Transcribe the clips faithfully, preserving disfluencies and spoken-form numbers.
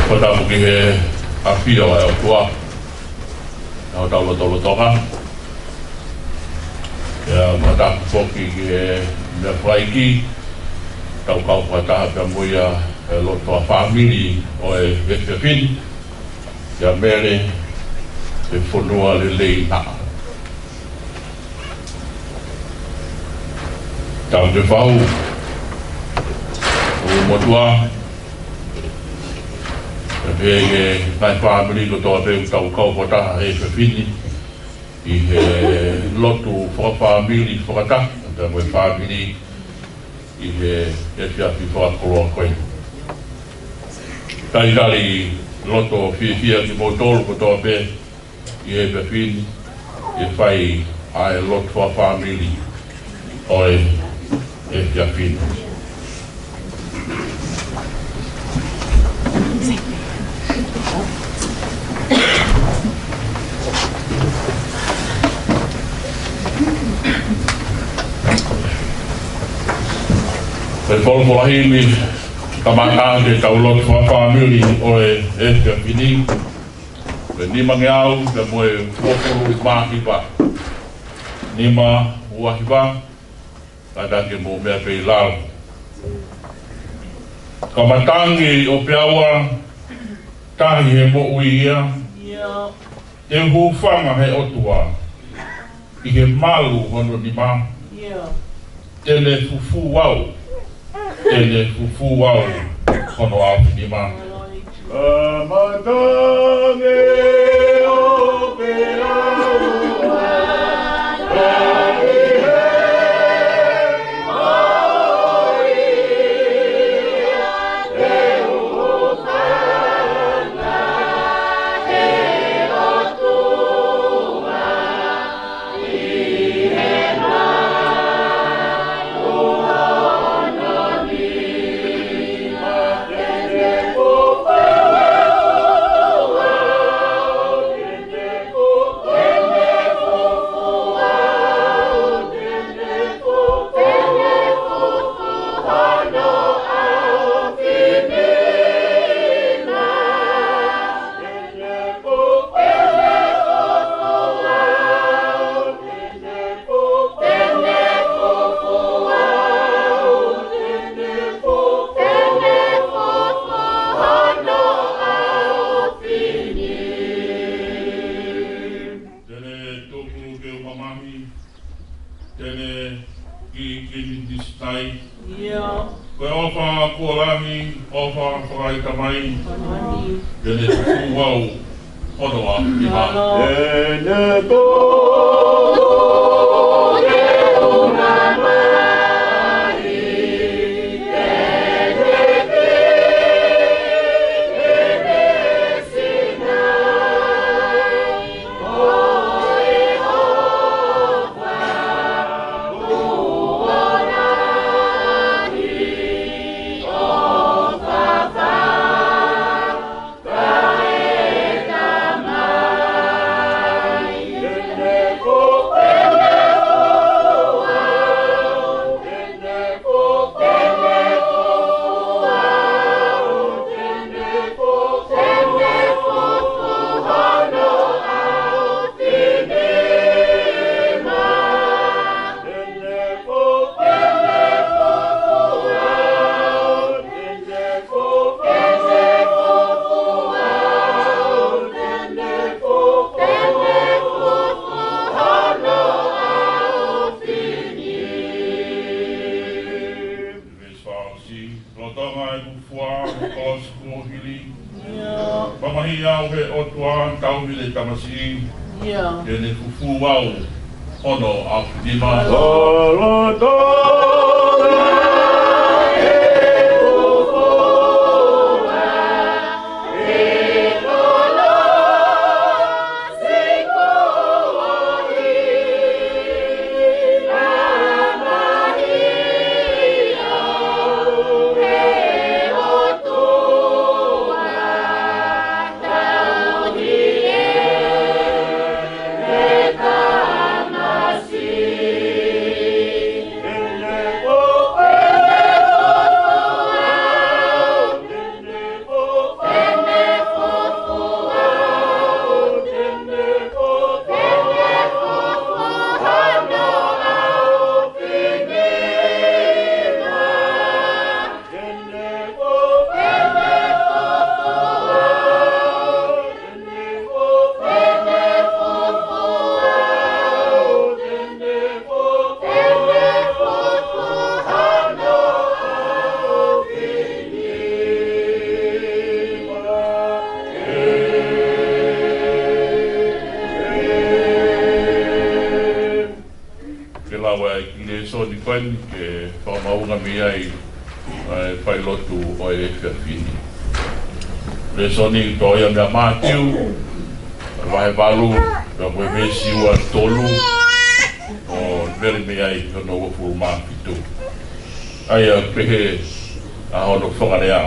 Fakatapu ki he ʻafio ʻa e ʻOtua ʻi hotau lotolotonga. ʻIo, fakatapu foki ki he meʻa fakaiki, tau kau fakataha pea mo ia he loto ʻa e fāmili ʻo e efiafi ni, ʻia Mele, he fonua lelei na. Tau ke fai ʻa e motuʻa, pea pehē ki he ngaahi fāmili kotoa pē ʻoku tau kau fakataha he efiafi ni ʻi he lotu fakafāmili fakataha, pea mo e fāmili ʻi he efiafi fakakoloa ko eni. Talitali loto fiefia kimoutolu kotoa pē ʻi he efiafi ni, ʻi he fai ʻa e lotu fakafāmili ʻo e efiafi ni. Ko e folofola himi, kamata ʻetau lotu fakafāmili ʻo e efiafi ni, ko e nimangeau pea mo e uofulu mā hiva. Nima ua hiva, kātaki mou meʻa pē ʻi lalo. Ka matangi ʻo Peaua, tahi he moʻui ia. Ia. Te u hūfanga he ʻOtua ʻi he malu hono nima. Ia. Te ne fufū au, te ne fufū au hono aofinima. Ka matangi ʻo Peaua, tahi he moʻui ia, te u hūfanga he ʻOtua. Te ne tuku ke u mamahi, te ne kiʻi kiʻi ni sitai. Ia. Ko e ʻofa kuo lahi, ʻofa fakaʻitamai. Fakaʻitamai. Te ne tuku au hono aofinima. Ia. Te ne tuku ke u mamahi, te ne kiʻi ni sitai. Lolotonga e fufua ʻo e kolosi kuo hili. Ia. Mamahi au he ʻOtua, tauhi e tamasiʻi. Ia. Te ne fufū au hono aofinima. Ia. Lolotonga e fufua ʻo e kolosi kuo hili, mamahi au he ʻOtua, tauhi e tamasiʻi. ʻa e kiʻi lēsoni ko eni ke fakamaʻunga mei ai ʻa e failotu ʻo e efiafi ni. Lēsoni ʻoku tō ia mei a Mātiu, vahe valu, pea ko e veesi ua tolu, ʻo lele mei ai ki hono uofulu mā fitu. ʻA ia ʻoku pehē ʻa hono fakalea.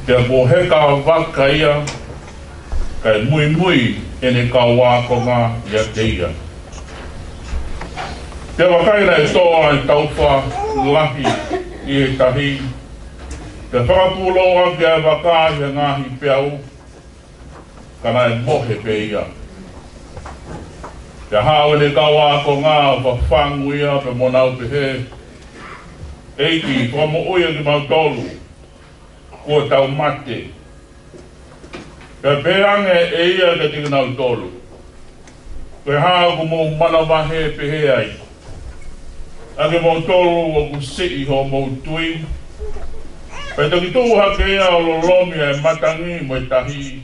Pea kuo heka vaka ia, kae muimui ʻene kau ākonga ʻiate ia. Pea vakai, naʻe tō ʻa e taufa lahi ʻi he tahi, pea fakapūlou ʻaki ʻa e vaka ʻi he ngaahi peau, ka naʻe mohe pē ia. Pea haʻu ʻene kau ākonga ʻo fafangu ia, pea mo nau pehē, ʻEiki, fakamoʻui ʻa kimautolu, kuo tau mate. Pea pehē ange ʻe ia kiate kinautolu, Ko e hā ʻoku mou manavahē pehē ai, ʻa kimoutolu ʻoku siʻi hoʻomou tui? Pea toki tuʻu hake ia ʻo lolomi ʻa e matangi mo e tahi,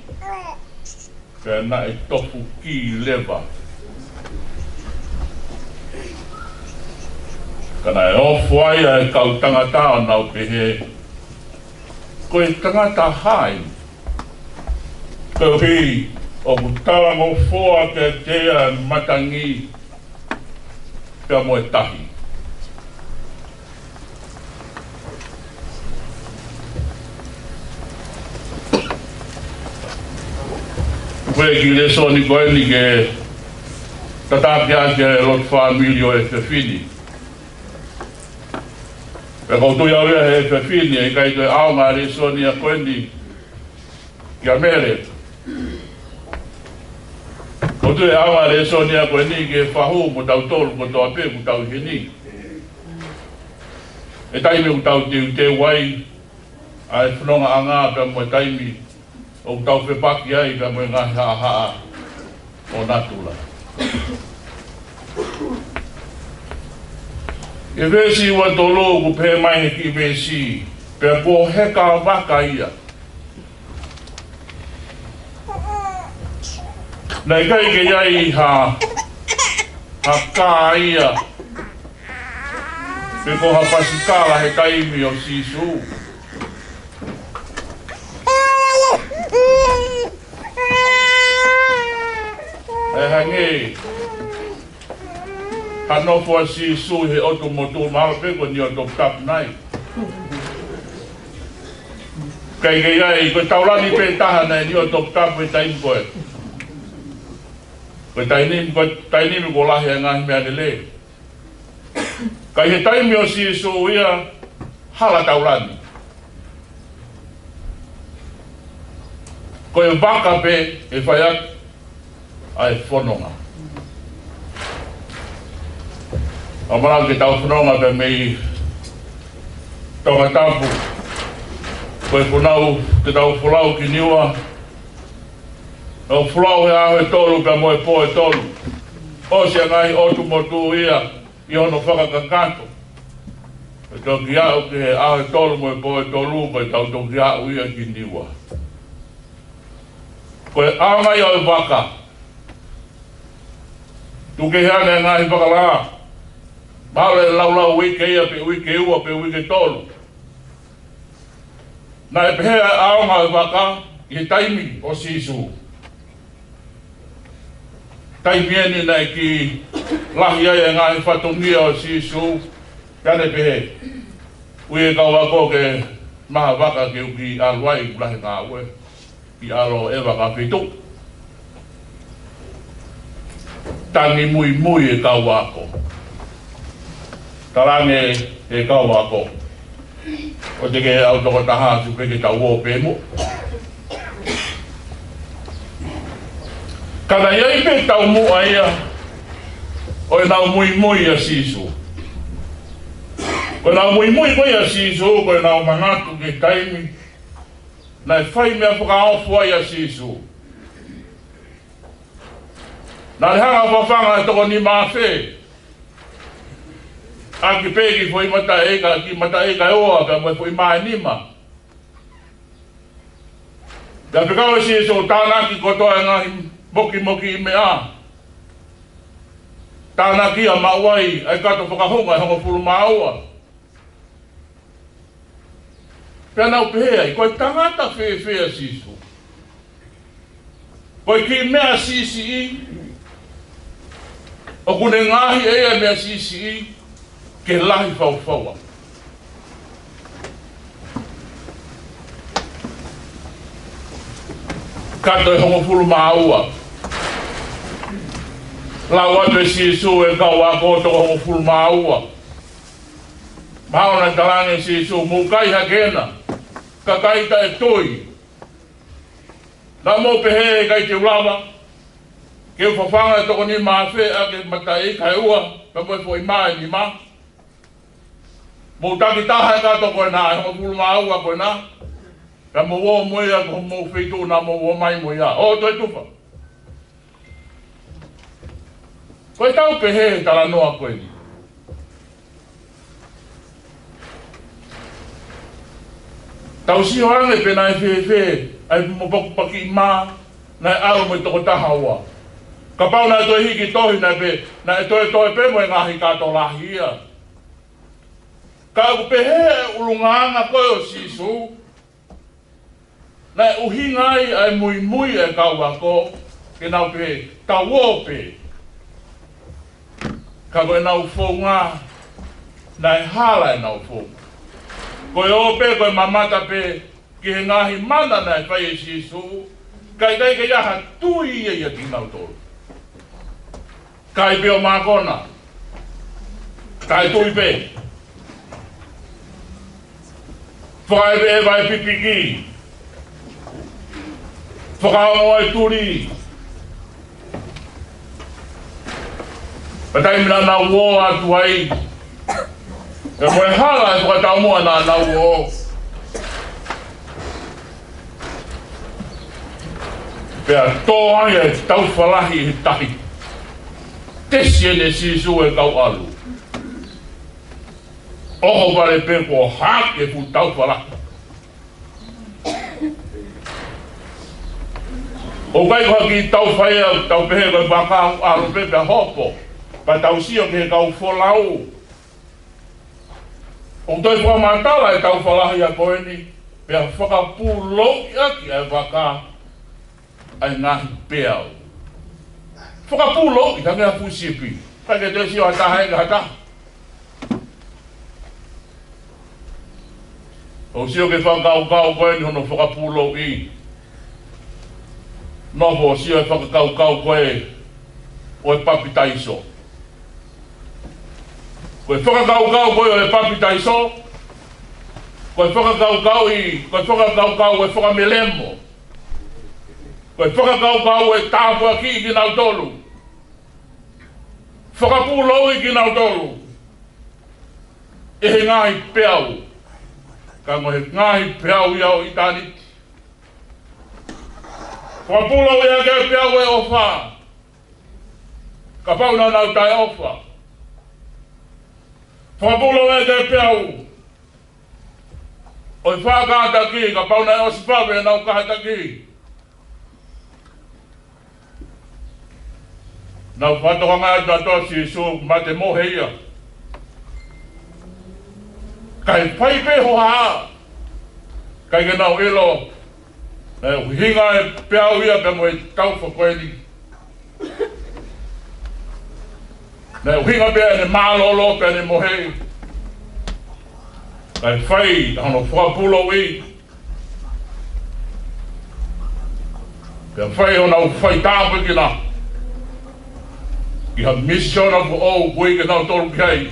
pea naʻe tofu ki leva. Ka naʻe ofo ai ʻa e kau tangata ʻo nau pehē, Ko e tangata hai, koeʻuhi ʻoku talangofoa kiate ia ʻa e matangi pea mo e tahi? Ko e kiʻi lēsoni ko eni ke tataki ʻaki ʻa e lotu fāmili ʻo e efiafi ni. Pea ʻoku ou tui au ia he efiafi ni, ʻe ʻikai toe ʻaonga ʻa e lēsoni ko eni kia Mele. ʻOku ou tui ʻe ʻaonga ʻa e lēsoni ko eni ki he fahu mo tautolu kotoa pē ʻoku tau ʻi heni. ʻI he taimi ʻoku tau teuteu ai ʻa e fonongaʻanga pea mo e taimi ʻoku tau fepaki ai pea mo e ngaahi haʻahaʻa ʻo natula. ʻI he veesi ua tolu ʻoku pehē mai he kiʻi veesi, pea kuo heka vaka ia. Naʻe ʻikai ke ʻi ai ha, ha kā ia, pe ko ha pasikala he taimi ʻo Sīsū. ʻE hangē ha nofo ʻa Sīsū he ʻotu motu, mahalo pē ko e niʻihi ʻo Toputapu nai. ʻIkai ke ʻi ai, ko e taulani pē taha naʻe niʻihi ʻo Toputapu he taimi ko ē. Ko e taimi, ko e taimi kuo lahi ʻa e ngaahi meʻa lelei. Ka ʻi he taimi ʻo Sīsū ia, hala taulani. Ko e vaka pē ʻe fai ʻaki ʻa e fononga. ʻOmai ke tau fononga pē mei Tongatapu. Ko e fononga te tau folau ki Niua. ʻO folau he ʻaho ʻe tolu pea mo e pō ʻe tolu. ʻOsi ʻa e ngaahi ʻotu motu ia ʻi hono fakakakato. ʻE toki aʻu ki he ʻaho ʻe tolu mo e pō ʻe tolu, ko e tau toki aʻu ia ki Niua. Ko e ʻaonga ia ʻo e vaka. Tuku kehe ange ʻa e ngaahi vaka lā. Mahalo ʻe laulau uike ia pe uike ua pe uike tolu. Naʻe pehē ʻa e ʻaonga ʻo e vaka ʻi he taimi ʻo Sīsū. Taimi eni naʻe kiʻi lahi ai ʻa e ngaahi fatongia ʻo Sīsū, pea ne pehē, Ui e kau ako ke maʻu ha vaka ke u kiʻi ʻalu ai ʻeku lahi ngāue. Kiʻi ʻalu ʻo ʻeva ka fitu. Tangi muimui e kau ako. Talaange e kau ako, ʻOua te ke ʻalu toko taha atu, pea ke tau ō pē muʻa. Ka naʻe ʻi ai pē taumuʻa ia ʻo ʻenau muimui ʻia Sīsū. Ko ʻenau muimui ko ia ʻia Sīsū, ko ʻenau manatu ki he taimi naʻe fai meʻa fakaofo ai ʻa Sīsū. Naʻa ne hanga ʻo fafanga e toko nima afe, ʻaki pē kiʻi foʻi mataʻi ika, kiʻi mataʻi ika ʻe ua, pea mo e foʻi mā ʻe nima. Pea fekau ʻe Sīsū ʻo tānaki kotoa e ngaahi mokimoki meʻa. Tānaki ia maʻu ai ʻa e kato fakahonga ʻe hongofulu mā ua. Pea nau pehē ai, ko e tangata fēfē ʻa Sīsū? Ko e kiʻi meʻa siʻisiʻi, ʻoku ne ngaohi ʻe ia e meʻa siʻisiʻi ke lahi faufaua. Kato ʻe hongofulu mā ua. Lau atu ʻe Sīsū e kau ako toko hongofulu mā ua. Mahalo naʻe talaange ʻe Sīsū, mou kai hake ena, kakai taʻetui. Naʻa mou pehē ʻe ʻikai te u lava ke u fafanga e toko nima afe ʻaki e mataʻi ika ʻe ua, pea mo e foʻi mā ʻe nima. Mou taki taha e kato ko ena, ʻe hongofulu mā ua ko ena, pea mou ō mo ia ki homou feituʻu naʻa mou ō mai mo ia. ʻO toe tufa. Ko ʻetau pehē he talanoa ko eni. Tau sio ange pe naʻe fēfē ʻa e mopokipakiʻi mā naʻe ʻalu mo e toko taha ua. Kapau naʻe toe hiki tohi naʻe pē, naʻe toe toe pē mo e ngaahi kato lahi ia. Ka ʻoku pehē e ʻulungaanga ko ē ʻo Sīsū, naʻe ʻuhinga ai ʻa e muimui e kau ako, ke nau pehē, tau ō pē. Ka ko ʻenau founga, naʻe hala ʻenau founga. Ko e ō pē, ko e mamata pē ki he ngaahi mana naʻe fai ʻe Sīsū, ka ʻikai ke ʻi ai ha tui ia ʻiate kinautolu. Kai pē ʻo mākona. Kai tui pē. Fakaʻeveʻeva e pipiki. Fakaongo e tuli. Pea taimi naʻa nau ō atu ai, pea mo e hala e fakataumuʻa naʻa nau ō. Pea tō ai e taufa lahi he tahi. Tesi ʻe Sīsū e kau ʻalu. ʻOhovale pē kuo hake e fuʻu taufa lahi. ʻOku ʻikai ko ha kiʻi taufa ia, tau pehē ko e vaka ʻalu pē pea hopo. Pea tau sio ki he kau folau. ʻOku toe fakamatala e taufa lahi ia ko eni, pea fakapūlouʻi ʻaki ʻa e vaka ʻa e ngaahi peau. Fakapūlouʻi, hangē ha fuʻu sipi. Kae ke toe sio ha taha ʻe ha taha. ʻOku sio ki he fakakaukau ko eni hono fakapūlouʻi. Nofo ʻo sio he fakakaukau ko ē ʻo e papitaiso. Ko e fakakaukau ko ē ʻo e papitaiso, ko e fakakaukau ʻi, ko e fakakaukau ʻo e fakamelemo. Ko e fakakaukau ʻo e tāpuakiʻi kinautolu. Fakapūlouʻi kinautolu ʻe he ngaahi peau. Ka ko e ngaahi peau ia ʻo ʻitāniti. Fakapūlouʻi ʻaki e peau e ʻofa. Kapau naʻa nau taʻeʻofa. Fakapūlouʻi ʻaki e peau ʻo e faʻa kātaki, kapau naʻe ʻosi fave ʻenau kātaki. Nau fakatokangaʻi atu ʻa Sīsū mate mohe ia. Kae fai pē hohaʻa. ʻIkai ke nau ʻilo naʻe ʻuhinga e peau ia pea mo e taufa ko eni. Naʻe ʻuhinga pē ʻene mālōlō pea ne mohe. Kae fai hono fakapūlouʻi. Pea fai honau faitāpuekina ki ha misiona foʻou ʻoku ʻi ai kinautolu ki ai.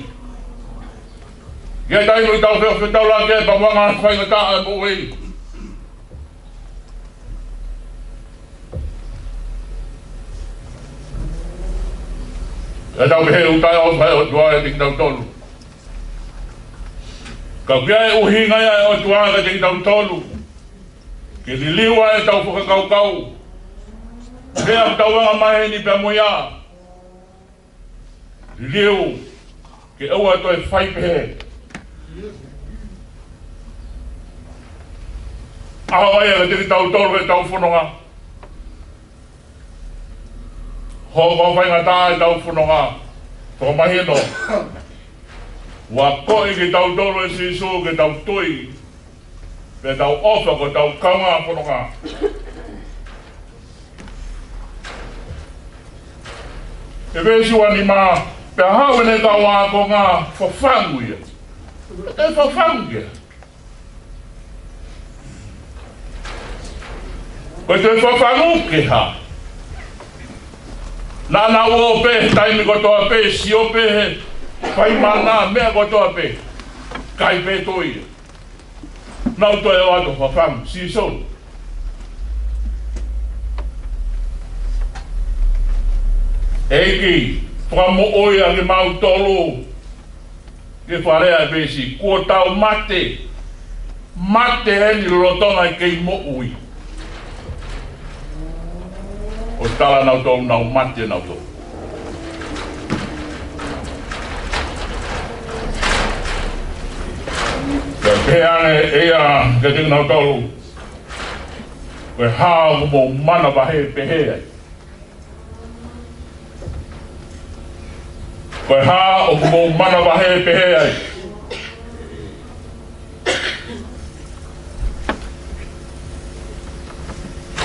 Ke taimi ʻoku tau fefetaulaki ai pea mo e ngaahi faingataʻa ʻo e moʻui. Pea tau pehē ʻoku taʻeʻofa e ʻOtua ʻiate kitautolu. Ka ʻoku ʻi ai e ʻuhinga ia ʻa e ʻOtua kiate kitautolu. Ke liliu ai ʻetau fakakaukau. Pea ʻoku tau anga maheni pea mo ia. Liliu ke ʻoua toe fai pehē. ʻAho ia kiate kitautolu ʻetau fononga. Hoko faingataʻa ʻetau fononga. Fakamahino, ʻoku akoʻi kitautolu ʻe Sīsū ke tau tui, pea tau ʻofa ki hotau kaungā fononga. ʻI he veesi uanima, pea haʻu ʻene kau ākonga, fafangu ia. ʻE fafangu ia. Ko e toe fafangu ke hā? Naʻa nau ō pē he taimi kotoa pē, sio pē he fai mana, meʻa kotoa pē. ʻIkai pē toe ia. Nau toe ō atu ʻo fafangu, Sīsū. ʻEiki, fakamoʻui ʻa kimautolu. Ke faleʻi ʻa e veesi, kuo tau mate, mate eni lolotonga e kei moʻui. ʻO tala nautolu naʻa nau mate nautolu. Pea pehē ange ʻe ia kiate kinautolu, ko e hā ʻoku mou manavahē pehē ai? Ko e hā ʻoku mou manavahē pehē ai?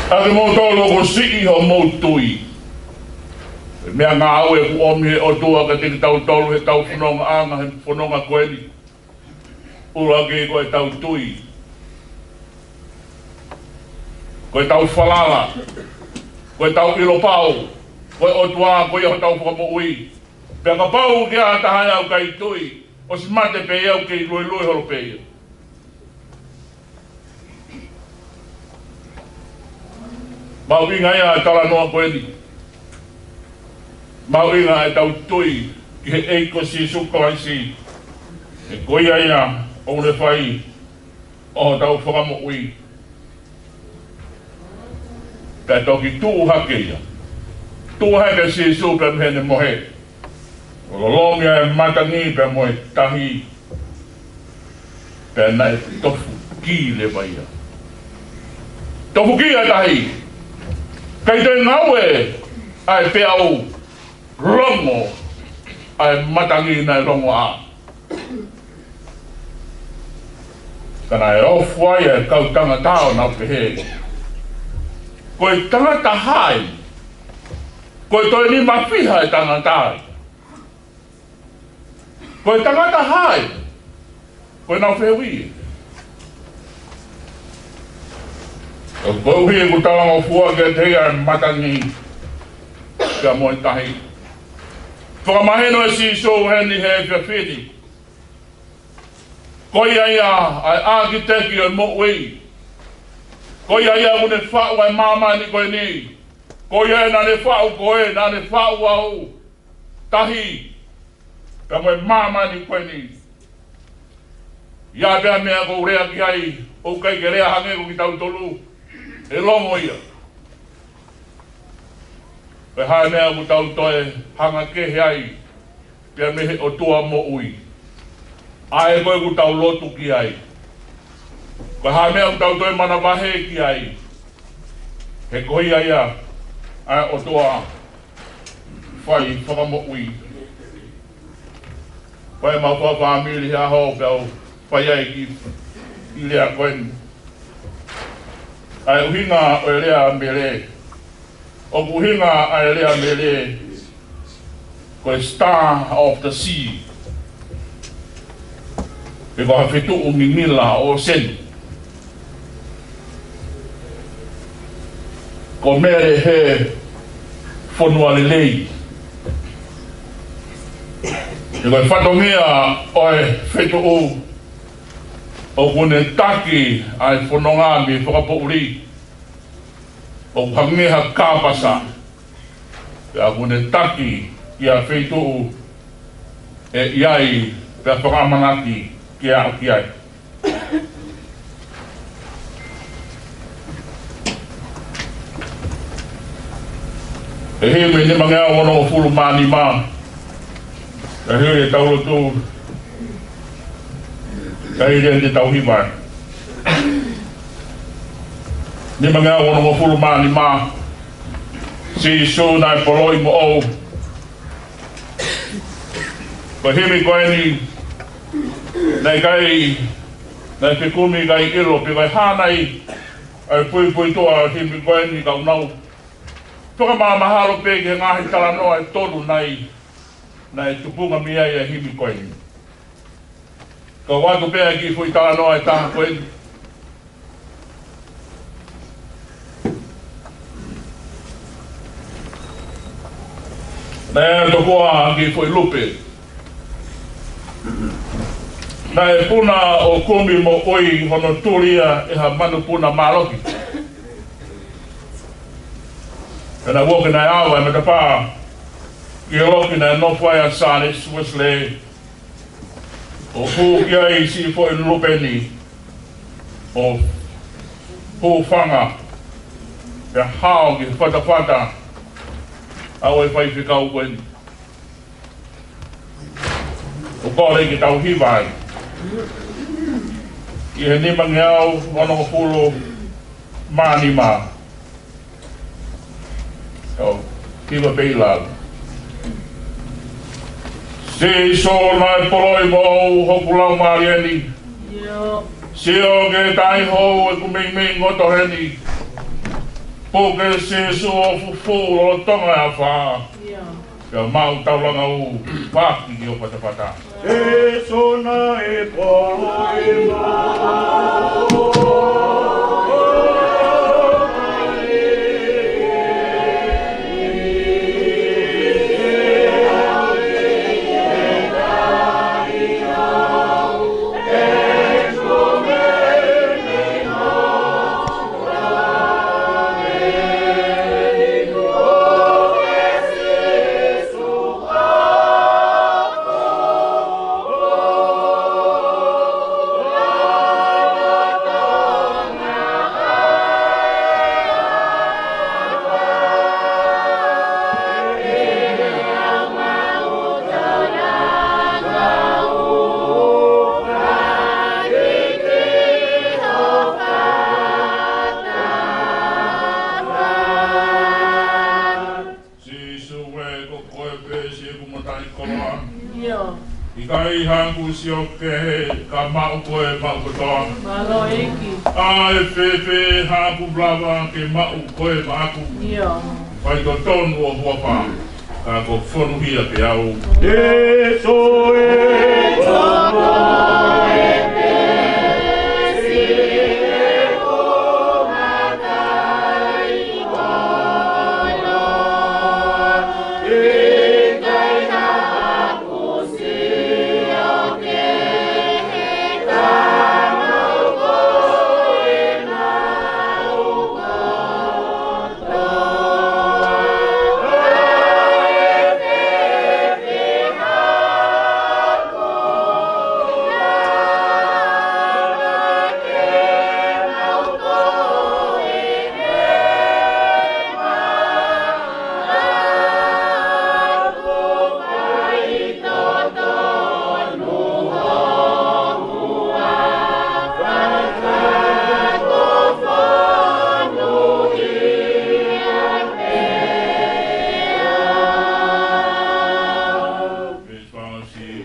ʻA kimoutolu ʻoku siʻi hoʻomou tui. Meʻangāue kuo ʻomi ʻe he ʻOtua kiate kitautolu heʻetau fonongaʻanga he fononga ko eni. ʻUluaki ko ʻetau tui. Ko ʻetau falala. Ko ʻetau ʻilo pau. Ko e ʻOtua ko ia hotau fakamoʻui. Pea kapau ʻoku ʻi ai ha taha ʻoku ʻikai tui, ʻosi mate pē ia, ʻoku kei luelue holo pē ia. Mahuʻinga ia ʻa e talanoa ko eni. Mahuʻinga ʻetau tui ki he ʻEiki ko Sīsū Kalaisi. He ko ia ia ʻoku ne fai ʻo hotau fakamoʻui. Pea toki tuʻu hake ia. Tuʻu hake Sīsū pea mei heʻene mohe. ʻO lolomi ʻa e matangi pea mo e tahi. Pea naʻe tofu ki leva ia. Tofu ki ʻa e tahi. ʻIkai toe ngāue ʻa e peau longo ʻa e matangi naʻe longo ʻa. Ka naʻe ofo ai ʻa e kau tangata ʻo nau pehē, ko e tangata hai? Ko e toe nima fiha ʻa e tangata hai? Ko e tangata hai? Ko e nau fehuʻi. Koeʻuhi ʻoku talangofua kiate ia ʻa e matangi pea mo e tahi. Fakamahino ʻe Sīsū heni he efiafi ni, ko ia ia ʻa e ʻākiteki ʻo e moʻui. Ko ia ia ʻoku ne faʻu ʻa e māmani ko eni. Ko ia naʻa ne faʻu koe, naʻa ne faʻu au, tahi, pea mo e māmani ko eni. ʻI ai pē ha meʻa ʻoku ou lea ki ai, ʻoku ʻikai ke lea hangē ko kitautolu, ʻe longo ia. Pe ko e hā e meʻa ʻoku tau toe hanga kehe ai, pea mei he ʻOtua moʻui. ʻA ē ko ē ʻoku tau lotu ki ai. Ko e hā e meʻa ʻoku tau toe manavahē ki ai. He ko ia ia ʻa e ʻOtua fai fakamoʻui. Ko e mau fā fāmili he ʻaho pea u fai ai ki he lea ko eni. ʻA e ʻuhinga ʻo e lea mele. ʻOku ʻuhinga ʻa e lea mele ko e Star of the Sea. Pe ko ha fetuʻu ngingila ʻo e ʻōseni. Ko Mele he fonua lelei. He ko e fatongia ʻo e fetuʻu ʻoku ne taki ʻa e fononga mei he fakapoʻuli. ʻOku hangē ha kāpasa. Pea ʻoku ne taki ʻi ha feituʻu ʻe ʻi ai pea fakaʻamanaki ke aʻu ki ai. ʻE himi nimangeau onongofulu mā nima. Ka hili ʻetau lotu. Ka hili ʻetau hiva. Nimangeau onongofulu mā nima. Sīsū naʻe poloi moʻou. Ko e himi ko eni, naʻe ʻikai, naʻe fekumi ʻikai ʻilo pe ko e hā nai ʻa e puipuituʻa ʻo e himi ko eni, ka u nau fakamahamahalo pē ki he ngaahi talanoa ʻe tolu nai naʻe tupunga mei ai ʻa e himi ko eni. Ka u ʻoatu pē ʻa e kiʻi foʻi talanoa ʻe taha ko eni. Naʻe tokua ʻa e kiʻi foʻi lupe. Naʻe puna ʻo kumi moʻui hono tuli ia ʻe ha manupuna mālohi. Pea naʻe ʻosi naʻe ava e matapā ki he loki naʻe nofo ai ʻa Sālesi Uesilē, ʻo hū ki ai siʻi foʻi lupe ni, ʻo hūfanga, pea hao ki he fatafata ʻa e faifekau ko eni. ʻOku ou kole ke tau hiva ai. ʻI he nimangeau onongofulu mā nima. ʻO, hiva pē ʻi lalo. Sīsū naʻe poloʻi moʻou hoku laumālie ni. ʻIo. Sio ki he taʻehou ʻeku meimei ngoto heni. Puke Sīsū ʻo fufū lolotonga e afā. ʻIo. Pea maʻu taulanga ʻo paki ki ho fatafata. Sīsū naʻe poloʻi moʻou. Sīsū ē, ko koe pē siʻeku mataʻikoloa. ʻIo. ʻIkai haʻaku sio kehe ka maʻu koe maʻu kotoa. Mālō ʻEiki. ʻAi fēfē haʻaku lava ke maʻu koe maʻaku. ʻIo. Faitotonu ho huafa, ka ko e fonu ia pē au. Sīsū ē,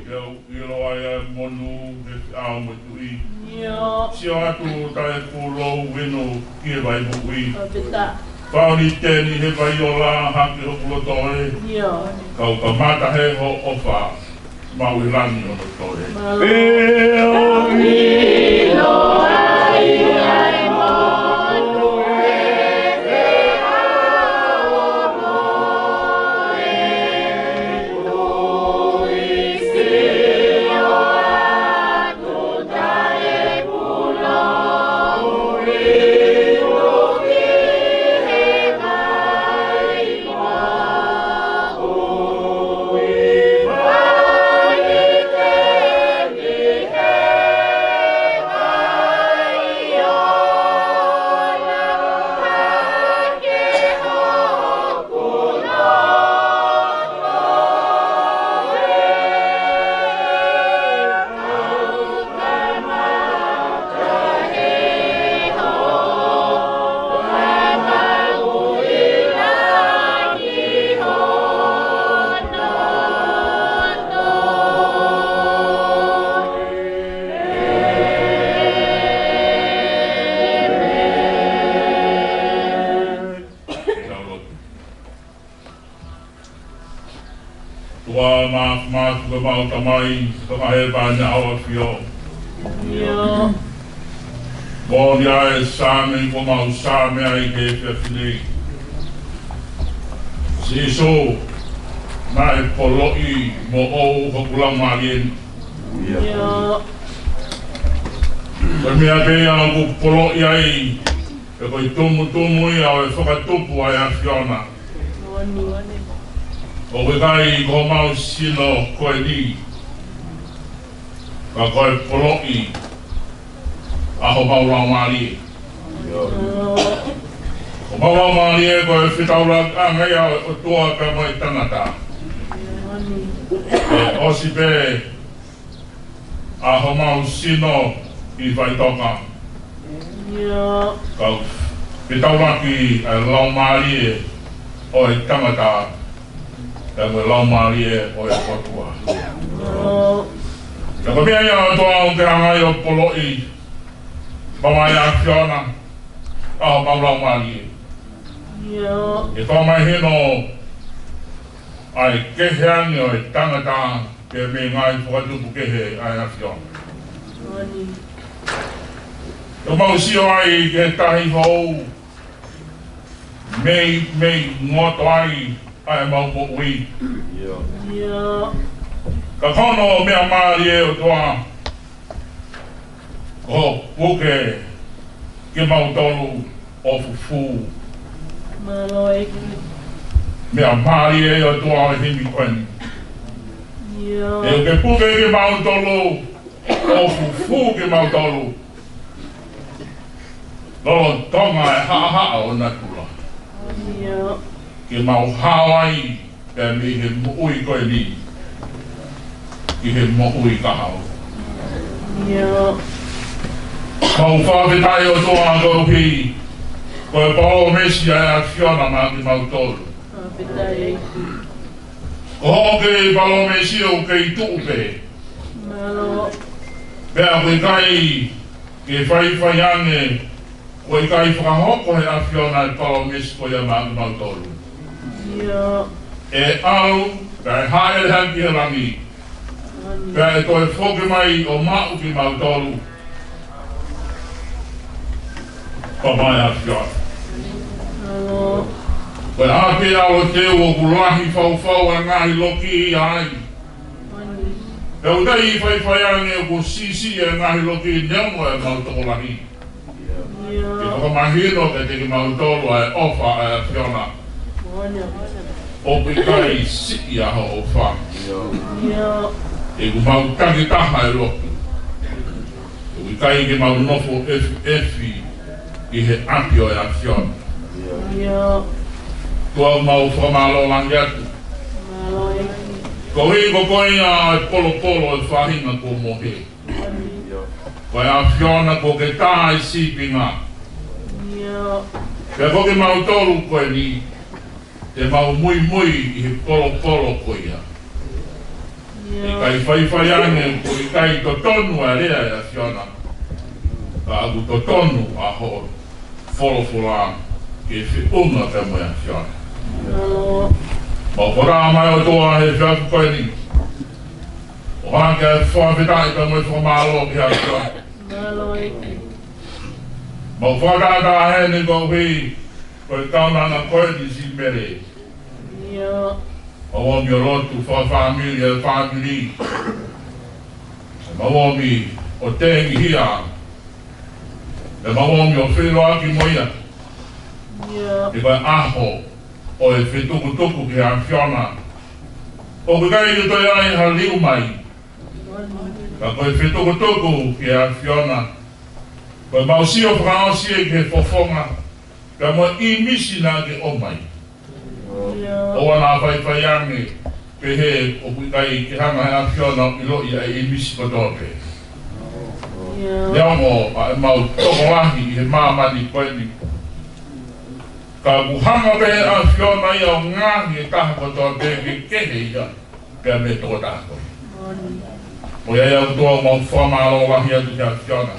Pea u ʻilo ai ʻa e monū he feʻao mo e tuʻi. ʻIo. Sio atu taʻepūlou inu ki he vai moʻui. ʻO pita. Faʻu ni teni he vai ola hake hoku loto ē. ʻIo. Kau kamata he hoʻo ʻofa. Maʻu ʻi langi ʻo loto ē. Mālō. Pea u ʻilo ai ʻa e monū he feʻao mo e tuʻi. Sio atu ʻA e māfimafi ko homau Tamai, tokanga he pāne ʻa ʻAfio. ʻIo. Moʻoni ʻa e Saame ko homau Saame ʻa e efiafi ni. Sīsū, naʻe poloʻi moʻou hoku laumālie ni. ʻIo. Ko e meʻa pē ia ʻoku poloʻi ai, pea ko e tumutumu ia ʻo e fakatupu ʻa e ʻAfiona. ʻOku ʻikai ko homau sino ko eni, ka ko e poloʻi ʻa homau laumālie. Homau laumālie ko e fetaulaki ʻanga ia ʻo e ʻOtua pea mo e tangata. ʻE ʻosi pē ʻa homau sino ʻi faʻitoka. ʻIo. Ka ʻoku fetaulaki ʻa e laumālie ʻo e tangata, pea mo e laumālie ʻo e ʻOtua. ʻIo. Pea ko e meʻa ia ʻOtua ʻoku ke hanga ai ʻo poloʻi, pea mo e ʻAfiona, ʻa homau laumālie. ʻIo. ʻE fakamahino ʻa e kehe ange ʻo e tangata, pea mo e ngaahi fakatupu kehe ʻa e ʻAfiona. ʻOku mau sio ai ki he tahi hou, mei, mei ngoto ai ʻa ʻemau moʻui. ʻIo. Ka ko hono meʻa mālie ʻOtua, ʻoku puke kimautolu ʻo fufū. Mālō ʻEiki. Meʻa mālie ʻOtua ʻo e himi ko eni. ʻIo. ʻOku ke puke kimautolu ʻo fufū kimautolu lolotonga e haʻahaʻa ʻo natula. ʻIo. Ke mau hao ai pea mei he moʻui ko eni ki he moʻui kahaʻu. ʻIo. Mau fakafetaʻi ʻOtua koeʻuhi ko e palōmesi ʻa e ʻAfiona maʻa kimautolu. Fakafetaʻi. Ko hoʻo kei palōmesi ʻoku kei tuʻu pē. Mālō. Pea ʻoku ʻikai ke faifai ange, ʻoku ʻikai fakahoko he ʻAfiona e palōmesi ko ia maʻa kimautolu. ʻIo. ʻE ʻalu, pea ʻe hāʻele hake ki he langi. Pea ʻe toe foki mai ʻo maʻu kimautolu. Pea mo e ʻAfiona. Mālō. Ko e ʻapi ʻa ʻOtua ʻoku lahi faufau ʻa e ngaahi loki ai. Pea ʻoku ʻikai faifai ange ʻoku siʻisiʻi e ngaahi loki neongo ʻemau tokolahi. ʻIo. Ke fakamahino kiate kimautolu ʻa e ʻofa ʻa e ʻAfiona. ʻOku ʻikai siʻi ʻa hoʻo ʻofa. ʻIo. ʻOku mau takitaha e loki. ʻOku ʻikai ke mau nofo ʻefiʻefi ʻi he ʻapi ʻo e ʻAfiona. ʻIo. ʻOtua, mau fakamālō lahi atu. Mālō ʻEiki. Koeʻuhi ko koe ia ʻa e polopolo ʻo e faʻahinga kuo mohe. Ko e ʻAfiona kuo ke tā e sīpinga. ʻIo. Pea ko kimautolu ko eni, te mau muimui ʻi he polopolo ko ia. ʻIo. ʻIkai faifai ange ʻoku ʻikai totonu ʻa e lea ʻa e ʻAfiona, ka ʻoku totonu ʻa hoʻo folofola ke feʻunga pea mo e ʻAfiona. ʻIo. Mau kole mai ʻOtua he efiafi ko eni, ʻo hanga ʻo fakafetaʻi pea mo e fakamālō ki he ʻAfiona. Mālō ʻEiki. Mau fakatātā heni koeʻuhi ko e kaunanga ko eni ʻo Simele. ʻIo. Mau ō mai ʻo lotu fakafāmili ʻa e fāmili. Mau ō mai ʻo tengihia. Pea mau ō mai ʻo feʻiloaki mo ia. ʻIo. ʻI he ʻaho ʻo e fetukutuku ki he ʻAfiona. ʻOku ʻikai ke toe ʻi ai ha liu mai. Ka ko e fetukutuku ki he ʻAfiona. Ko ʻemau sio fakaʻosi ki he fofonga, pea mo e ʻīmisi naʻa ke ʻomai. ʻIo. ʻOua naʻa faifai ange, pehē ʻoku ʻikai ke hanga he ʻAfiona ʻo ʻiloʻi ʻa e ʻīmisi kotoa pē. ʻIo. Neongo ʻa ʻemau tokolahi ʻi he māmani ko eni, ka ʻoku hanga pē he ʻAfiona ia ʻo ngaohi e taha kotoa pē ke kehe ia pea mo e tokotaha ko ia. ʻOku ʻi ai ʻa e ʻOtua, mau fakamālō lahi atu ki he ʻAfiona.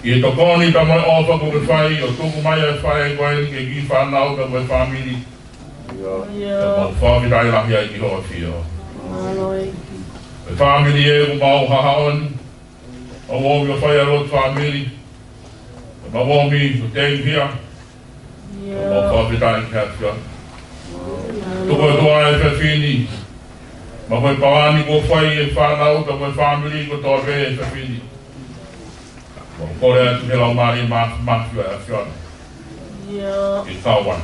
ʻI he tokoni pea mo e ʻofa kuo ke fai ʻo tuku mai ʻa e faʻē ko eni ki he kiʻi fānau pea mo e fāmili. ʻIo. Mau fakafetaʻi lahi ai ki hoʻo ʻafio. Mālō ʻEiki. ʻE fāmili ē, ʻoku mau haʻu ʻo ʻomi ʻo fai ʻa e lotu fāmili. Mau ʻomi ʻo teungia. ʻIo. Mau fakafetaʻi ki he ʻAfiona. Mālō. Tuku atu ʻa e efiafi ni. Mo e palani kuo fai ʻe he fānau pea mo e fāmili kotoa pē he efiafi ni. Mau kole atu ki he Laumālie Māfimafi ʻo e ʻAfiona. ʻIo. Ke kau ai.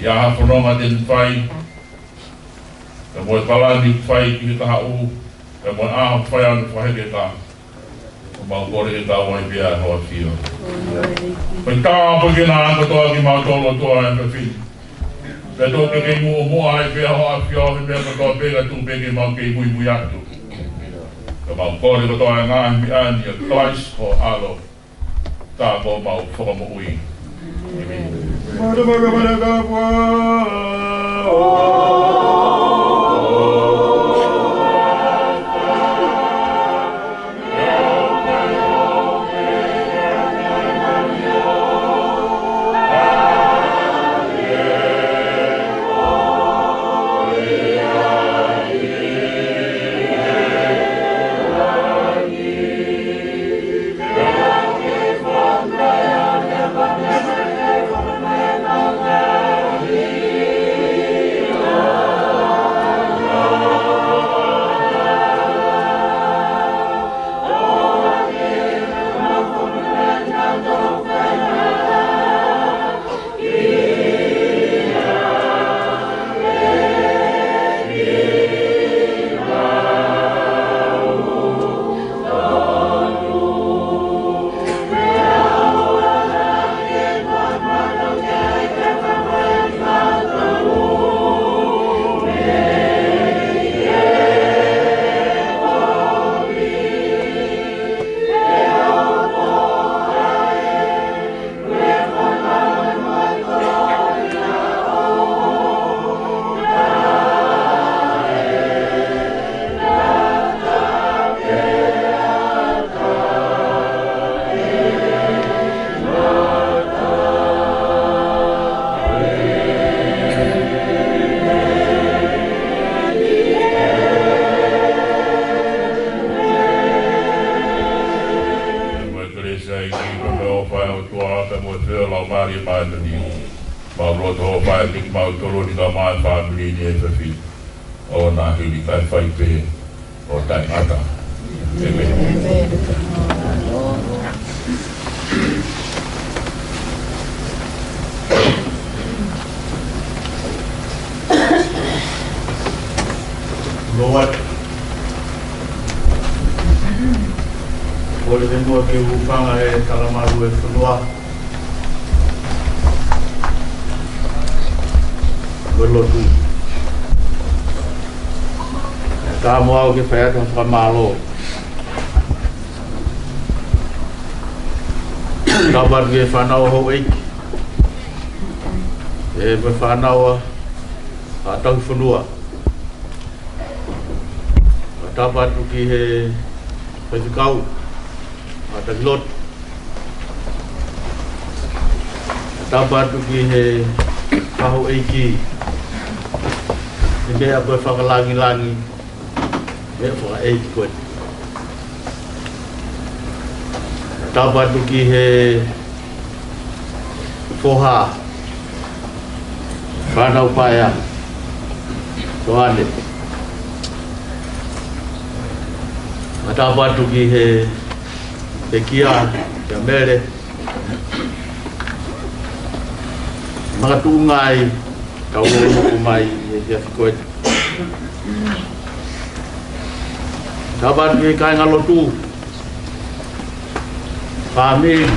ʻI ha fononga te ne fai, pea mo e palani fai ki he kahaʻu, pea mo e ʻaho fai ʻa e fakaheka. Mau kole ke kau ai pē ʻa hoʻo ʻAfio. Pea tāpuekina kotoa kimautolu ʻOtua ʻi he efiafi ni. Pea toki kei muʻomuʻa ai pē ʻa hoʻo ʻAfio he meʻa kotoa pē ka tuku pē ke mau kei muimui atu. Ka mau kole kotoa e ngaahi meʻa ni ʻia Kalaisi ko ho ʻAlo, ko homau Fakamoʻui. ʻĒmeni. Kelesi ʻa e ʻEiki pea mo e ʻofa ʻa e ʻOtua pea mo e feohi ʻa e Laumālie Māʻoniʻoni, mau lotu ʻo fai kiate kimautolu ni kae ʻumaʻā e fāmili ni ʻi he efiafi ni, ʻo na hili kae fai pē ʻo taʻengata. ʻĒmeni. Lord, kole ke muʻa ke u hūfanga he talamalu ʻo e fonua mo e lotu. Ka mau ō ke fai atu ha fakamālō. Tapu atu ki he fānau ʻa houʻeiki, ʻa e fānau ʻa e tauhi fonua. Tapu atu ki he faifekau, ʻa e taki lotu. Tapu atu ki he kau houʻeiki, ʻi he meʻa ko e fakalangilangi, meʻa fakaʻeiki ko ē. Tapu atu ki he foha, fānau paea, Soane. Tapu atu ki he pekia, kia Mele. Makatuʻunga ai, kau ō mai ʻi he efiafi ko eni. Tapu atu ki he kāingalotu, fāmili,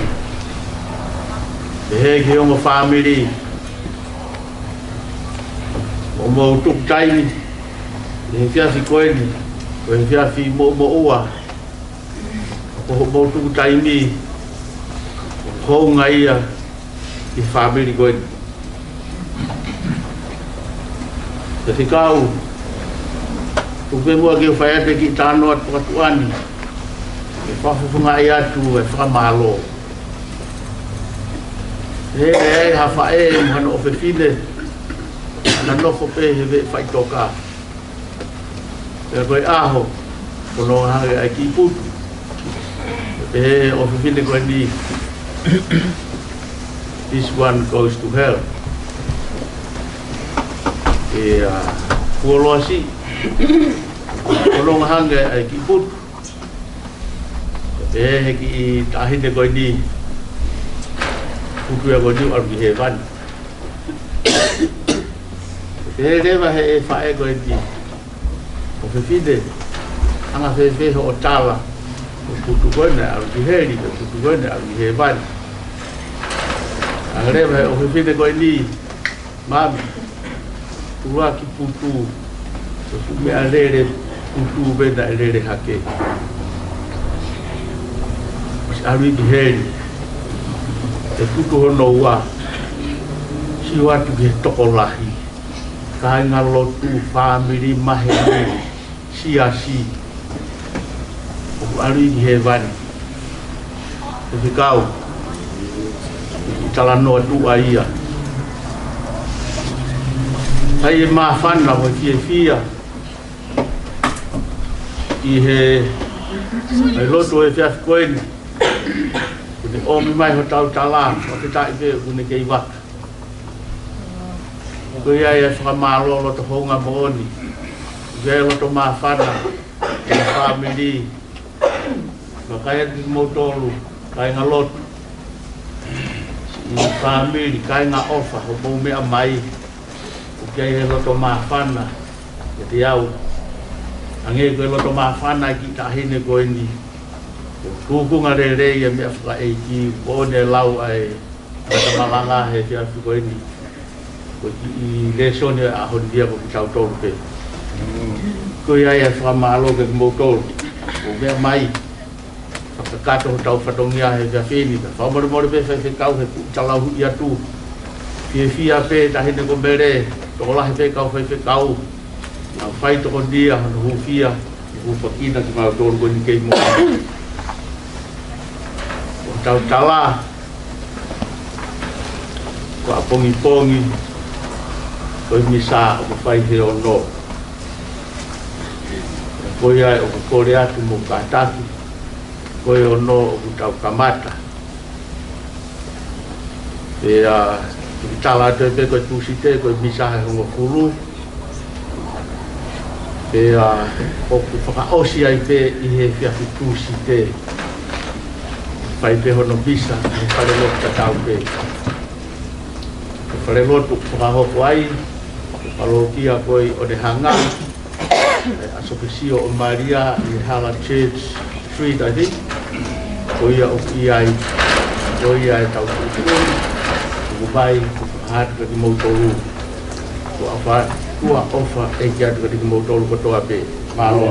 pehē ki he ongo fāmili, ʻoku mou tuku taimi ʻi he efiafi ko eni, ko e efiafi moʻumoʻua. Ko hoʻomou tuku taimi ʻoku hounga ia ki he fāmili ko eni. Faifekau, tuku pē muʻa ke u fai atu e kiʻi talanoa fakatuʻa ni, ke fakafofongaʻi atu e fakamālō. He ʻe ʻi ai ha faʻē mo hano ʻofefine, naʻa na nofo pē he veʻe faʻitoka. Pea ko e ʻaho, ko hono hanga ai e kiʻi putu, pehē ʻe he ʻofefine ko eni, "This one goes to hell." ʻE, ʻa, kuo loa siʻi, ko hono hanga ai e kiʻi putu, pehē ʻe he kiʻi taʻahine ko eni, putu ia ko eni ʻalu ki hēvani. Pehē leva ʻe he faʻē ko eni, "ʻOfefine, anga fēfē hoʻo tala, ko e putu ko ena ʻalu ki heli, ko e putu ko ena ʻalu ki hēvani?" Hanga leva ʻe he ʻofefine ko eni, "Mami, ʻuluaki putu, ko e fuʻu meʻalele putu pē naʻe lele hake. Kuo ʻosi ʻalu ia ki heli. Ko e putu hono ua, sio atu ki he tokolahi, kāingalotu, fāmili, maheni, siasi, ʻoku ʻalu ia ki hēvani." Faifekau, ʻi he talanoa tuʻa ia, ʻa e māfana mo e fiefia ʻi he, ʻi he lotu ʻo e efiafi ko eni, kuo ne ʻomi mai hotau tala, ʻo ke taʻi pē kuo ne kei vaka. Ko ia e fakamālō loto houngaʻia moʻoni. Ko e loto māfana ki he fāmili. Ka ʻoku ʻi ai kimoutolu, kāingalotu, siʻi fāmili, kāinga ʻofa, hoʻomou meʻa mai. ʻOku ʻi ai e loto māfana kiate au, hangē ko e loto māfana ki he taʻahine ko eni. Ko e tūkunga lelei e meʻa fakaʻeiki, ko ʻene lau ʻa e ngata malanga he efiafi ko eni. Ko e kiʻi lēsoni ʻo e ʻaho ni ia ko kitautolu pē. Ko ia ai e fakamālō kiate kimoutolu ʻoku mou meʻa mai fakakakato hotau fatongia he efiafi ni. Pea fakamolemole pē faifekau he kuo u talauhi atu. Fiefia pē taʻahine ko Mele, tokolahi pē kau faifekau, naʻa nau fai tokoni ia hono hūfia, hūfakina kimautolu ko eni kei moʻui. Ko hotau tala, ko ʻapongipongi, ko e misa ʻoku fai he ono. Ko ia ʻoku kole atu mo kātaki, ko e ono ʻoku tau kamata. Pea, ʻoku tala atu pē ko e Tūsite, ko e misa he hongofulu. Pea, ʻoku fakaʻosi ai pē ʻi he efiafi Tūsite. Fai pē hono misa, ʻi he falelotu tatau pē. Ko e falelotu ʻoku fakahoko ai, ko e palokia ko ē ʻo Onehunga, ʻa e ʻAsopesio ʻo Malia ʻi he hala Church Street, I think. Ko ia ʻoku ʻi ai, ko ia e tau tuʻutuʻuni, tuku mai, tuku atu kiate kimoutolu. Tuʻa ʻofa, tuʻa ʻofa ʻeiki atu kiate kimoutolu kotoa pē. Mālō.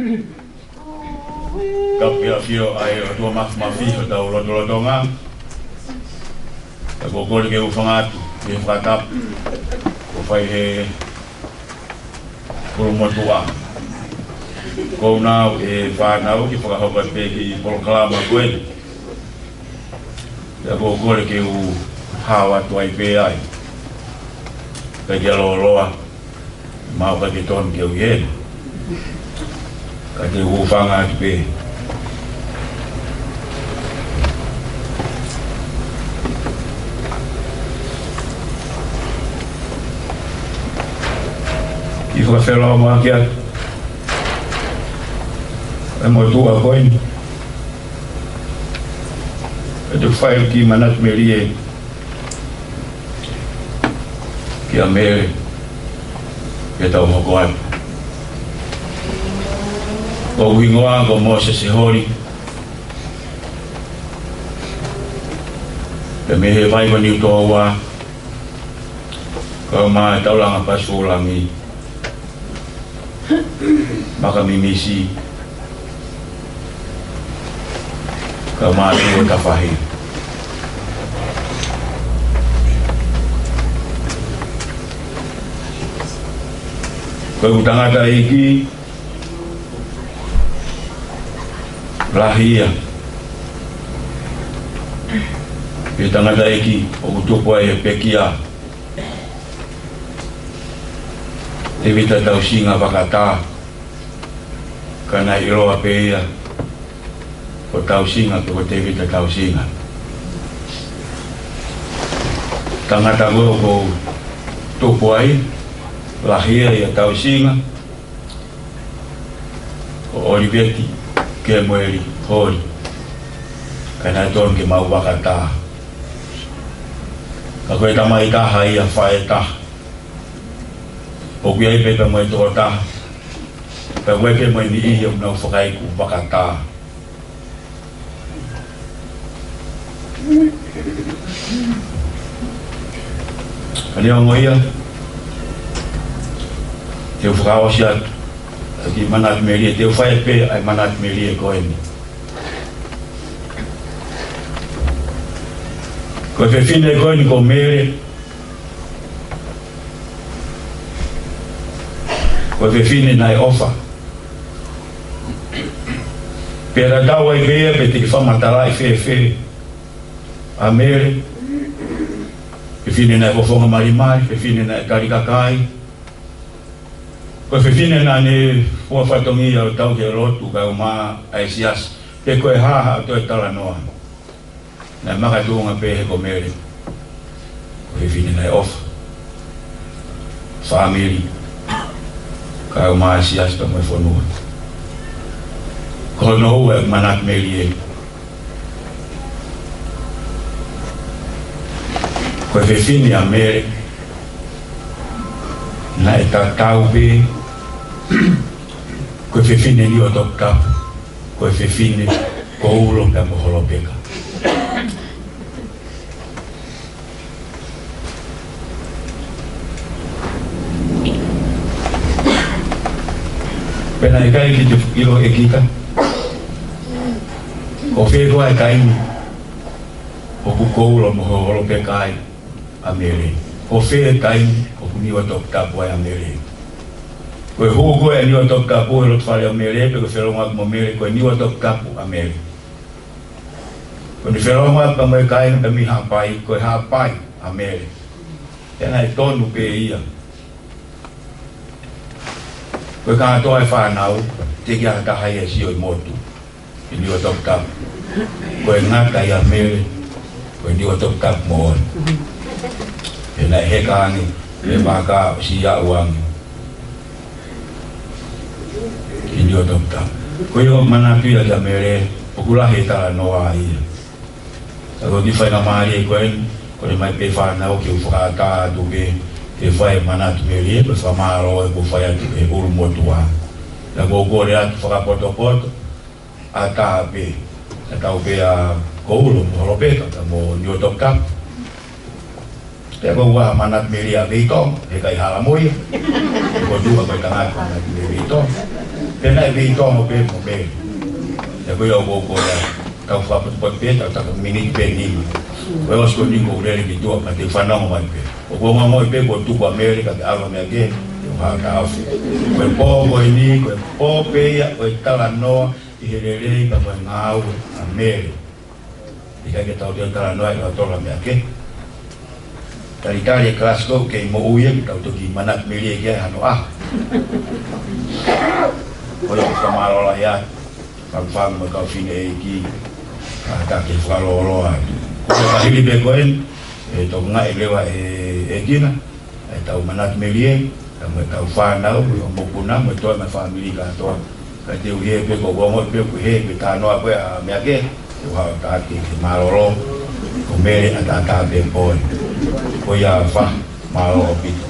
Tapu ki he ʻafio ʻa e ʻOtua Māfimafi ʻi hotau lotolotonga. Pea ʻoku ou kole ke u hūfanga atu ki he fakatapu kuo fai ʻe he ʻulumotuʻa. Ko u nau e fānau ke fakahoko atu pē ki he polokalama ko eni. Pea ʻoku ou kole ke u hao atu ai pē ai. Ka ke lōloa, mau ka ke tonu ke u ʻi heni. Ka te u hūfanga atu pē. Kiʻi fakafeʻiloaki atu e motuʻa ko eni. ʻE te fai ki manatu melie kia Mele, ke tau hoko atu. Ko hoku hingoa ko Mōsese Holi. Pea mei he vai ko Niutōua, kau mai Taulanga Pasifiki Langi, Makamimisi, kau mai Tuʻa Tafahi. Ko e tangataʻeiki lahi ia. Ko e tangataʻeiki ʻoku tupu ai e pekia. Tēvita Tausinga Vakatā, ka naʻe ʻiloa pē ia ko Tausinga pe ko Tēvita Tausinga. Tangata ko ē ʻoku tupu ai, lahi ia ʻia Tausinga, ko ʻOliveti Kemueli Holi, ka naʻe tonu ke mau Vakatā. Ka ko e tamai taha ia, faʻē taha. ʻOku ʻi ai pē pea mo e tokotaha, pea ʻoku ʻi ai pē mo e niʻihi ʻoku nau fakaiku Vakatā. Ka neongo ia, te u fakaʻosi atu ʻa e kiʻi manatu melie, te u fai pē ʻa e manatu melie ko eni. Ko e fefine ko eni ko Mele, ko e fefine naʻe ʻofa. Pea tatau ai pē ia pe te ke fakamatalaʻi fēfē ʻa Mele. Fefine naʻe fofonga malimali, fefine naʻe tali kakai. Ko e fefine naʻa ne fua fatongia ʻo tauhi e lotu kae ʻumaʻā e siasi. Pe ko e hā haʻo toe talanoa, naʻe makatuʻunga pē he ko Mele ko e fefine naʻe ʻofa, fāmili, kae ʻumaʻā e siasi pea mo e fonua. Ko hono ua e manatu melie, ko e fefine ʻa Mele naʻe tatau pē, ko e fefine Niuatoputapu, ko e fefine Koulo pea mo Holopeka. Pea naʻe ʻikai ke te ʻilo ʻe kita ko fē koā e taimi ʻoku Koulo mo Holopeka ai ʻa Mele. Ko fē e taimi ʻoku Niuatoputapu ai ʻa Mele. Ko e hū ko ē ʻa Niuatoputapu he loto fale ʻo Mele, pe ko e felongoaki mo Mele, ko e Niuatoputapu ʻa Mele. Ko ʻene felongoaki pea mo e kāinga pea mei Haʻapai, ko e Haʻapai ʻa Mele. Pea naʻe tonu pē ia. Ko e kātoa e fānau, teʻeki ai ha taha ia ʻe sio ʻi motu ʻi Niuatoputapu. Ko e ngata ia Mele, ko e Niuatoputapu moʻoni. He naʻe heka ange e vaka ʻo siʻi aʻu ange ʻi Niuatoputapu. Ko ia ʻoku manatu ia kia Mele, ʻoku lahi e talanoa ia. Ka ko e kiʻi faingamālie ko eni, kole mai pē fānau ke u fakaʻatā atu pē, ke fai e manatu melie, pea fakamālō e kuo fai atu ʻe he ʻulumotuʻa. Ka ʻoku ou kole atu fakapotopoto, ʻatā pē, ʻatā pē ʻa Koulo mo Holopeka, ka mo Niuatoputapu. Pea ko e ua manatu melie ʻa Veitonga, heʻikai hala mo ia. Ko e ua ko e tangata manatu melie Veitonga. Pea naʻe vei tongo pē mo Mele. Pea ko ia ʻoku ou kole atu, tau fakapotopoto pē, tau taka miniti pē ni. Ko e ʻosi ko eni ʻoku ou lele ki tuʻa, ka te u fanongo mai pē. ʻOku ou ongoʻi pē kuo tuku ʻa Mele, ka te ʻalu ʻa Meʻakehe, te u hao taʻofi. Ko e pō ko eni, ko e pō pē ia ʻo e talanoa ʻi he lelei pea mo e ngāue ʻa Mele. ʻIkai ke tau toe talanoa ʻi he tala Meʻakehe. Talitali e kalasi ko ē ʻoku kei moʻui, ke tau toki manatu melie ki ai hano ʻaho. Ko ia ʻoku fakamālō lahi atu, Fangafanga mo e kau fefine ʻeiki, ʻa, ka ke fakalōloa atu. Ko e ka hili pē ko eni, ʻe tokangaʻi leva ʻe, ʻe Kina ʻetau manatu melie, pea mo ʻetau fānau, mo e mokopuna, mo e toe mo e fāmili kātoa. Ka te u hē pē, ʻoku ou ongoʻi pē ʻoku hē pē talanoa ko ē ʻa Meʻakehe, te u hao taʻaki ke mālōlō, ko Mele ʻataʻatā pē pō eni. Ko ia fa, mālō ʻaupito.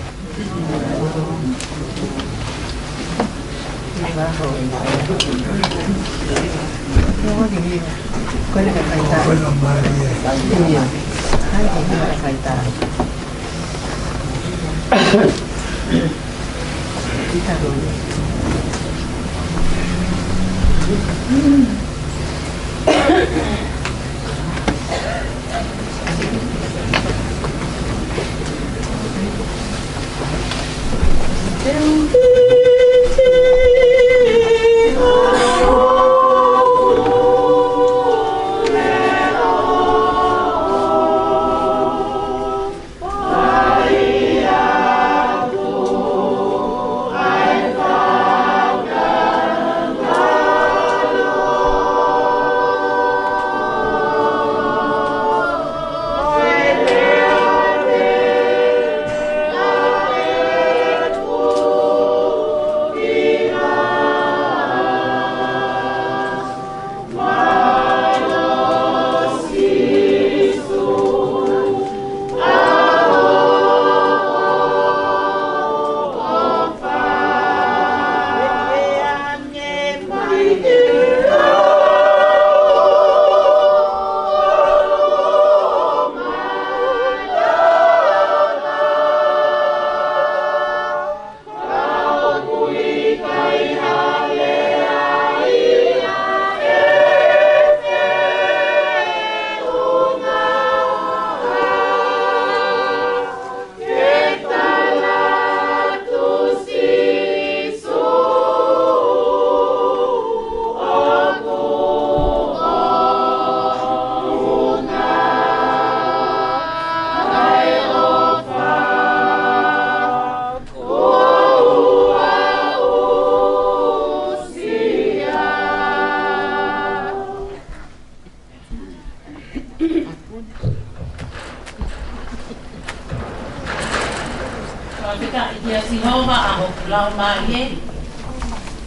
Fakafetaʻi kia Sihova ʻa hoku laumālie,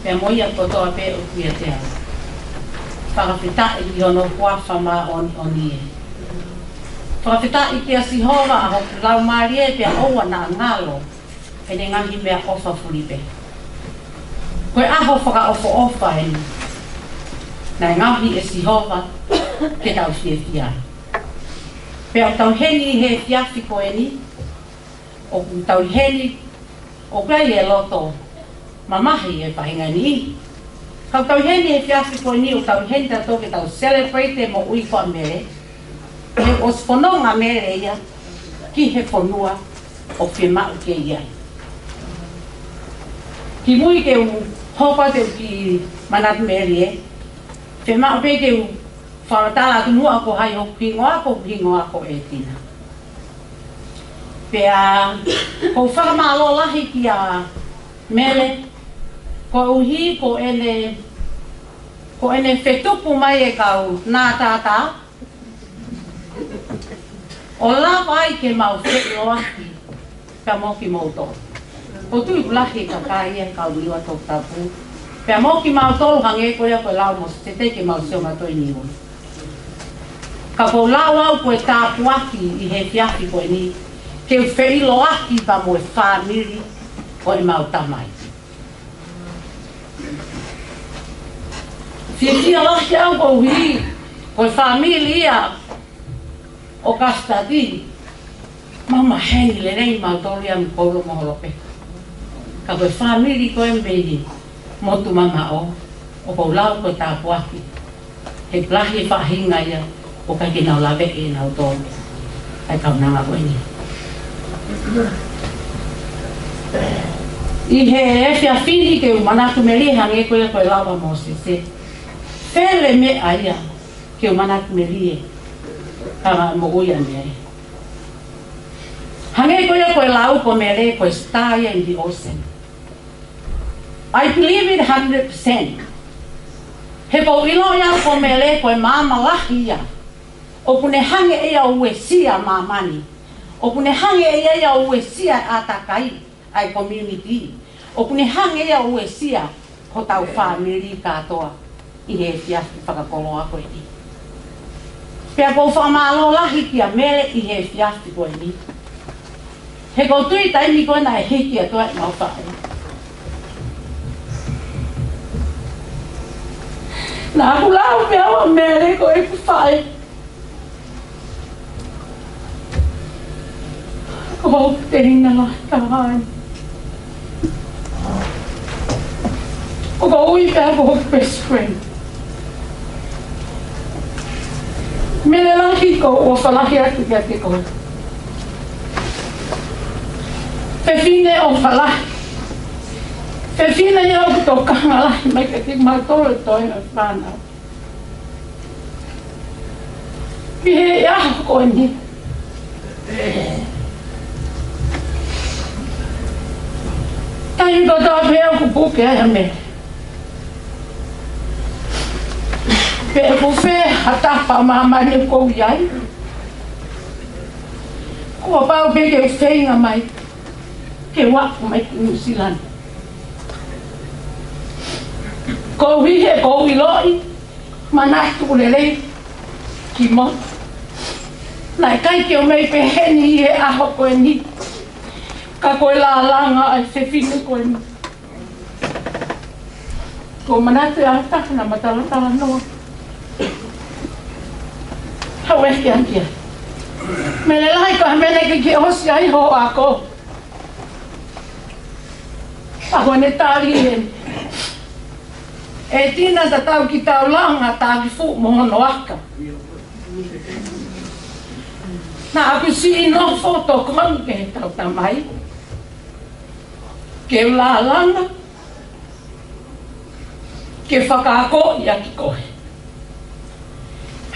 pea mo ia kotoa pē ʻoku ʻiate au. Fakafetaʻi ki hono huafa māʻoniʻoni ē. Fakafetaʻi kia Sihova ʻa hoku laumālie, pea ʻoua naʻa ngalo ʻene ngaahi meʻaʻofa fulipē. Ko e ʻaho fakaʻofoʻofa eni naʻe ngaohi ʻe Sihova ke tau fiefia ai. Pea ʻoku tau ʻi heni he efiafi ko eni, ʻoku tau ʻi heni, ʻoku ʻi ai e loto mamahi e faʻahinga ni. Ka ʻoku tau ʻi heni he efiafi ko eni, ʻoku tau ʻi heni tautolu ke tau celebrate e moʻui ko ē ʻa Mele. He ʻosi fononga ʻa Mele ia ki he fonua ʻoku fiemaʻu ke ʻi ai. Kimui ke u hoko atu ki he manatu melie, fiemaʻu pē ke u fakamatala atu muʻa ko hai hoku hingoa, ko hoku hingoa ko ʻEtina. Pea ʻoku ou fakamālō lahi kia Mele, koeʻuhi ko ʻene, ko ʻene fetuku mai e kau nātātā, ʻo lava ai ke mau feʻiloaki pea mo kimoutolu. ʻOku ou tui ʻoku lahi e kakai ia he Kauniuniua Toputapu, pea mo kimautolu hangē ko ia ko e lau ʻa Mōsese, teʻeki ke mau sio mautolu ʻi Niua. Ka ʻoku ou lau au ko e tāpuaki ʻi he efiafi ko eni, ke u feʻiloaki pea mo e fāmili ʻo ʻemau tamai. Fiefia lahi au koeʻuhi ko e fāmili ia ʻo Kasitati, mau maheni lelei mautolu ia mo Kolo mo Holope. Ka ko e fāmili ko ē mei motu mamaʻo, ʻoku ou lau ko e tāpuaki. He lahi e faʻahinga ia ʻoku ʻikai ke nau laveʻi ʻe nautolu ʻa e kaunanga ko eni. ʻI he efiafi ni ke u manatu melie hangē ko ia ko e lau ʻa Mōsese. Fele meʻa ia ke u manatu melie ka moʻui ʻa Mele. Hangē ko ia ko e lau ko Mele ko e star ia in the ocean. I believe it hundred percent. He ʻoku ou ʻiloʻi au ko Mele ko e maama lahi ia. ʻOku ne hanga ʻe ia ʻo uesia māmani. ʻOku ne hanga ʻe ia ʻo uesia ʻa e ʻātakai, ʻa e community. ʻOku ne hanga ʻe ia ʻo uesia hotau fāmili kātoa ʻi he efiafi fakakoloa ko eni. Pea ʻoku ou fakamālō lahi kia Mele ʻi he efiafi ko eni. He ʻoku ou tui taimi ko ē naʻe hiki atu ai ʻemau faʻē, naʻá ku lau pē au ʻa Mele ko ʻeku faʻē. Ko hoku tehina lahi taha eni. ʻOku ou ui pē au ko hoku best friend. Mele lahi, ʻoku ou ʻofa lahi atu kiate koe. Fefine ʻofa lahi. Fefine ia ʻoku tokanga lahi mai kiate kimautolu e toenga fānau. ʻI he ʻaho ko eni, taimi kotoa pē ʻoku puke ai ʻa Mele, pe ʻoku fē ha tapa ʻo māmani ʻoku ou ʻi ai, kuo pau pē ke u feinga mai ke u aʻu mai ki Nuʻusila ni. Koeʻuhi he ʻoku ou ʻiloʻi, manatu lelei kimoutolu, naʻe ʻikai ke u mei pehē ni ʻi he ʻaho ko eni, ka ko e lālanga ʻa e fefine ko eni. ʻOku ou manatu ʻa e taha naʻa ma talatalanoa, hau e kia kia. Mele lahi, ko e hā e meʻa naʻe ʻikai ke ʻosi ai hoʻo ako? Pea ko ʻene tali eni, ʻe Tina, tatau ki taulanga, taki fuʻu mo hono aka. Naʻá ku siʻi nofo tokoni ki heʻetau tamai ke u lālanga, ke fakaakoʻi ʻaki koe.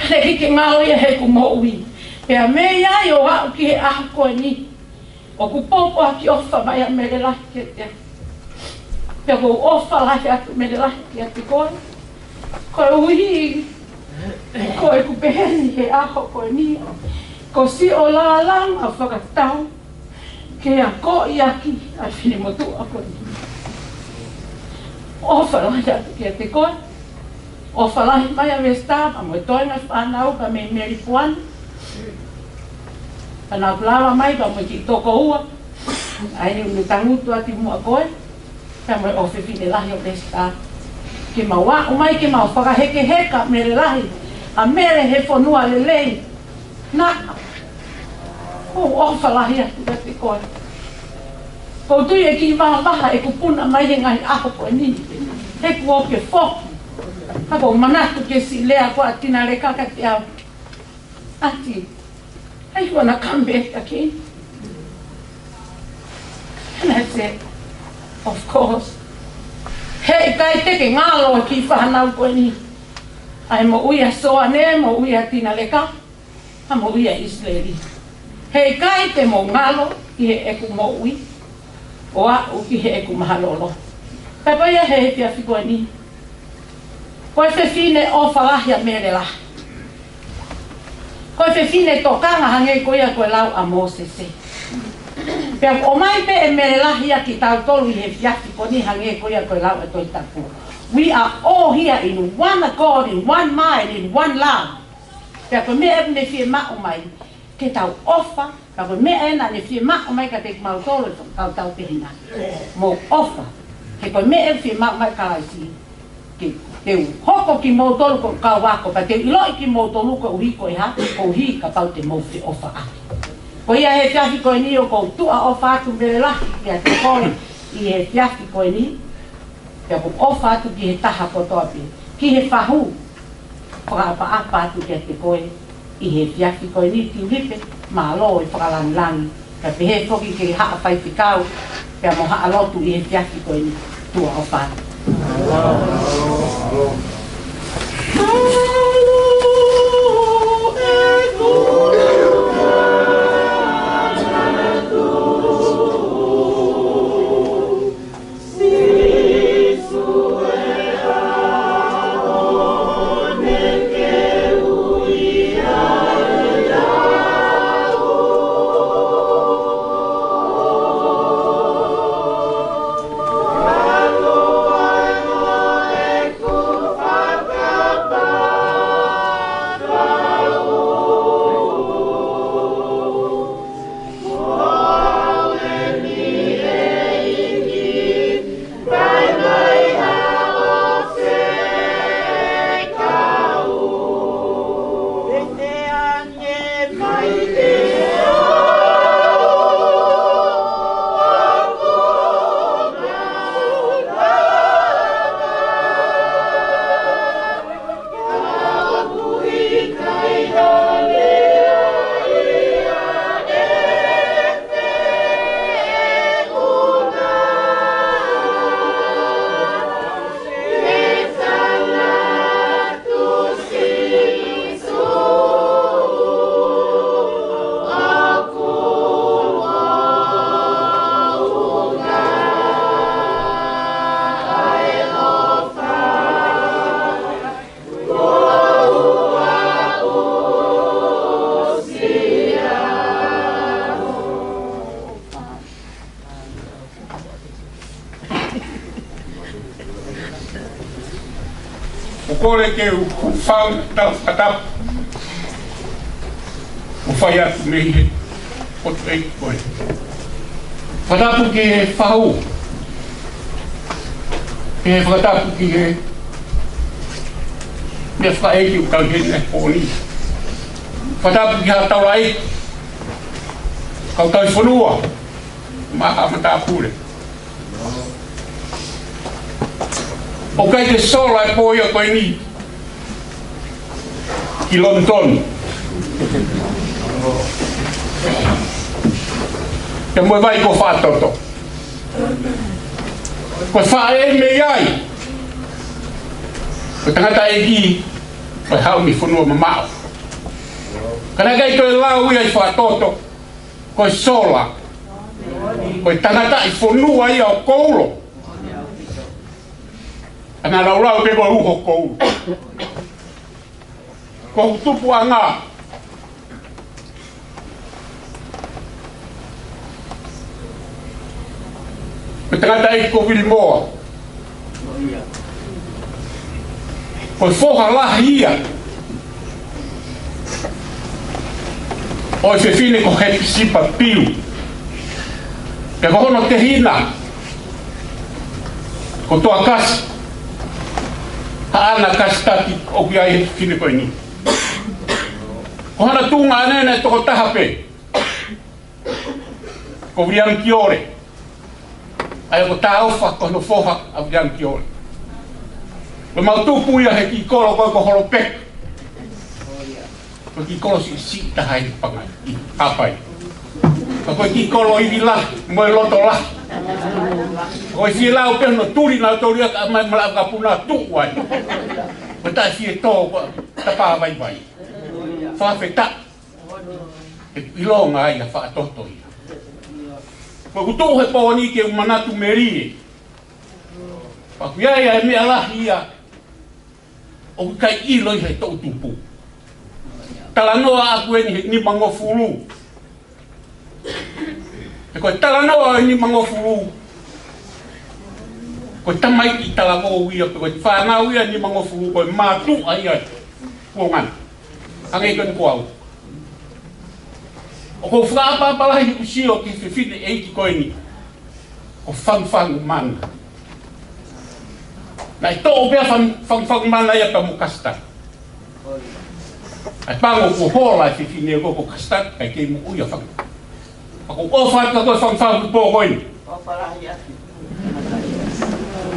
He ʻikai ke ngalo ia heʻeku moʻui. Pea mei ai ʻo aʻu ki he ʻaho ko eni, ʻoku popo ʻaki ʻofa mai ʻa Mele lahi kiate au. Pea ʻoku ou ʻofa lahi atu Mele lahi kiate koe. Koeʻuhi ko ʻeku pehē ni he ʻaho ko eni, ko siʻo lālanga fakatau ke akoʻi ʻaki ʻa e finemotuʻa ko eni. ʻOfa lahi atu kiate koe. ʻOfa lahi mai ʻa Vesita pea mo e toenga fānau pea mei Melipoane. Pea naʻá ku lava mai pea mo e kiʻi tokoua, ʻa eni ʻoku ne tangutu atu muʻa ko ē, pea mo e ʻofefine lahi ʻo Vesita, ke mau aʻu mai ke mau fakahekeheka Mele lahi, ʻa Mele he fonua lelei. Naʻa ku ʻofa lahi atu kiate koe. ʻOku ou tui ʻe kiʻi vahavaha ʻeku puna mai he ngaahi ʻaho ko eni, he kuo ke foki. Ka ʻoku ou manatu ki he siʻi lea ko ē ʻa Tina Leka kiate au, "Auntie, are you gonna come back again?" And I said, "Of course." Heʻikai te ke ngalo ʻa e kiʻi fānau ko eni, ʻa e moʻui ʻa Soane, moʻui ʻa Tina Leka, ʻa e moʻui ʻa ʻIsileli. Heʻikai te mou ngalo ʻi heʻeku moʻui ʻo aʻu ki heʻeku mahalo loloto. Pea ko ia he efiafi ko eni, ko e fefine ʻofa lahi ʻa Mele lahi. Ko e fefine tokanga hangē ko ia ko e lau ʻa Mōsese. Pea ʻomai pē ʻe Mele lahi ia kiate kitautolu ʻi he efiafi ko eni hangē ko ia ko e lau ʻa e Tohi Tapu. We are all here in one accord, in one mind, in one love. Pea ko e meʻa ʻoku ne fiemaʻu mai ke tau ʻofa, ka ko e meʻa ē naʻá ne fiemaʻu mai kiate kimautolu ʻe fakakautau pehē na. Mou ʻofa. He ko e meʻa ē fiemaʻu mai Kalaisi. Ke, te u hoko kimoutolu ko e kau ako, pea te u ʻiloʻi kimoutolu koeʻuhi ko e hā, koeʻuhi kapau te mou feʻofaʻaki. Ko ia he efiafi ko eni ʻoku ou tuʻa ʻofa atu Mele lahi kiate koe ʻi he efiafi ko eni. Pea ʻoku ou ʻofa atu ki he taha kotoa pē, ki he fahu, fakaʻapaʻapa atu kiate koe ʻi he efiafi ko eni Tiulipe, mālō e fakalangilangi, kae pehē foki ki he haʻa faifekau, pea mo haʻa lotu ʻi he efiafi ko eni, tuʻa ʻofa atu. ʻOku ou kole ke u hūfanga he tala fakatapu ʻoku fai atu mei he ʻOtua ko ē. Fakatapu ki he fahu. Ke fakatapu ki he meʻa fakaʻeiki ʻoku tau ʻi heni he pō ni. Fakatapu ki he taulaʻeiki, kau tauhi fonua, mo e haʻa matāpule. ʻOku ʻikai ke sola e pō ia ko eni ki Lonitoni. Pea mo e vai ko Faʻatoto. Ko e faʻē mei ai. Ko e tangataʻeiki, ko e haʻu mei he fonua mamaʻo. Ka naʻe ʻikai toe lau ia ʻi Faʻatoto ko e sola. Ko e tangataʻi fonua ia ʻo Koulo. Ka naʻa laulau pē ko e uho Koulo. Ko hoku tupuʻanga ko e tangataʻeiki ko Vilimoa. Ko e foha lahi ia ʻo e fefine ko Hepisipa Piu. Pea ko hono tehina ko Toakasi Haʻana Kasitaki ʻoku ʻi ai e fefine ko eni. Ko hona tuongaʻane naʻe toko taha pē, ko Viliami Kiole. ʻA ia ko Tāofa ko hono foha ʻa Viliami Kiole. Ko e mau tupu ia he kiʻi kolo ko ē ko Holopeka. Ko e kiʻi kolo siʻisiʻi taha ʻi Pangai, ʻi Haʻapai. Ka ko e kiʻi kolo ivi lahi mo e loto lahi. Ko e fie lau pē hono tuli nautolu ia kae ʻomai malaʻe vakapuna tuʻu ai. Ko e taʻe fie tō ko e tapa vaivai. Fakafetaʻi. He ʻilonga ai ʻa Faʻatoto ia. Ko ʻeku tuʻu he pō ni ke u manatu melie. Pea ʻoku ʻi ai ʻa e meʻa lahi ia ʻoku ʻikai ʻilo ʻe he toʻutupu. Talanoa ʻaku eni he nimangofulu. He ko e talanoa ʻo e nimangofulu, ko e tamaiki talavou ia, ko e fānau ia nimangofulu, ko e mātuʻa ia kuo ngana. Hangē ko eni ko au. ʻOku ou fakaʻapaʻapa lahi ʻeku sio ki he fefine ʻeiki ko eni, ko Fangufangumana. Naʻe toʻo pē ʻa Fang-, Fangufangumana ia pea mo Kasitaki. ʻA e pango kuo hola e fefine ko, ko Kasitaki, kae kei moʻui ʻa Fangu. Pea ʻoku ou ʻofa atu kia koe Fangufangu he pō ko eni.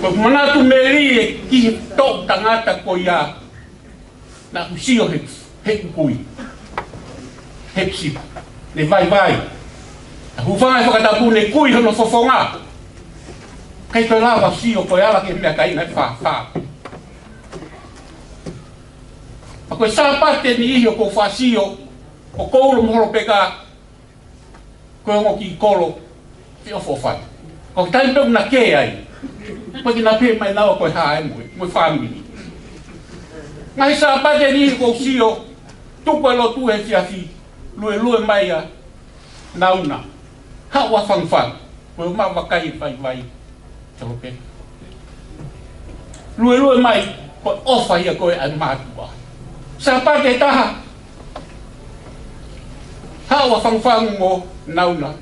Ko e manatu melie ki he toʻu tangata ko ia naʻa ku sio he, he kui. He sipi. Ne vaivai. Naʻe hūfanga he fakatapu ne kui hono fofonga. ʻIkai toe lava sio ko e ala ki he meʻakai naʻe fāfā. Pea ko e Sāpate ʻe niʻihi ʻoku ou faʻa sio, ko Koulo mo Holopeka, ko e ongo kiʻi kolo, feʻofoʻofani. Ko e taimi pē ʻoku na kē ai, ko e kina pē mai naua ko e hā e mo e, mo e fāmili. Ngaahi Sāpate ʻe niʻihi ʻoku ou sio, tuku e lotu he efiafi, luelue mai ʻa Nauna. Haʻu ʻa Fangufangu, ko e ʻomai vakai e vaivai. Talope. Luelue mai, ko e ʻofa ia ko ē ʻa e mātuʻa. Sāpate ʻe taha. Haʻu ʻa Fangufangu mo Nauna.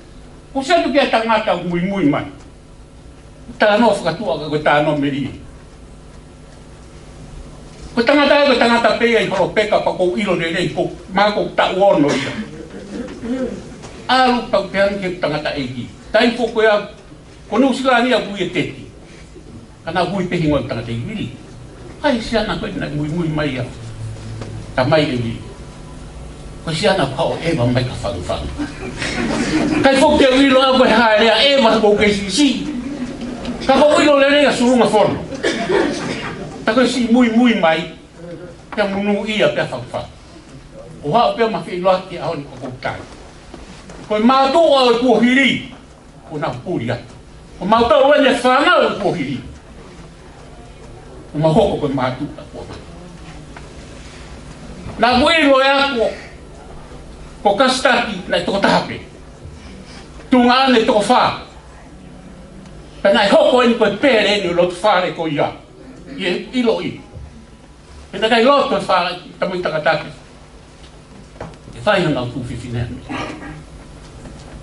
Ko e sio atu ki he tangata ʻoku muimui mai. Talanoa fakatuʻa ka ko e talanoa melie. Ko e tangata ē, ko e tangata pē ia ʻi Holopeka pea ʻoku ou ʻilo lelei ko, mahalo ʻoku taʻu ono ia. ʻAlu pea u pehē ange ki he tangataʻeiki. Taimi foki ko ia, ko Nuʻusila ni ʻoku ui e teti. Ka naʻa ku ui pē hingoa ʻo e tangataʻeiki, Vili. Ko e hā e siana ko ē naʻe muimui mai ia? Tamai, ʻe Vili, ko e siana ko ē ʻeva mai kia Fangufangu. ʻIkai foki te u ʻilo au ko e hā e lea ʻeva, ʻoku ou kei siʻisiʻi. Ka ʻoku ou ʻilo lelei ʻa Sulungafono. Tā ko e siʻi muimui mai, pea monūʻia pē ʻa Fangufangu. ʻO haʻu pē ʻo ma feʻiloaki he ʻaho ni ʻoku ou tali. Ko e mātuʻa ʻo e kuohili, ʻoku nau puli atu. Ko mautolu eni e fānau ʻo e kuohili, ʻoku mau hoko ko e mātuʻa ʻo e kuohili. Naʻa ku ʻilo ʻe au ko, ko Kasitaki naʻe toko taha pē. Tuongaʻane toko fā. Pea naʻe hoko eni ko e pele eni ʻo e loto fale ko ia. ʻI he ʻiloʻilo. Pea naʻe ʻikai loto e fale, tamai takatake. ʻE fai hanga ʻo tuʻu fefine.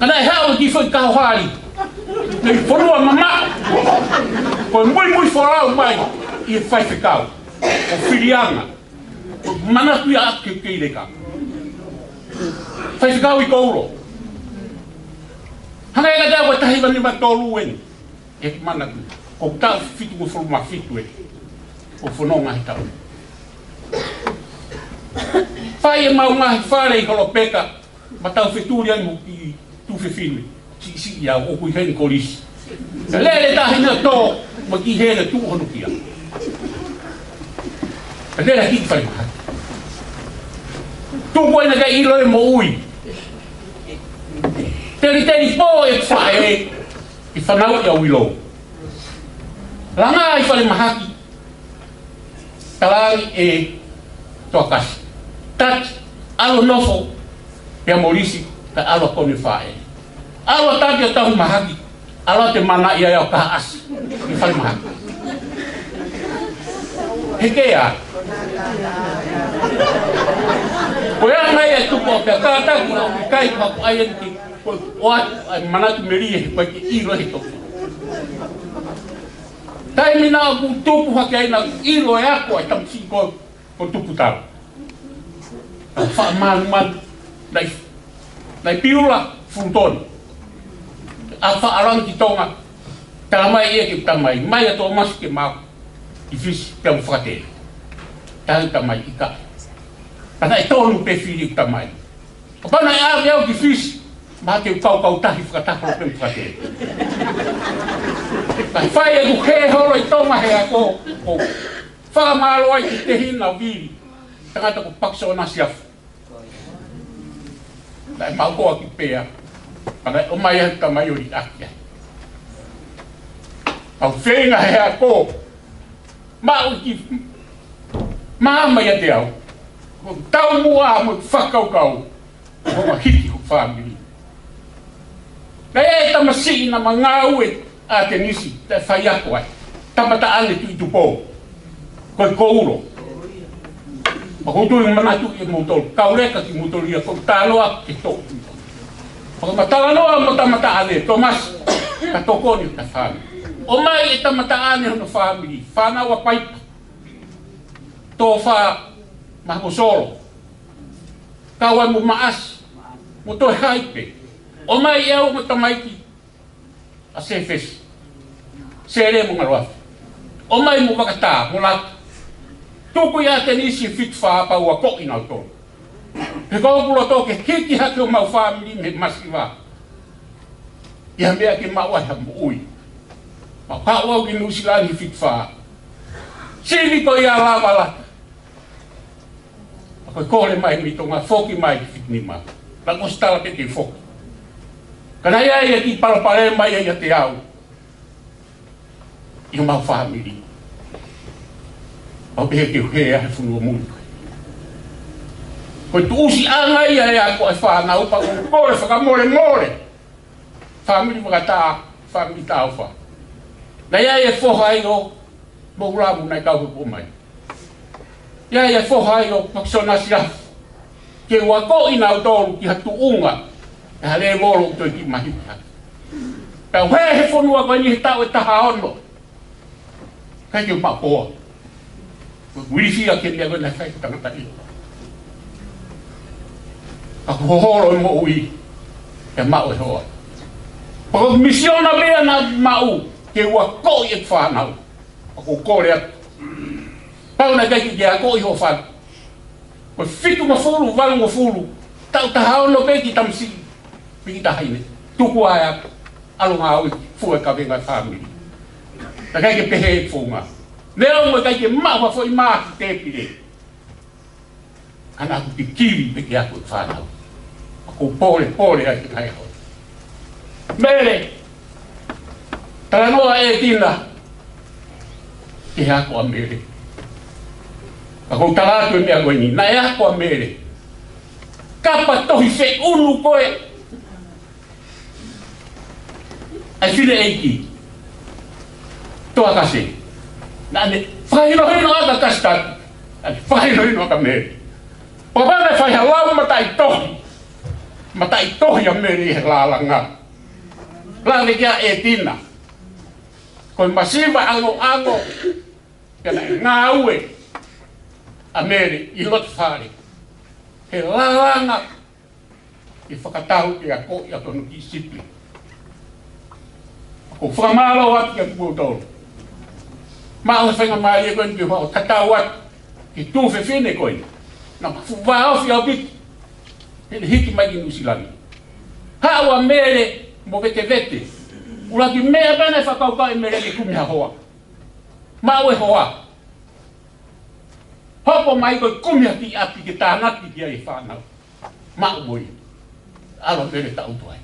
Ka naʻe haʻu e kiʻi foʻi kau hali. Naʻe fonua mamaʻo. Ko e muimui folau mai ʻi he faifekau. Ko Filianga. Ko e manatu ia ʻaku ke kei leka. Faifekau ʻi Koulo. Hanga ʻe ia ʻo tahi vani ma tolu eni. ʻE manatu, ko e taʻu fitungofulu mā fitu ē, ʻo fononga he taʻu. Fai ʻemau ngaahi fale ʻi Holopeka, ma tau fetuli ai mo e kiʻi tuofefine siʻisiʻi ia ʻoku ʻi heni, Kolisi. Ka lele tahi na tō, mo e kiʻi hele tuʻu hono kia. Ka lele ki falemahaki. Tuku ʻena kae ʻilo e moʻui. Teliteli pō e faʻē, ʻi fanauʻi ʻa Uilo. Langa ʻi falemahaki. Talaange ʻe Toakasi, Tati, ʻalu ʻo nofo pea mo Lisi, kae ʻalu ʻa Koni faʻē. ʻAlu ʻa Tati ʻo tauhi mahaki, ʻalu ʻo te mana ia ʻo kahaʻasi ʻi falemahaki. He kea. Ko e anga ia e tupu ʻo pea kātaki ʻo ʻikai ko haku ʻai eni ke ko e ʻoatu ʻa e manatu melie he ʻikai ke ʻilo he tofu. Taimi naʻa ku tupu hake ai naʻa ku ʻilo e ako ʻa e tamasiʻi ko, ko Tuputau. Naʻe faʻa manumalu, naʻe, naʻe piula Fulutoni. ʻA faʻa ʻalu ange ki Tonga, talamai ia ke tamai, mai ʻa Tōmasi ke mau ki Fisi, pea u fakatele. Talamai ʻikai. Ka naʻe tonu pē fili tamai. Kapau naʻe ʻave au ki Fisi, mahalo te u kaukau tahi fakataha pē mo fakatele. Kae fai ʻeku hē holo ʻi Tonga he ako, ʻo fakamālō ai ki he tehina ʻo Vili, tangata ko Pakisona Siafu. Naʻe mau hoa ki pea, ka naʻe ʻomai ʻe he tamai ʻo liʻaki ai. Au feinga he ako, maʻu ki, maama ia te au. Ko e taumuʻa mo e fakakaukau. Ko e hiki ho fāmili. Naʻe ʻi ai e tamasiʻi naʻa ma ngāue ʻa ʻAtenisi, taʻe faiako ai. Tama taʻane Tuʻi Tupou. Ko e Koulo. Ma ko tui manatu ʻe moutolu. Kau leka kimoutolu ia ko e talanoa ke tō. Ma ko ma talanoa mo tama taʻane, Tōmasi. Ka tokoni ʻa e fāmili. ʻOmai e tama taʻane hono fāmili. Fānau ʻa Paipa. Tōfā Mahamosolo. Kau ai mo Maʻasi, mo Toehaipe. ʻOmai ʻe au mo tamaiki ʻa Sefesi. Sele mo Ngaloafi. ʻOmai mo Vakatā, mo Lata. Tuku ʻi ʻAtenisi ʻe fitu fā pea u akoʻi kinautolu. He ko ʻeku loto ke hiki hake homau fāmili mei he masiva. ʻI ha meʻa ke maʻu ai ha moʻui. Pea u haʻu au ki Nuʻusila ʻi he fitu fā. Sivi ko ia lava Lata. Pea ko e kole mai mei Tonga, foki mai ki fitu nima. Naʻá ku ʻosi tala pē ke foki. Ka naʻe ʻi ai e kiʻi palopalema ia ʻiate au ʻi homau fāmili. Pea u pehē ke u hē ʻa e fonua muli. Ko e tuʻusiʻanga ia ʻeku ako ʻa e fānau, pea ʻoku ou kole fakamolemole. Fāmili Vakatā, fāmili Taufa. Naʻe ʻi ai e foha ia ʻo Moulamu naʻe kau he kuo mai. ʻI ai e foha ia ʻo Pakisona Siafu. Ke u akoʻi kinautolu ki ha tuʻunga ʻe ha lēvolo ʻoku toe kiʻi mahiki hake. Pea u hē he fonua ko eni he taʻu ʻe taha ono. ʻIkai ke u maʻu hoa. Ko e uilifia ki he meʻa ko ē naʻe fai ʻe he tangata ia. Ka kuo hoholo e moʻui, pea maʻu e hoa. Pea ko e misiona pē ia naʻá ku maʻu ke u akoʻi e fānau. Pea ʻoku ou kole atu, kapau naʻe ʻikai ke ke akoʻi hoʻo fānau, ko e fitungofulu, valungofulu, taʻu taha ono pē kiʻi tamasiʻi, pe kiʻi taʻahine, tuku ā ʻo ʻalu ʻo ngāue, fua e kavenga e fāmili. Naʻe ʻikai ke pehē e founga. Neongo ʻikai ke maʻu ha foʻi mā ki he tēpile, ka naʻá ku kikivi pē ke ako e fānau. Pea ʻoku ou polepole ai ki he ngaahi ʻaho. Mele, talanoa ʻEtina ki he ako ʻa Mele. Pea ʻoku ou tala atu e meʻa ko eni, naʻe ako ʻa Mele. Kapa tohi feʻunu ko ē ʻa e fineʻeiki Toakase. Naʻá ne fakahinohino ʻaki ʻa Kasitati. Naʻá ne fakahinohino ʻaki ʻa Mele. Pea naʻe fai ha lau mataʻitohi. Mataʻitohi ʻa Mele ʻi he lālanga. Lave ki ai ʻEtina. Ko e masiva ʻangoʻango. Pea naʻe ngāue ʻa Mele ʻi loto fale. He lālanga ke fakatau ke akoʻi ʻa hono kiʻi sipi. ʻOku ou fakamālō atu kiate kimoutolu. Maʻu e faingamālie ko eni ke u hao tatau atu ki he tuofefine ko eni. Naʻá ma fuʻu vāofi ʻaupito heʻene hiki mai ki Nuʻusila ni. Haʻu ʻa Mele mo Vetevete. ʻUluaki meʻa pē naʻe fakakaukau ʻe Mele ke kumi ha hoa. Maʻu e hoa. Hoko mai ko e kumi ha kiʻi ʻapi ke tānaki ki ai e fānau. Maʻu mo ia. ʻAlu ʻa Mele taʻutu ai.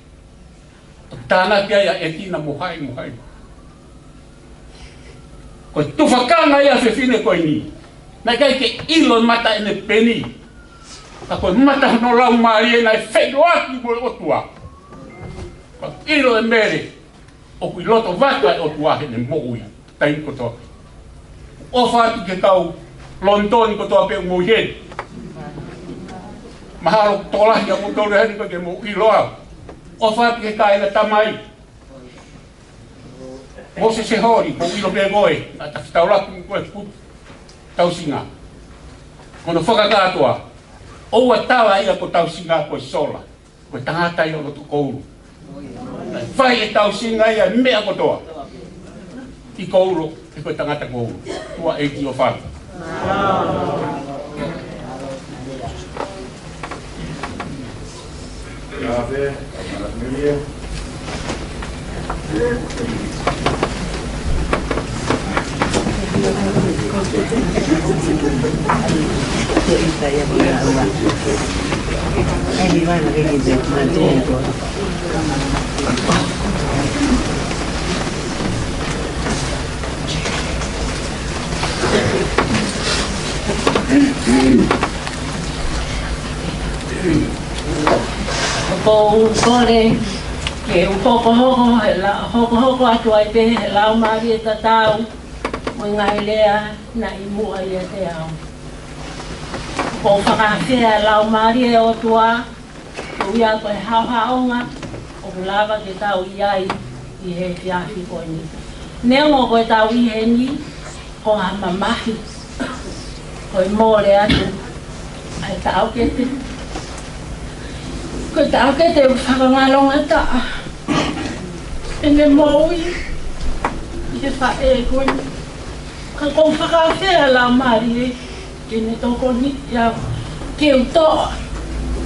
Toki tānaki ai ʻa ʻEtina mo hai mo hai. Ko e tufakanga ia ʻa e fefine ko eni. Naʻe ʻikai ke ʻilo e mata ʻene peni. Ka ko e mata hono laumālie naʻe feʻiloaki mo e ʻOtua. Ka ʻilo ʻe Mele ʻoku ʻi loto vaka e ʻOtua heʻene moʻui taimi kotoa pē. ʻOfa atu ki he kau Lonitoni kotoa pē ʻoku mou ʻi heni. Mahalo tokolahi ʻa moutolu heni ʻoku ʻikai ke mou ʻilo au. ʻOfa atu ki he kāinga Tamai. Mōsese Holi, ʻoku ou ʻilo pē koe, naʻá ta fetaulaki mo koe he putu tausinga. Ko hono fakakātoa, ʻoua tala ia ko Tausinga ko e sola. Ko e tangata ia ʻo loto koulu. Naʻe fai ʻe Tausinga ia e meʻa kotoa ʻi koulu, he ko e tangata koulu. Tuʻa ʻeiki ʻofa atu. ʻOku ou kole ke u hokohoko he la-, hokohoko atu ai pē he laumālie tatau mo e ngaahi lea naʻe ʻi muʻa ʻiate au. ʻOku ou fakaafeʻi e laumālie ʻo e ʻOtua, koeʻuhi ko e haʻohaʻonga ʻoku lava ke tau ʻi ai ʻi he efiafi ko eni. Neongo ko ʻetau ʻi heni, ko ha mamahi, ko e mole atu ʻa e taʻokete. Ko e taʻokete ʻoku fakangalongataʻa ʻene moʻui ʻi he faʻē ko eni. Ka ʻoku ou fakaafeʻi ʻa e Laumālie ke ne tokoniʻi au ke u toʻa,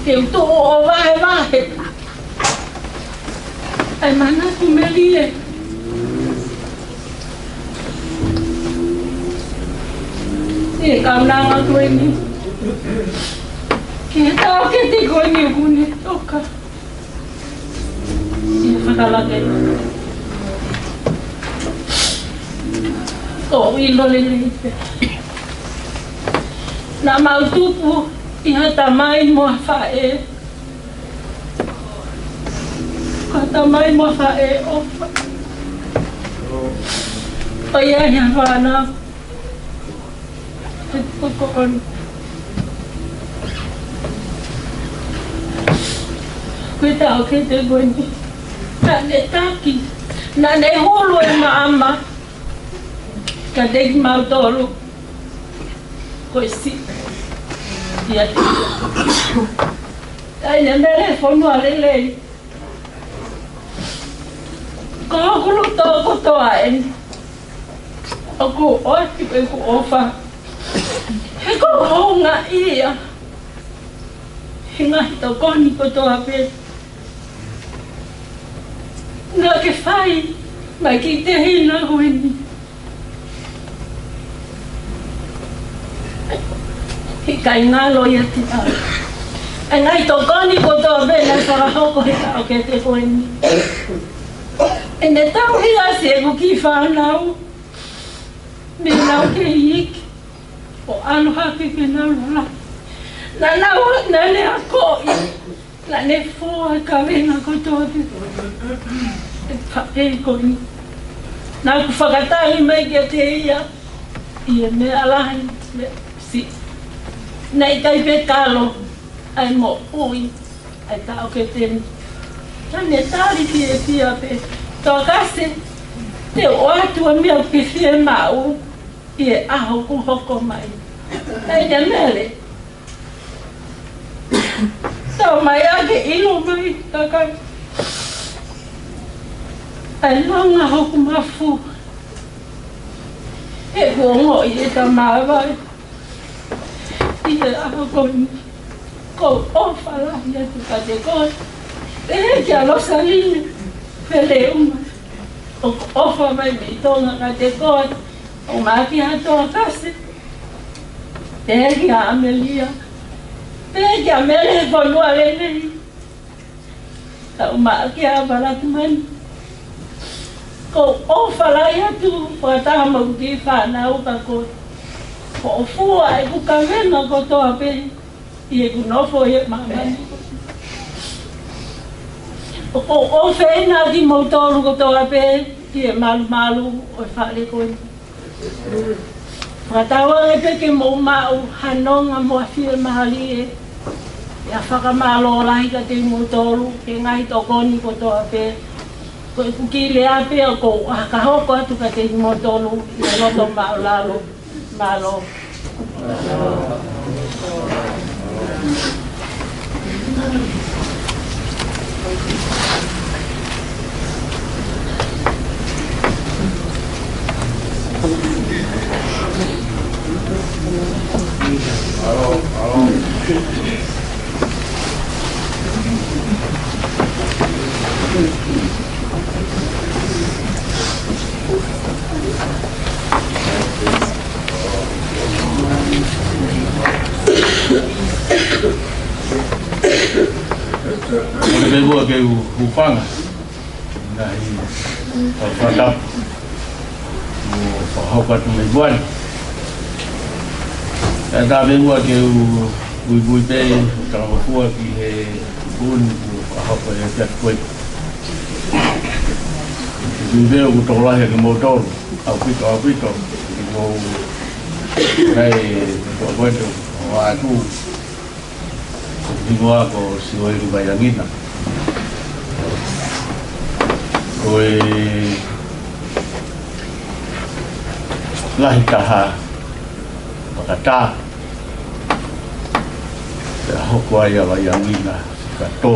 ke u toʻa ʻo vahevahe ʻa e manatu melie ʻi he kaunanga ko eni, ki he taʻokete ko eni ʻoku ne toka ʻi he fakalake. ʻOku ou ʻilo lelei pē naʻa mau tupu ʻi ha tamai mo ha faʻē. Ko ha tamai mo ha faʻē ʻofa. ʻOku ʻi ai ha fānau he tupu ko eni. Ko e taʻokete ko eni, naʻa ne taki, naʻa ne hulu e maama kiate kimautolu ko e siʻi ʻiate ia. Taʻahine Mele, fonua lelei, ko hoku loto kotoa eni ʻoku ʻoatu ʻeku ʻofa, he ʻoku ou houngaʻia he ngaahi tokoni kotoa pē naʻa ke fai mai ki he tehina ko eni. He ʻikai ngalo ʻiate au ʻa e ngaahi tokoni kotoa pē naʻe fakahoko he taʻokete ko eni. ʻEne tauhi ʻa ʻeku kiʻi fānau mei heʻenau kei iiki ʻo ʻalu hake ke nau lalahi. Naʻa nau, naʻa ne akoʻi, naʻa ne fua e kavenga kotoa pē ʻe faʻē ko eni. Naʻa ku fakatali mai kiate ia ʻi he meʻa lahi, meʻa siʻi. Naʻe ʻikai pē kalo ʻa e moʻui ʻa e taʻokete ni. Naʻa ne tali fiefia pē, Toakase, te u ʻoatu ʻa e meʻa ʻoku ke fiemaʻu ʻi he ʻaho ʻoku hoko mai. Taʻahine Mele, tau mai ā ke ʻilo mai, kakai, ʻa e langa hoku mafua he ʻoku ongoʻi ʻe ta māvae ʻi he ʻaho ko eni. ʻOku ou ʻofa lahi atu kiate koe. Pehē kia Losaline Feleuma, ʻoku ʻofa mai mei Tonga kiate koe. ʻOmai kia Toakase, pehē kia ʻAmelia, pehē kia Mele he fonua lelei. Kae ʻumaʻā kia Valatimani. ʻOku ou ʻofa lahi atu fakataha mo ʻeku kiʻi fānau ka ko e, ko e fua ʻeku kavenga kotoa pē ʻi heʻeku nofo ʻi māmani. ʻOku ou ʻofeina kimoutolu kotoa pē ʻi he malumalu ʻo e fale ko eni. Fakatauange pē ke mou maʻu ha nonga mo ha fiemālie ʻi ha fakamālō lahi kiate kimoutolu he ngaahi tokoni kotoa pē. Ko ʻeku kiʻi lea pē ʻoku ou ʻā ka hoko atu kiate kimoutolu ʻi he loto māʻulalo. Mālō. Mole pē muʻa ke u hūfanga ʻi he ngaahi fakatapu kuo fakahoko atu mei muʻa ni. Kae ʻatā pē muʻa ke u muimui pē ʻo talangofua ki he ʻuuni kuo fakahoko ʻe he ʻEiki ʻa e kueti. Muimui pē ʻoku tokolahi ʻa kimoutolu, ʻaupito, ʻaupito, ʻi hoʻomou ʻai e kueti ʻo atu. Ko e hingoa ko Sioeli Vaiangina. Ko e lahi taha fakatā, pea hoko ai ʻa Vaiangina Sikato.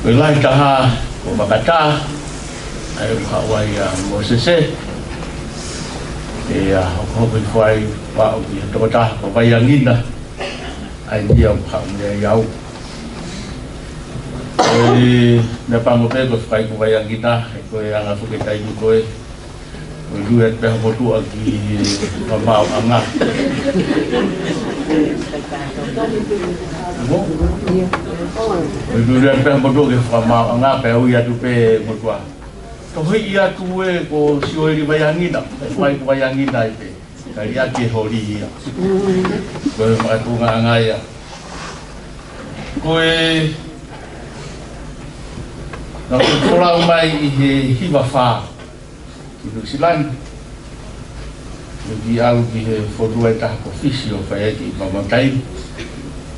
Ko e lahi taha ko Fakatā, ʻA ia ʻoku haʻu ai ʻa Mōsese, ʻe ia hokohoko hifo ai ʻo aʻu ki he tokotaha ko Vaiangina, ʻa ia ʻoku haʻu mei ai au. Ko e meʻa pango pē ko e fakaʻi ko Vaiangina, he ko e anga foki e taimi ko ē, ko e lue atu pē ha motuʻa ki he fakamaauʻanga. Ko e lue atu pē ha motuʻa ki he fakamaauʻanga, pea ui atu pē motuʻa. Tohiʻi atu ē ko Sioeli Vaiangina, ko e fakaʻi ko Vaiangina ai pē. Ka liʻaki e holi ia. Ko e makatuʻungaʻanga ia. Ko e, naʻa ku folau mai ʻi he hiva fā ki Nuʻusila ni. Naʻa ku ʻalu ki he fonua ʻe taha ko Fisi ʻo fai ai e kiʻi maumau taimi.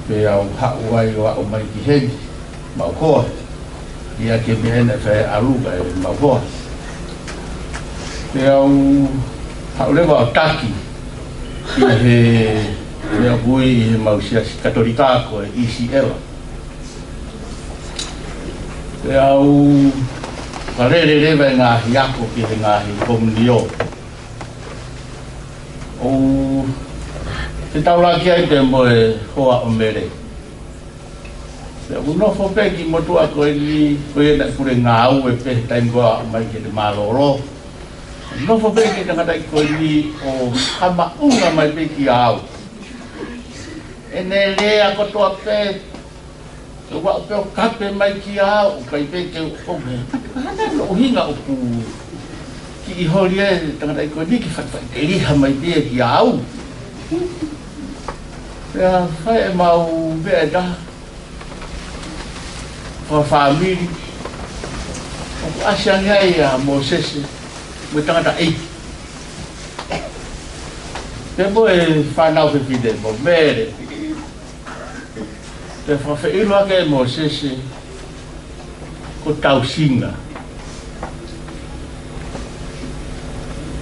Pea u haʻu ai ʻo aʻu mai ki heni, maʻu hoa. Liʻaki e meʻa naʻe fai ʻalu kae maʻu hoa. Pea u haʻu leva ʻo taki ʻi he meʻa ʻoku ui ʻi he mau siasi Katolika ko e E C L. Pea u fakalele leva e ngaahi ako ki he ngaahi komunio. ʻO fetaulaki ai pē mo e hoa ʻo Mele. Pea u nofo pē ki he motuʻa ko eni, ko ia naʻe pule ngāue pē he taimi ko ē ʻo aʻu mai ki he mālōlō. Nofo pē ki he tangataʻeiki ko eni ʻo hamaʻunga mai pē kiate au ʻene lea kotoa pē. ʻO aʻu pē ʻo kape mai kiate au, ʻikai pē ke u ʻomi. Hana no hinga ʻoku kiʻi holi e tangataʻeiki ko eni ke fakafaʻiteliha mai pē kiate au. Pea fai e mau meʻa ʻe taha fakafāmili. ʻOku ʻasi ange ai ʻa Mōsese mo e tangataʻeiki, pea mo e fānau fefine mo Mele. Pea fakafeʻiloaki ʻe Mōsese ko Tausinga.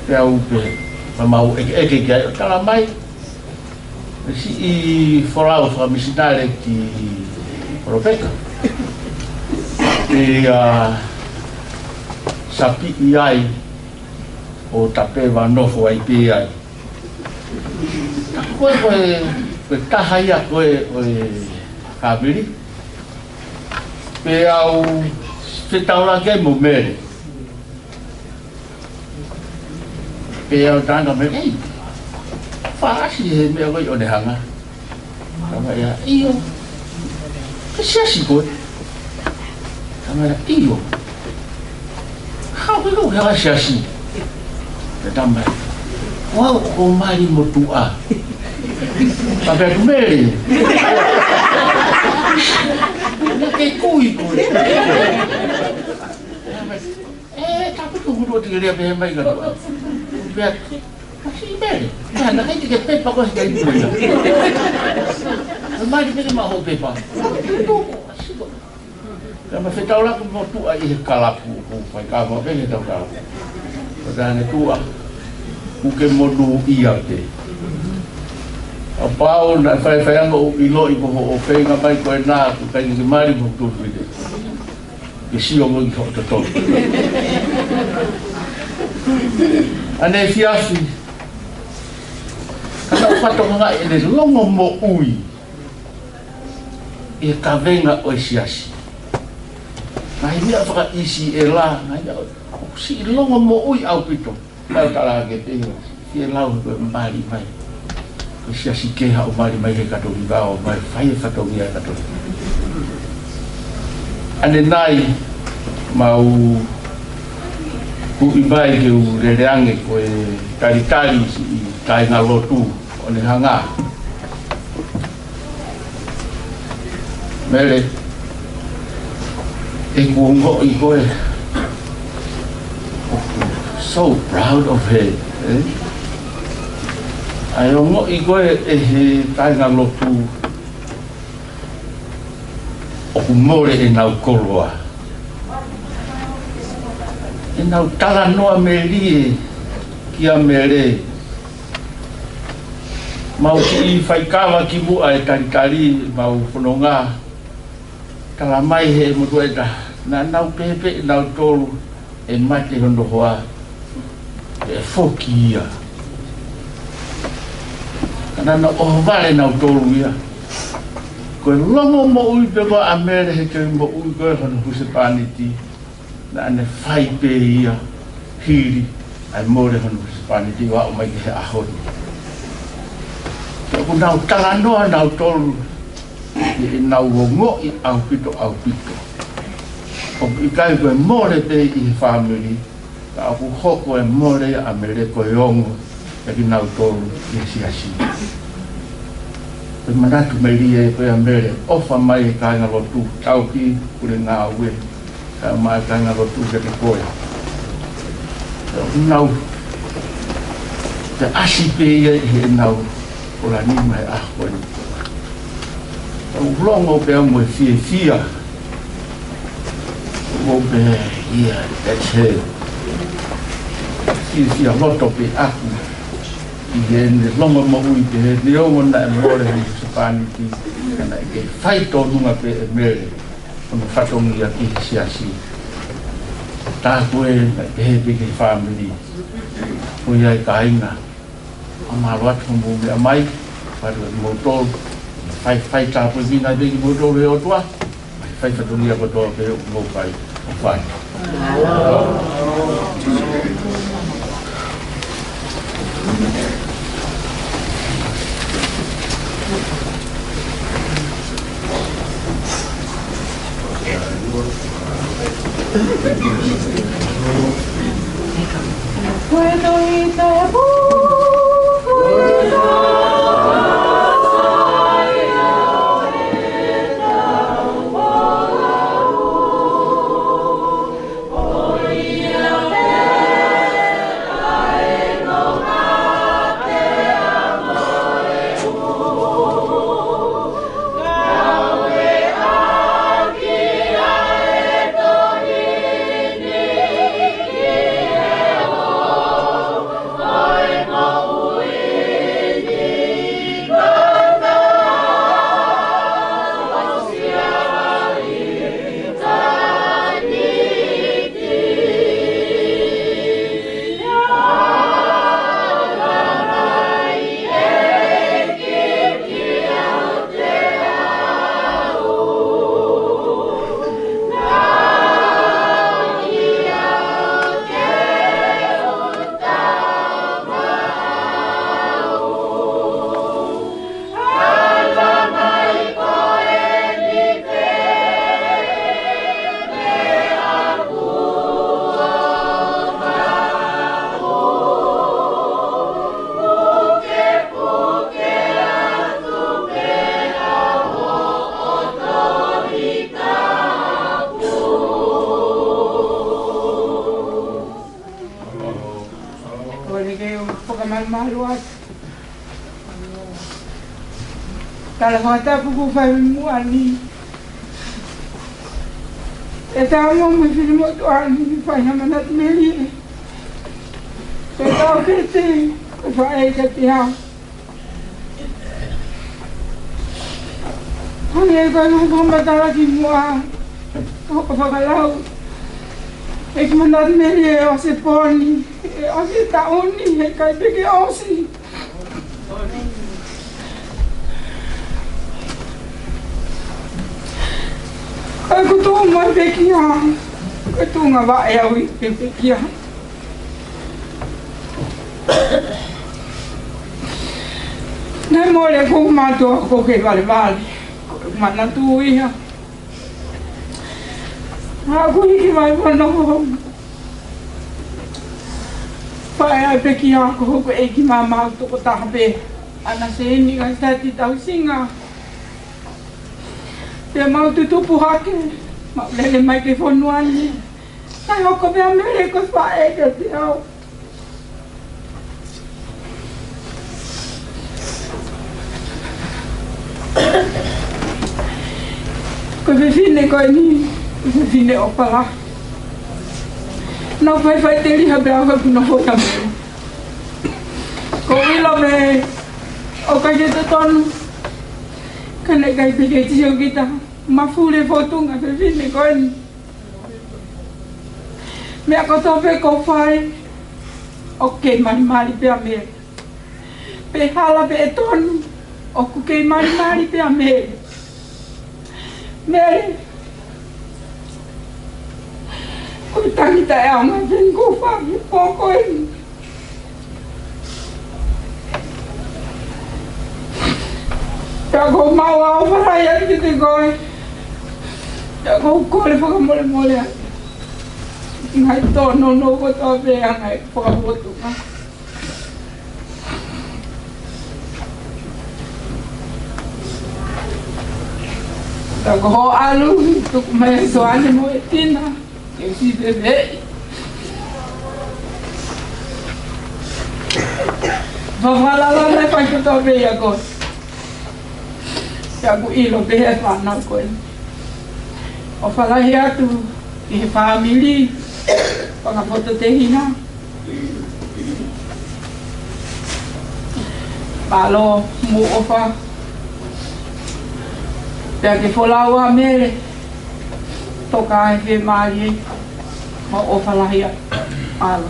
Pea u pehē, pea mau ʻekeʻeke ki ai ʻo tala mai, ʻe siʻi folau fakamisinale ki Kolopeka. Pea sapiʻi ai ʻo tapeva nofo ai pē ai. Ko e, ko e, ko e taha ia ko ē ʻo e kāvili. Pea u fetaulaki ai mo Mele. Pea u tala ange Mele, ei, fāʻasi he meʻa ko ē ʻo ne hanga. Tala mai ia, ʻio. Ko e siasi koe? Tala mai ia, ʻio. Haʻu ke u hela siasi. Pea tala mai, ʻoua, ko e mali motuʻa. Pea pehē atu Mele, naʻa ke kui koe. Tala mai, ʻe, tapu tu huru o te kelea pehē mai ka tua. Pea, ʻasi Mele. Pea, naʻe ʻikai te ke pepa koe he taimi ko ia. Mali pē ke maʻu hoʻo pepa. Tuku, ʻasi koe. Pea ma fetaulaki mo e motuʻa ʻi he kalapu, ʻoku fai kama pē he tau kalapu. Pea tala ange tuʻa, ʻoku ke monūʻia pē. Kapau naʻe faifai ange ʻo ʻiloʻi ko hoʻo feinga mai ko ena, ʻoku ʻikai ke ke mali mo hoku tuofefine. Ke sio mo ki hoʻo totonu. ʻAneefiafi, ka naʻa ku fakatokangaʻi ʻene longomoʻui ʻi he kavenga ʻo e siasi. Ngaahi meʻa faka-ʻIsiʻela, ngaahi meʻa ʻoku siʻi longomoʻui ʻaupito. Mau tala ange pē ʻo fie lau ko e mali mai. Ko e siasi kehe ʻo mali mai he Katolika ʻo mai fai e fatongia e Katolika. ʻAnenai mau huʻi mai ke u lele ange ko e talitali siʻi kāingalotu ʻo ne hanga. Mele, ʻeku ongoʻi koe. So proud of her, eh? ʻA e ongoʻi koe ʻe he kāingalotu ʻoku mole ʻenau koloa. ʻEnau talanoa melie kia Mele. Mau kiʻi faikava kimuʻa e talitali, mau fononga. Tala mai he motuʻa ʻe taha, naʻa nau pehē pē ʻe nautolu, ʻe mate hono hoa, ʻe foki ia. Ka naʻa nau ʻohovale nautolu ia. Ko e longomoʻui pē ko ē ʻa Mele he kei moʻui ko ē hono husepāniti, naʻa ne fai pē ia hili ʻa e mole hono husepāniti ʻo aʻu mai ki he ʻaho ni. Pea ʻoku nau talanoa nautolu ʻi heʻenau ongoʻi ʻaupito, ʻaupito. ʻOku ʻikai ko e mole pē ʻi he fāmili, ka ʻoku hoko e mole ʻa Mele ko e ongo ʻia kinautolu ʻi he siasi. Ko e manatu melie ko ē ʻa Mele, ʻofa mai e kāingalotu, tauhi, pule ngāue, kae ʻumaʻā e kāingalotu kiate koe. Pea ʻoku nau, pea ʻasi pē ia ʻi heʻenau ʻola ni mai ʻaho ni. ʻOku ou longo pē au mo e fiefia. ʻOku ou pehē, yeah, that's her. Fiefia loto pē ʻaku ʻi heʻene longomoʻui pehē, neongo naʻe mole hono husepāniti, ka naʻe kei fai tōnunga pē ʻe Mele hono fatongia ki he siasi. Tā ko ē naʻe pehē pē ki he fāmili, ko ia e kāinga, ʻa mālō atu hoʻomou meʻa mai, faʻu ʻe moutolu, fai, fai tāpuekina pē kimoutolu ʻe he ʻOtua, fai fatongia kotoa pē ʻoku mou fai, ʻo fai. Kole ke u fakamālō atu. Tala fakatapu kuo fai muʻa ni. ʻE tau mo me fili mo tuani fai ha manatu melie. Ko e tau kete, ko e faʻē kiate au. Hangē ko e fakamatala kimuʻa, ʻoku fakalau ʻeku manatu melie ʻe ʻosi e pō ni, ʻe ʻosi e taʻu ni, heʻikai pē ke ʻosi. Ko ʻeku tuʻu mai pē ki ai, ko e tuʻunga vaʻe au ʻi pē ki ai. Naʻe mole ʻeku mātuʻa ʻoku kei valevale, ko e manatu ia. Naʻa ku hiki mai hono faʻē ʻa e pekia ko hoku ʻeiki māmā toko taha pē, ʻAna Seini Ngāsati Tausinga. Pea mau tutupu hake, mau lele mai ki he fonua ni. Kae hoko pē ʻa Mele ko e faʻē kiate au. Ko e fefine ko eni, ko e fefine ʻo pala. Naʻa ku fai faʻiteliha pē au he kuo nofo ʻia Mele. Ko e ʻilo mei ʻoku ʻikai ke totonu. Ka naʻe ʻikai pē ke sio kita. Mafuli e fōtunga e fefine ko eni. Meʻa kotoa pē ʻoku fai, ʻoku kei malimali pē ʻa Mele. Pe hala pe ʻe tonu, ʻoku kei malimali pē ʻa Mele. Mele, ko e tangata ʻe ʻaonga pē ʻi he kuo fai ʻi he pō ko eni. Pea ʻoku mau ʻofa lahi atu kiate koe. Pea ʻoku ou kole fakamolemole atu ki he ngaahi tōnounou kotoa pē ʻa e ngaahi fakafofonga. Pea ko hoʻo ʻalu, tuku mai ʻe Soane mo ʻEtina ke u sio pē. Fafalala mai fai kotoa pē ia ko. Pea ʻoku ʻilo pē ʻe he fānau ko ē. ʻOfa lahi atu ki he fāmili, fanga foto tehina. Mālō mo e ʻofa. Pea ke folau ʻa Mele, toka ai fiemālie, mo e ʻofa lahi atu. Mālō.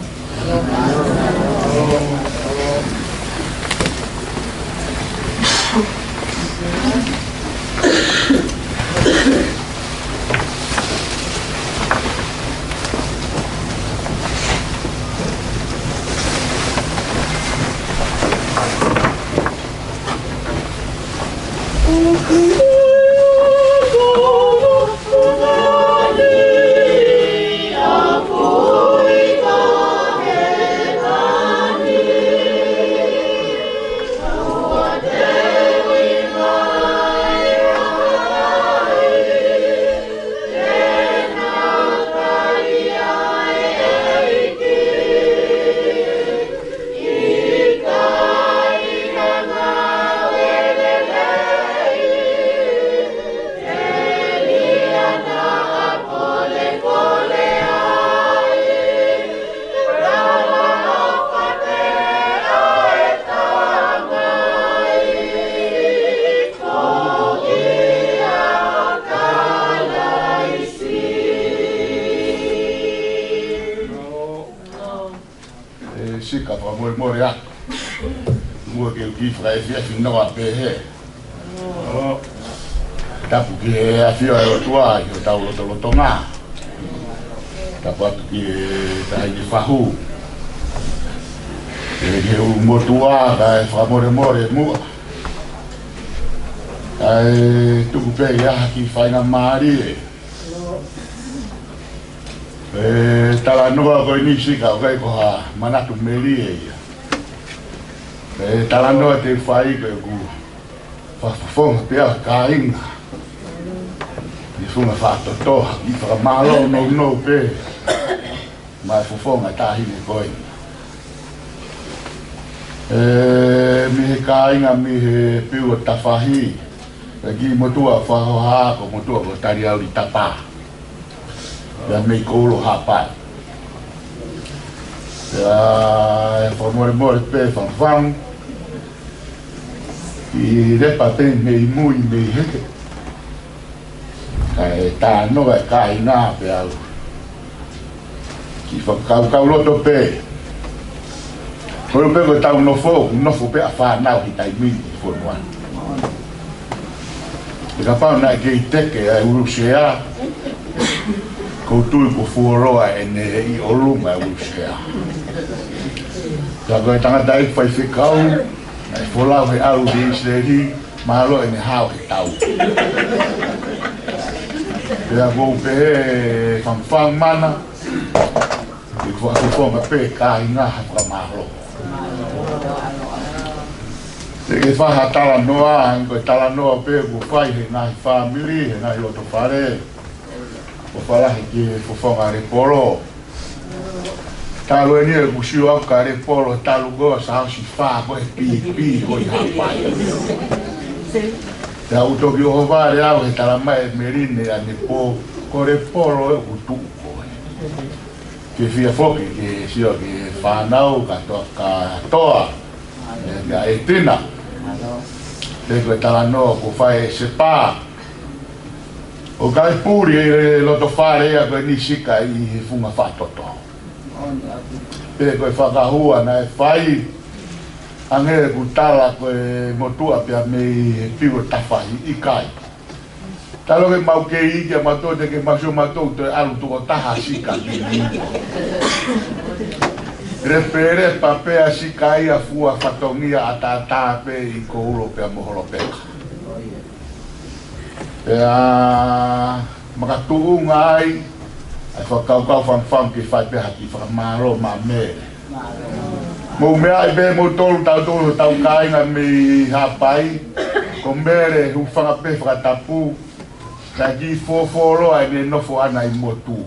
ʻE Sika, fakamolemole atu. Muʻa ke u kiʻi fakaefiafi noa pehē. Tapu ki he ʻafio ʻa e ʻOtua ʻi hotau lotolotonga. Tapu atu ki he Taʻahine Fahu. Ki he ʻulumotuʻa, kae fakamolemole muʻa. Kae tuku pē ia ha kiʻi faingamālie. ʻE talanoa ko eni Sika, ʻoku ʻikai ko ha manatu melie ia. ʻE talanoa te u fai ko ʻeku fakafofonga pē ʻa e kāinga ʻi he funga fakatotoha, ʻi he fakamālō nounou pē maʻa e fofonga taʻahine ko ē. ʻE, mei he kāinga, mei he Piu ʻo Tafahi, ʻa e kiʻi motuʻa fakahoha ko e motuʻa ko Taliauli Tapa. Pea mei Koulo Haʻapai. Pea ʻe fakamolemole pē Fangufangu, ʻi he lepa pē mei mui mei hē. Kae talanoa e kāinga pea u kiʻi fakakaukauloto pē. Ko e ʻuhinga pē ko ʻetau nofo, nofo pē ʻa e fānau he taimi ni he fonua ni. Pea kapau naʻe kei teke ʻa e ʻulusea, ʻoku ou tui kuo fuoloa ʻene ʻi ʻolunga e ʻulusea. Ka ko e tangataʻeiki faifekau, naʻe folau he ʻalu ki ʻIsileli, mahalo ʻene hao he tau. Pea ʻoku ou pehē Fangufangu mana, ʻi he fakafofonga pē kāinga ha fakamālō. Te ke fai ha talanoa, ko e talanoa pē kuo fai he ngaahi fāmili, he ngaahi loto fale. ʻOfa lahi ki he fofonga Lepolo. Talu eni ʻeku sio au kia Lepolo talu ko ē Saosi Fā ko ē he pipi ko ē ʻi Haʻapai. Pea u toki ʻohovale au he talamai ʻe Meline ʻanepō, ko Lepolo ʻeku tuʻu ko ē. Ke fie foki ke sio ki he fānau kātoa, kātoa. ʻE, kia ʻEtina. Pea ko e talanoa kuo fai ʻe Sepa. ʻOku ʻikai puli e loto fale ia ko eni Sika ʻi he funga fakatotoha. Pe ko e fakahua naʻe fai, hangē ʻoku tala ko e motuʻa pea mei he piu ʻo tafahi, ʻikai. Talu ke mau kei iiki ʻa mautolu, te ke mau sio mautolu toe ʻalu tuʻo taha sika ki ni. Lepe lepa pea sika ia, fua fatongia ʻataʻatā pē ʻi Koulo pea mo Holopeka. Pea makatuʻunga ai ʻa e fakakaukau Fangufangu ke fai pē ha kiʻi fakamālō maʻa Mele. Mou meaʻi pē moutolu, tautolu hotau kāinga mei Haʻapai, ko Mele, hūfanga pē he fakatapu, naʻe kiʻi fuofua loa ʻene nofo ʻana ʻi motu.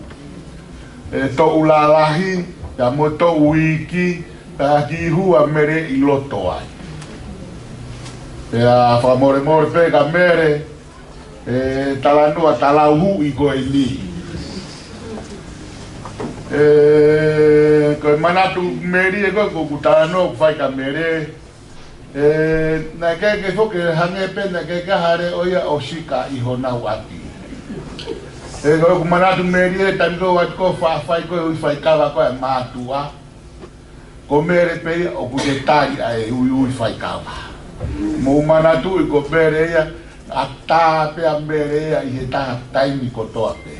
ʻE toʻu lalahi, pea mo e toʻu iiki, pea kiʻi hū ʻa Mele ʻi loto ai. Pea fakamolemole pē kia Mele, ʻe talanoa talau huʻi ko eni. ʻE, ko e manatu melie ko ē ʻoku talanoa ʻoku fai kia Mele, ʻe, naʻe ʻikai ke foki, hangē pē naʻe ʻikai ke hale ʻo ia ʻo sika ʻi honau ʻapi. ʻE, ko ʻeku manatu melie, taimi ko ē ʻoku ʻi ai ko e faʻa fai ko ē ui faikava ko ē ʻa e mātuʻa, ko Mele pē ia ʻoku ne tali ʻa e uiui faikava. Mou manatuʻi ko Mele ia, ʻatā pē ʻa Mele ia ʻi he taha taimi kotoa pē.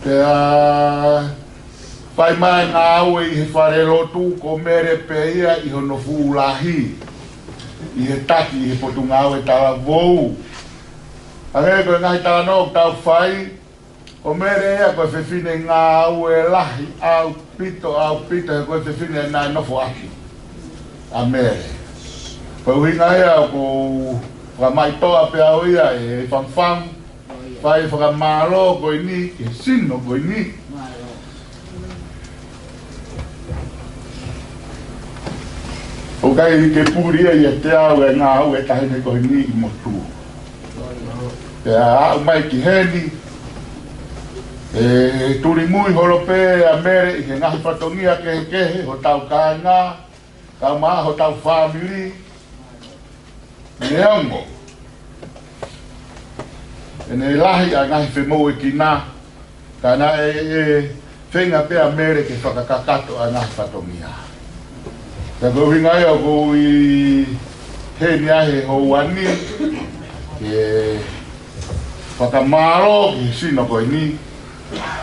Pea fai mai ngāue ʻi he falelotu, ko Mele pē ia ʻi hono fuʻu lahi ʻi he taki ʻi he Potungāue Talavou. Hangē ko e ngaahi talanoa ʻoku tau fai, ko Mele ia ko e fefine ngāue lahi ʻaupito, ʻaupito, he ko e fefine naʻe nofo ʻaki ʻa Mele. Ko e ʻuhinga ia ʻoku ou fakamaʻitoʻa pē au ia ʻe Fangufangu, fai fakamālō ko eni ki he sino ko eni. ʻOku ʻikai ke puli ia ʻiate au e ngāue ʻa e taʻahine ko eni ʻi motu. Pea aʻu mai ki heni, ʻe tulimui holo pē ʻa Mele ʻi he ngaahi fatongia kehekehe hotau kāinga, kae ʻumaʻā hotau fāmili. Neongo ʻene lahi ʻa e ngaahi femoʻuekina, ka naʻe, ʻe feinga pē ʻa Mele ke fakakakato ʻa e ngaahi fatongia. Ka ko e ʻuhinga ia ʻoku ou ʻi heni ai he houa ni, ke fakamālō ki he sino ko eni,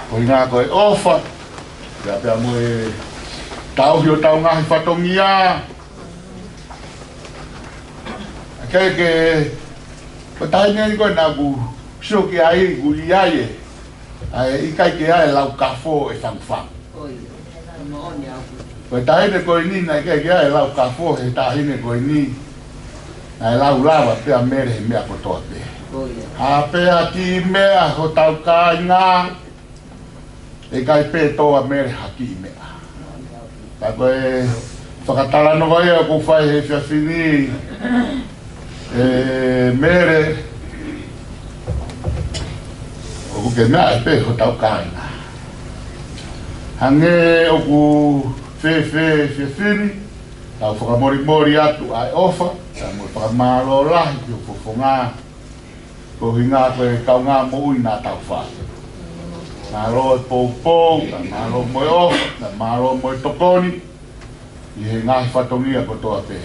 ko e ʻuhinga ko e ʻofa, pea pea mo e tauhi hotau ngaahi fatongia. ʻIkai ke, ko e taʻahine ko ē naʻa ku sio ki ai, ʻoku ʻi ai ʻa e, ʻikai ke ʻi ai e lau kafo ʻe Fangufangu. Ko e taʻahine ko eni naʻe ʻikai ke ʻi ai e lau kafo he taʻahine ko eni. Naʻe lau lava pē ʻa Mele he meʻa kotoa pē. ʻA pē ha kiʻi meʻa hotau kāinga, ʻe ʻikai pē tō ʻa Mele ha kiʻi meʻa. Ka ko e fakatalanoa ia ʻoku ou fai he efiafi ni, ʻe Mele, ʻoku ke meʻa pē hotau kāinga. Hangē ʻoku fēfē he efiafi ni, tau fakamolemole atu ʻa e ʻofa, tau mo fakamālō lahi ki hoʻo fofonga. Ko e ʻuhinga ko e kaungā moʻui naʻa tau fai. Mālō e poupou, ka mālō mo e ʻofa, ka mālō mo e tokoni ʻi he ngaahi fatongia kotoa pē.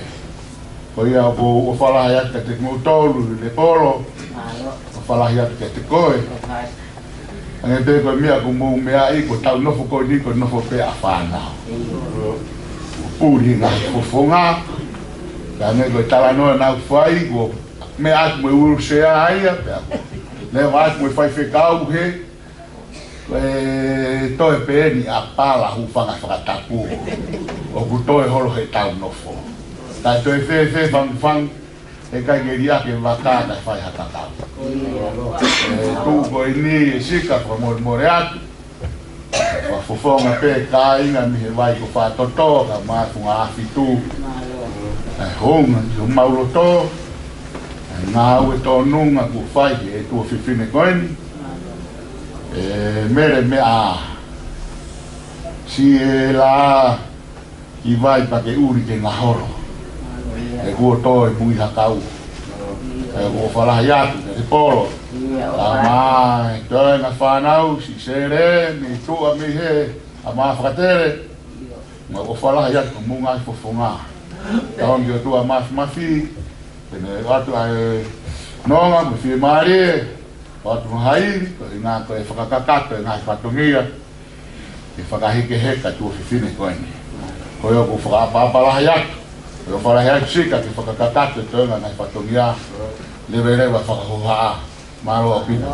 Ko ia ʻoku ou ʻofa lahi atu kiate kimoutolu, Lepolo, ʻofa lahi atu kiate koe. Hangē pē ko e meʻa ʻoku mou meaʻi, ko ʻetau nofo ko eni ko e nofo pē ʻa e fānau. Puli ngaahi fofonga. Ka hangē ko e talanoa naʻa ku fai, ko e meʻa atu mo e ulusea ia, pea ko e leva atu mo e faifekau he, ko e toe pē eni ʻa Pala, hūfanga he fakatapu. ʻOku toe holo heʻetau nofo. Ka toe fēfē Fangufangu, ʻe ʻikai ke liʻaki e vaka kae fai ha tatau. ʻE tuʻu ko eni ʻe sika, fakamolemole atu. Fakafofonga pē kāinga mei he vai ko Fatoto, kae ʻumaʻā e funga afi tū. ʻE hounga ki homau loto ʻa e ngāue tōnunga kuo fai ʻe he tuofefine ko eni. ʻE Mele meʻa, siʻi e lā ʻi vai pea ke ʻuli ke ngaholo. ʻE kuo tō e mui hakau. ʻE kuo ʻofa lahi atu kiate Polo. Kae ʻumaʻā e toenga fānau, siʻi Sele, mei tuʻa mei he ʻAmā Fakatele, ʻoku ou ʻofa lahi atu ki hoʻomou ngaahi fofonga. Tauange ki he ʻOtua Mafimafi, te ne ʻoatu ʻa e nonga mo e fiemālie, ʻoatu ha ivi, ko e ʻuhinga ko e fakakakato e ngaahi fatongia, ke fakahekeheka e tuofefine ko eni. Ko ia ʻoku ou fakaʻapaʻapa lahi atu, ʻoku ou ʻofa lahi atu Sika ke fakakakato e toenga e ngaahi fatongia, leveleva fakahohaʻa. Mālō ʻaupito.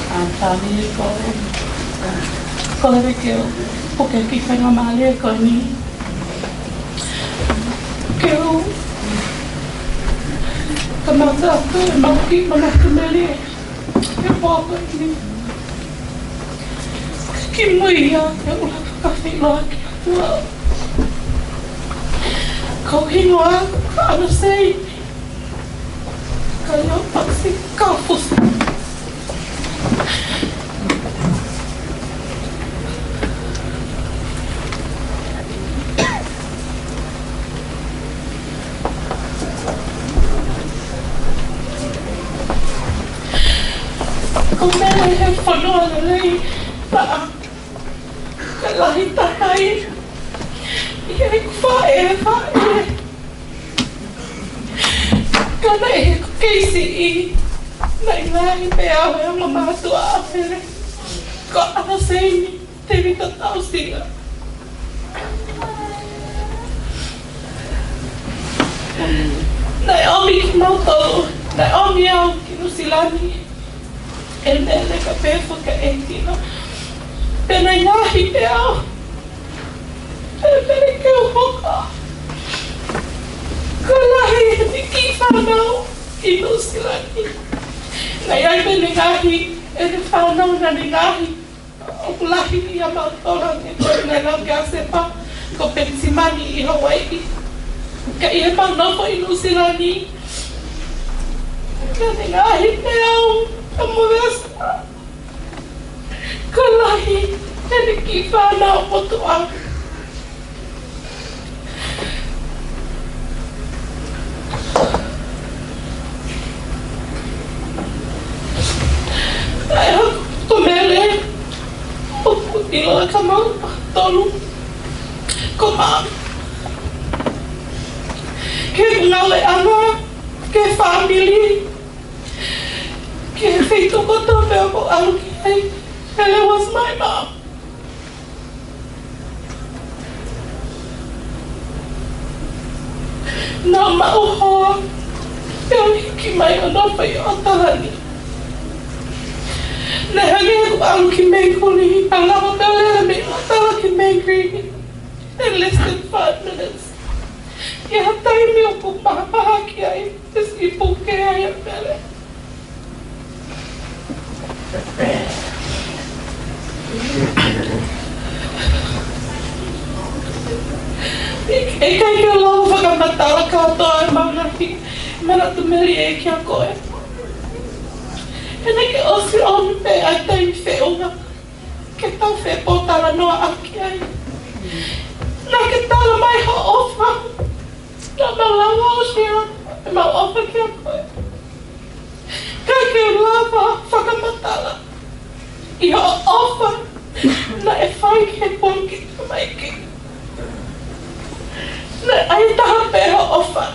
ʻA, fāmili, ko e, ko e lelei ke u puke ki he faingamālie ko eni ke u kamata atu ʻemau kiʻi manatu melie he pō ko eni. Kimui ia ke u lava fakafeʻiloaki atu au. Ko hoku hingoa ko ʻAna Seini. Ka ʻio, pasi ka fusi. Ko Mele he fonua lelei taha. Ka lahi taha ia. ʻI heʻeku faʻē, faʻē. Ka naʻe ʻi heʻeku kei siʻi, naʻe ngaohi pē au ʻe he ongo mātuʻa ʻa Mele, ko ʻAna Seini Tēvita Tausinga. Naʻe ʻomi kimautolu, naʻe ʻomi au ki Nuʻusila ni ʻe Mele ka pehē foki ʻe Tina. Pea naʻe ngaohi pē au ʻe Mele ke u hoko ko e lahi ʻene kiʻi fānau ʻi Nuʻusila ni. Naʻe ʻi ai pē ʻene ngaohi ʻene fānau naʻa ne ngaohi, ʻoku lahi ʻia mautolu ʻa e ko ē naʻe lau kia Sepa, ko Penisimani ʻi Hawaiʻi. Ka ʻi heʻemau nofo ʻi Nuʻusila ni, naʻa ne ngaohi pē au ʻa Movesa ko e lahi ʻene kiʻi fānau motuʻa. Naʻe hoko ko Mele ʻoku ʻiloa ka mau tolu ko Mami. Ke ngale ana, ke fāmili, ke feituʻu kotoa pē ʻoku ʻalu ki ai, Mele was my mom. Naʻa mau hoa, pea u hiki mai ʻo nofo ʻi ʻOkalani. Naʻe hangē ʻeku ʻalu ki Mangere, pea lava pē ʻo lele mei ʻOkalani ki Mangere in less than five minutes. ʻI ha taimi ʻoku mahapaha ki ai, ʻe siʻi puke ai ʻa Mele. ʻIkai ke u lava fakamatala kātoa ʻemau ngaahi manatu melie kia koe. He naʻe ʻosi ʻomi pē ʻa e taimi feʻunga ke tau fepōtalanoaʻaki ai. Naʻa ke tala mai hoʻo ʻofa. Naʻa mau lava ʻo share ʻemau ʻofa kia koe. ʻIkai ke u lava fakamatala ʻi hoʻo ʻofa naʻe fai ki he poaki tamaiki. Naʻe ʻai taha pē hoʻo ʻofa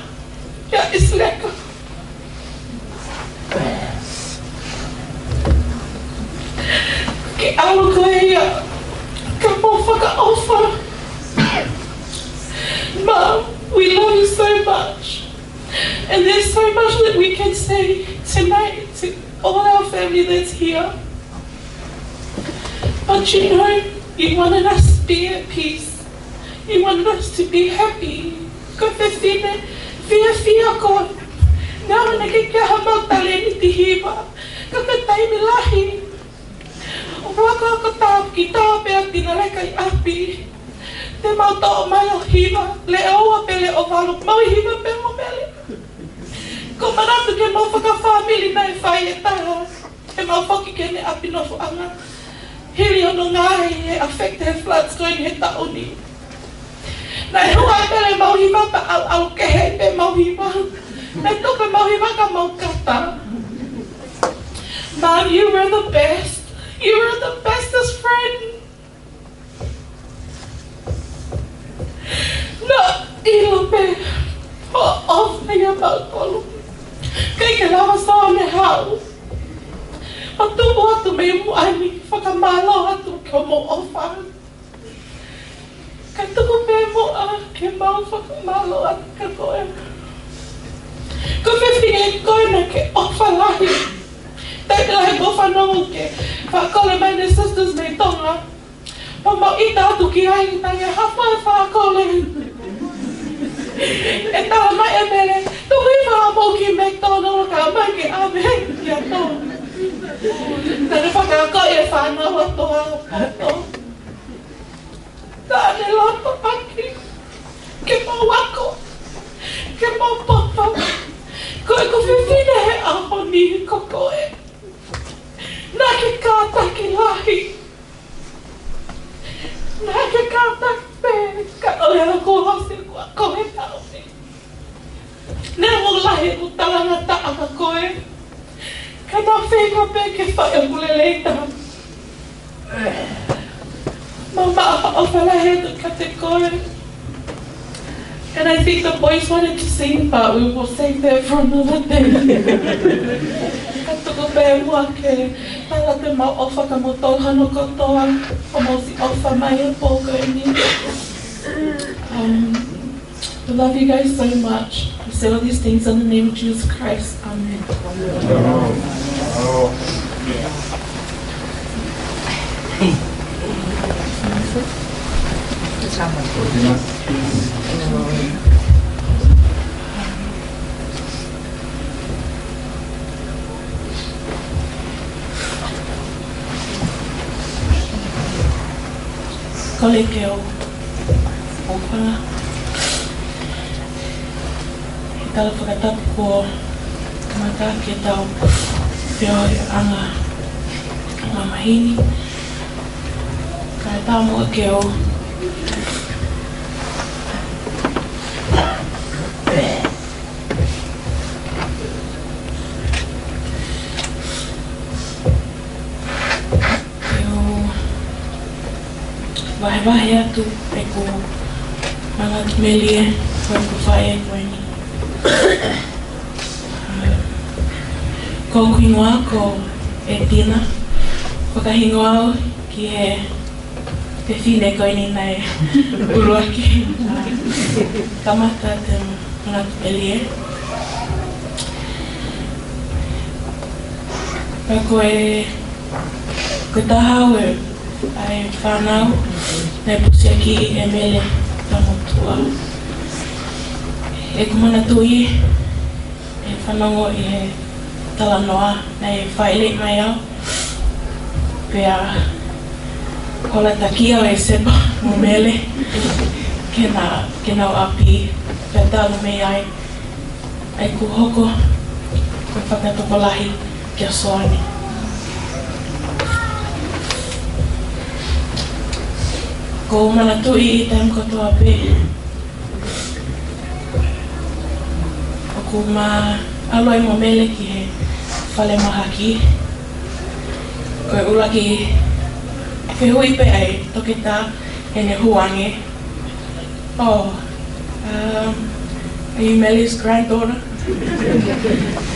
kia ʻIsileka. Ke ʻalu ko ia ka mau fakaʻofa. Mom, we love you so much. And there's so much that we can say tonight to all our family that's here. But you know, you wanted us to be at peace. You wanted us to be happy. Ko e fefine fiefia koe. Neongo naʻe ʻikai ke ʻi ai haʻamau talēniti hiva, ka ko e taimi lahi ʻoku ou ako ʻo tāpuekina pē ʻa Tina Leka ʻi ʻapi. Te mau toʻo mai ʻo hiva, leʻo ua pe leʻo valu, mau hiva pē mo Mele. Ko e manatu ke mau fakafāmili naʻe fai e taha, ʻe mau foki ki heʻene ʻapi nofoʻanga. Hili hono ngaahi he affect he floods ko eni he taʻu ni. Naʻe hua pē ʻemau hiva pea ʻalu, ʻalu kehe pē ʻemau hiva. Naʻe tuku ʻemau hiva ka mau kata. Mom, you were the best. You were the bestest friend. Naʻe ʻilo pē hoʻo ʻofa ʻiate kimautolu. ʻIkai ke lava Soane ʻo haʻu. ʻO tupu atu mei muʻa ni, fakamālō atu ki hoʻomou ʻofa. Ka tuku pē muʻa ke mau fakamālō atu kia koe. Ko e fefine koe naʻa ke ʻofa lahi. Taimi lahi ʻoku ou fanongo ki he fakakole mai ʻene sisters mei Tonga. Pea mau ʻita atu ki ai, naʻa ke hapa e fakakole. ʻE tala mai ʻe Mele, tuku e fāmili ki McDonald ka ʻomai ke ʻave kiate au. Naʻa ne fakaakoʻi e fānau ʻa Toa poto. Naʻa ne loto ʻaki ke mau ako, ke mau poto. Ko ʻeku fefine he ʻaho ni ko koe. Naʻa ke kātaki lahi. Naʻa ke kātaki pē, ka ʻoku ou ʻilo kuo ʻosi ʻeku ako he taʻu ni. Neongo ʻoku lahi ʻeku talangataʻa kia koe, ka naʻe feinga pē ke fai ʻeku lelei taha. Mama, ʻofa lahi atu kiate koe. And I think the boys wanted to sing, but we will save that for another day. Ka tuku pē muʻa ke tala atu ʻemau ʻofa kia moutolu hono kotoa, ʻoku mou siʻi ʻofa mai he pō ko eni. Um, we love you guys so much. We say all these things in the name of Jesus Christ. Amen. Kole ke u ʻofa. He tala fakatapu kuo kamata ke tau feohiʻanga mamahi ni. Kae ʻatā muʻa ke u Ke u vahevahe atu ʻeku manatu melie, ko ʻeku faʻē ko eni. Ko hoku hingoa ko Etina. Fakahingoa au ki he fefine ko eni naʻe ʻuluaki kamata ʻeku manatu melie. Pea ko e, ko e taha au ʻi he fānau naʻe pusiaki ʻe Mele Tamotua. ʻI heʻeku manatuʻi, ʻi he fanongo ʻi he talanoa naʻe fāʻeleʻi mai au, pea hola taki au ʻe Sepa mo Mele ke na, ke nau ʻapi, pea talu mei ai ʻeku hoko ko e fakatokolahi kia Soane. ʻOku ou manatuʻi ʻi he taimi kotoa pē ʻoku ma ʻalu ai mo Mele ki he falemahaki, ko e ʻuluaki fehuʻi pē ʻa e toketā heʻene hū ange, "Oh, um, are you Mele's granddaughter?"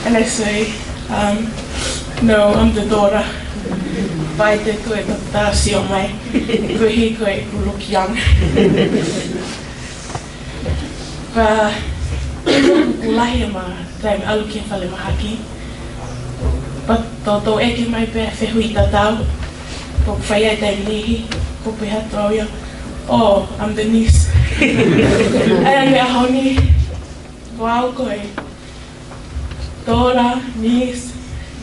And I say, um, "No, I'm the daughter." Pea ʻai atu e toketā ʻo sio mai, koeʻuhi ko ʻeku look young. Pea ʻoku lahi ʻema taimi ʻalu ki he falemahaki. Pea toutou ʻeke mai pē fehuʻi tatau. Pea ʻoku fai ai taimi niʻihi, ʻoku ou pehē atu au ia, "Oh, I'm the niece." ʻA ia ʻi he ʻaho ni, ko au ko e daughter, niece,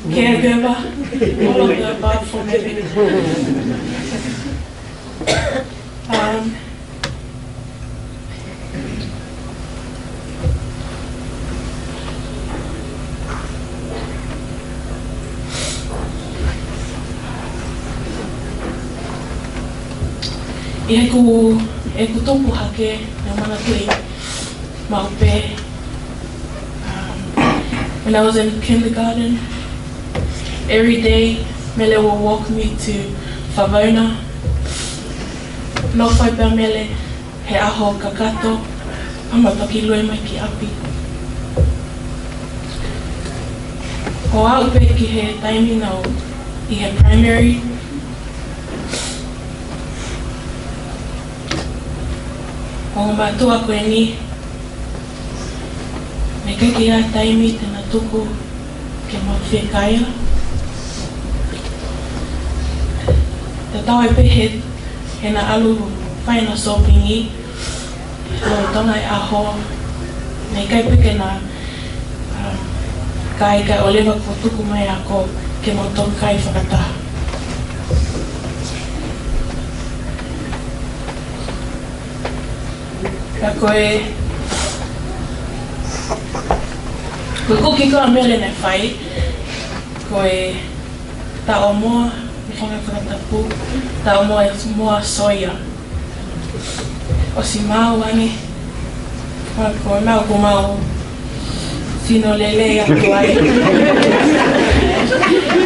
caregiver, all of the above for me. Um, ʻi heʻeku, ʻeku tupu hake, naʻe manatuʻi maʻu pē, um, when I was in kindergarten, every day, Mele will walk me to Favona. Nofo pē ʻa Mele he ʻaho kakato, pea mo toki lue mai ki ʻapi. ʻO aʻu pē ki he taimi naʻá ku ʻi he primary, ʻa e ongo mātuʻa ko eni, naʻe ʻikai ke ʻi ai ha taimi te na tuku ke mau fiekaia. Tatau ai pē he, he naʻa ʻalu fai ʻena sōpingi, lolotonga e ʻaho, naʻe ʻikai pē ke na, um, kai, kai ʻo leva kuo tuku mai e ako ke mau toki kai fakataha. Ka ko e, ko e kuki ko ē ʻa Mele naʻe fai, ko e taʻomoa, ʻi he fanga fakatapu, taʻomoa e moa soia. ʻOsi maau ange, ʻa, ko e maau, ko e maau sino lelei atu ai.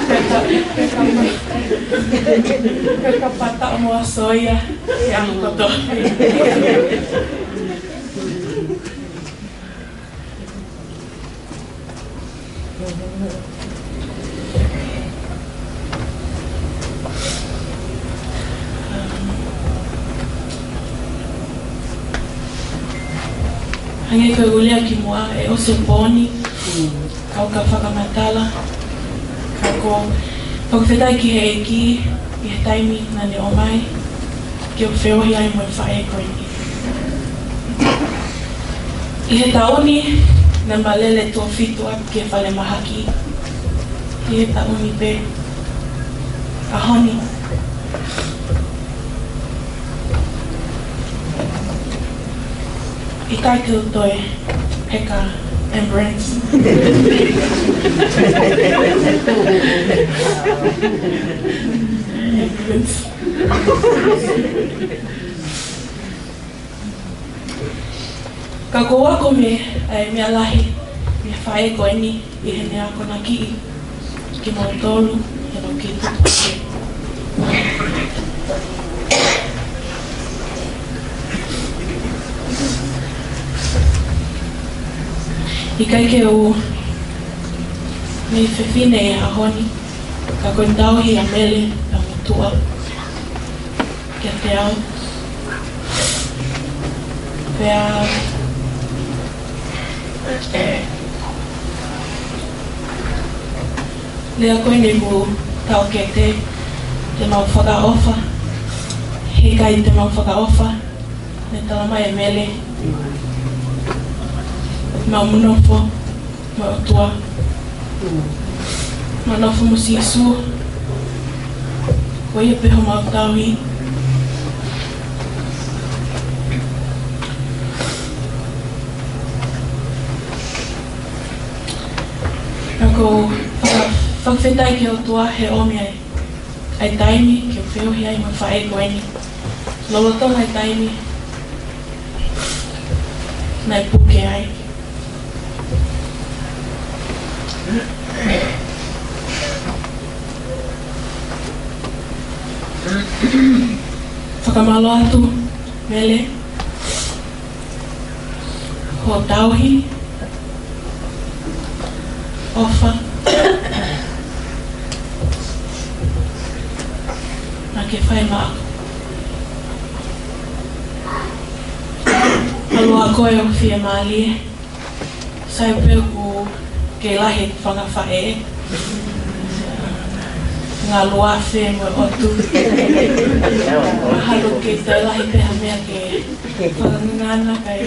Pea ka, pea ka, pea ka pata moa soia, ʻi he ʻaho kotoa. Hangē ko ʻeku lea kimuʻa, ʻe ʻosi e pō ni, kau ka fakamatala, ka ko e fakafetaʻi ki he ʻEiki, ʻi he taimi naʻá ne ʻomai ke u feohi ai mo e faʻē ko eni. ʻI he taʻu ni, naʻá ma lele tuʻo fitu ʻapi ki he falemahaki. ʻI he taʻu ni pē, ʻaho ni, ʻikai ke u toe heka ambulance. Ambulance. Ka ko e ako mei he meʻa lahi mei he faʻē ko eni, ʻi heʻene akonakiʻi kimautolu, he nau kei tupu hake. ʻIkai ke u mei fefine he ʻaho ni, ka ko e tauhi ʻa Mele, ʻa e motuʻa, kiate au. Pea, ʻe, lea ko eni ʻoku taʻokete, te mau fakaʻofa. He ʻikai te mau fakaʻofa, naʻe talamai ʻe Mele, mau nofo mo e ʻOtua. Mau nofo mo Sīsū. Ko ia pē homau tauhi. Naʻá ku faka-, fakafetaʻi ki he ʻOtua he ʻomi ai ʻa e taimi ke u feohi ai mo e faʻē ko eni. Lolotonga e taimi naʻe puke ai. Fakamālō atu, Mele, hoʻo tauhi, ʻofa, naʻá ke fai maʻaku. ʻAlu ʻa koe ʻo fiemālie. Sai pē ʻoku kei lahi e fanga faʻē. Ngalu afe mo e ʻotu. Mahalo ʻoku kei toe lahi pē ha meʻa ke fakangangana kai.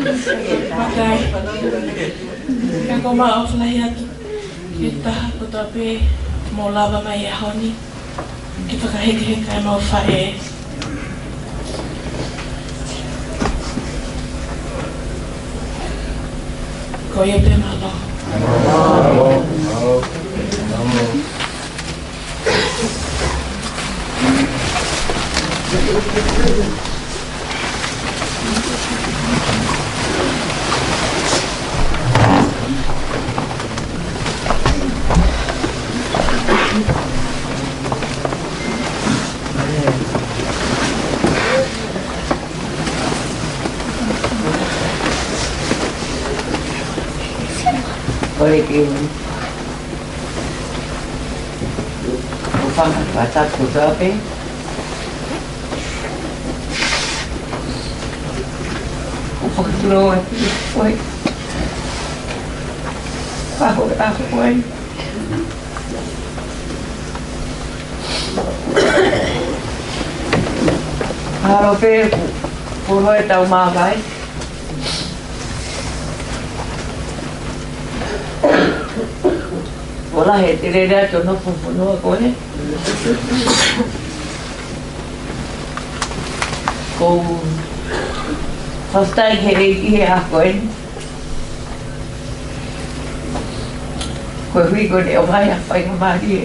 Vakai, ka ko e ʻofa lahi atu ki he taha kotoa pē ʻoku mou lava mai he ʻaho ni ke fakahekeheka ʻemau faʻē. Ko ia pē, mālō. ʻOku ou fakaʻapaʻapa atu kotoa pē. ʻOku ou fakatulou atu koe. Ka ko e ʻaho ko eni. Mahalo pē kuo, kuo ʻosi ʻetau māvae. Kuo lahi e telele atu ʻo nofo he fonua ko ē. ʻOku ou fakafetaʻi ki he ʻEiki he ʻaho ko eni. Koeʻuhi ko ʻene ʻomai ha faingamālie.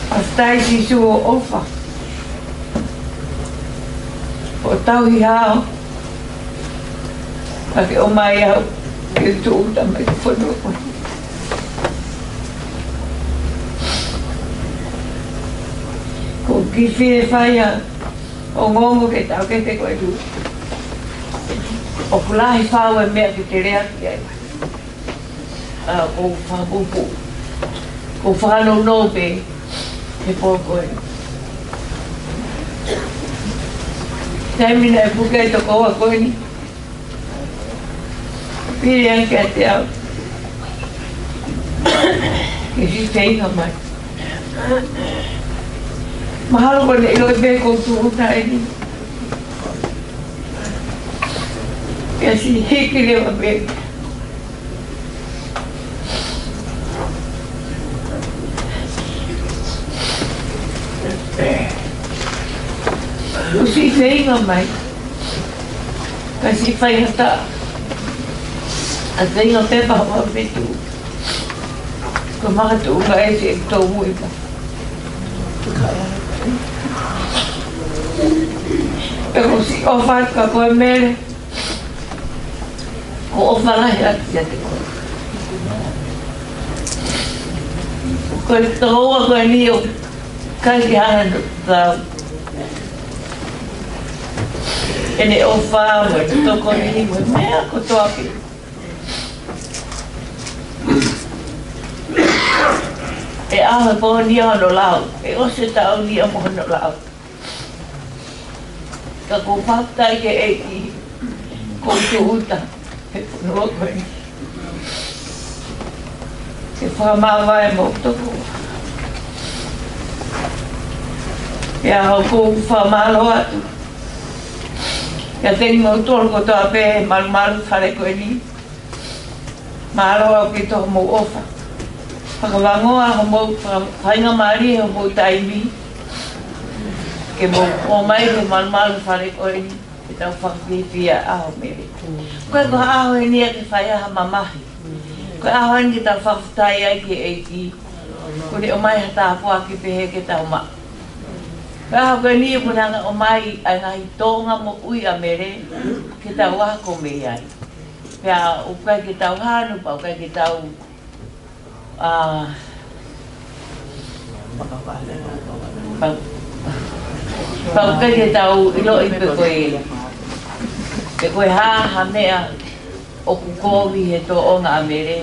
Fakafetaʻi Sīsū hoʻo ʻofa. Hoʻo tauhi au. Ka ke ʻomai au ke tūʻuta mai ki he fonua ko eni. ʻOku ou kiʻi fie fai ha ongoongo ke tau ke te koe tu. ʻOku lahi fau e meʻa ke te lea ki ai. ʻA, ʻoku ou fakapupu. ʻOku ou fakanounou pē he pō ko ē. Taimi naʻe puke ai e tokoua ko eni, pili ange kiate au ke fifeinga mai. Mahalo ko ʻene ʻilo pē ʻoku ou tūʻuta eni. Pea siʻi hiki leva pē. ʻOsi feinga mai. Ka siʻi faingataʻa. ʻA e feinga pē pea ʻoua ʻe tuʻu. Ko e makatuʻunga ē siʻi tōmui pē. Pea ko siʻi ʻofa atu kia koe Mele. ʻOku ou ʻofa lahi atu kiate koe. Ko e tokoua ko eni ʻoku ʻikai ke hanga ʻe he tau ʻene ʻofa mo e tokoni mo e meʻa kotoa pē. ʻE ʻaho e pō ni ʻo hono lau. ʻE ʻosi e taʻu ni ʻo mo hono lau. Ka ʻoku ou fakafetaʻi ki he ʻEiki, ʻoku ou tūʻuta he fonua ko eni. Ke fakamāvae mo toko. Pea ʻoku ou fakamālō atu kiate kimoutolu kotoa pē he malumalu fale ko eni. Mālō ʻaupito hoʻomou ʻofa. Fakavangoa homou, faka-, faingamālie homou taimi ke mou ō mai ki he malumalu fale ko eni ke tau fakafiefia ʻa e ʻaho Mele. Ko e, ko e ʻaho eni ia ke fai ai ha mamahi. Ko e ʻaho eni ke tau fakafetaʻi ai ki he ʻEiki. Kuo ne ʻomai ha tāpuaki pehē ke tau maʻu. Ko e ʻaho ko eni ia kuo ne hanga ʻo ʻomai ʻa e ngaahi tōʻonga moʻui ʻa Mele ke tau ako mei ai. Pea ʻoku ʻikai ke tau hanu, pea ʻoku ʻikai ke tau, ʻa, pea, pea ʻoku ʻikai ke tau ʻiloʻi pe ko e, pe ko e hā ha meʻa ʻoku kovi he tōʻonga ʻa Mele,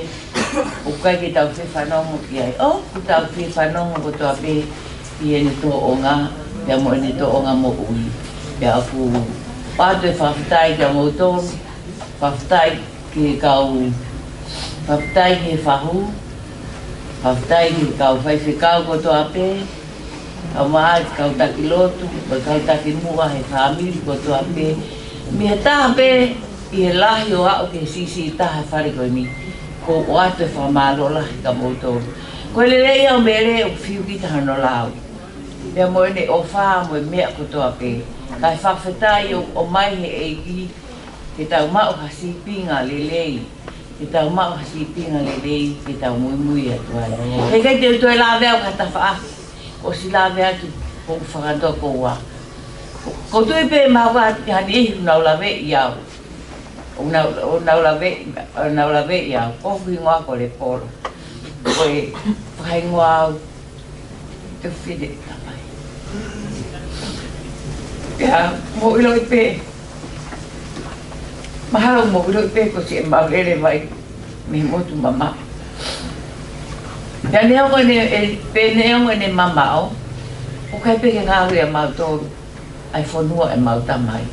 ʻoku ʻikai ke tau fie fanongo ki ai. ʻOku tau fie fanongo kotoa pē ʻi heʻene tōʻonga, pea mo ʻene tōʻonga moʻui. Pea ʻoku ou ʻoatu e fakafetaʻi kiate kimoutolu, fakafetaʻi ki he kau, fakafetaʻi ki he fahu, fakafetaʻi ki he kau faifekau kotoa pē, Kau mai ʻa e kau taki lotu, mo e kau taki muʻa he fāmili kotoa pē. Mei he taha pē ʻi he lahi ʻo aʻu ki he siʻisiʻi taha he fale ko eni. ʻOku ou ʻoatu e fakamālō lahi kia moutolu. Ko e lelei ʻa Mele ʻoku fiu kita hono lau. Pea mo ʻene ʻofa mo e meʻa kotoa pē. Kae fakafetaʻi ʻoku ʻomai he ʻEiki ke tau maʻu ha sīpinga lelei. Ke tau maʻu ha sīpinga lelei, ke tau muimui atu ai. He ʻikai te u toe lave au ha tafaʻaki, ʻosi lave atu, ʻoku ou fakatokoua. Ko e tui pē mau ʻa ha niʻihi ʻoku nau laveʻi au. ʻOku nau, ʻoku nau lave, ʻoku nau laveʻi au. Ko hoku hingoa ko Lepolo. Ko e fakahingoa au. Te fide tamai. Pea mou ʻiloʻi pē. Mahalo mou ʻiloʻi pē ko siʻemau lele mai mei he motu mamaʻo. Pea neongo ʻene, ʻe, pea neongo ʻene mamaʻo, ʻoku ʻikai pē ke ngāue ʻa mautolu ʻa e fonua ʻemau tamai.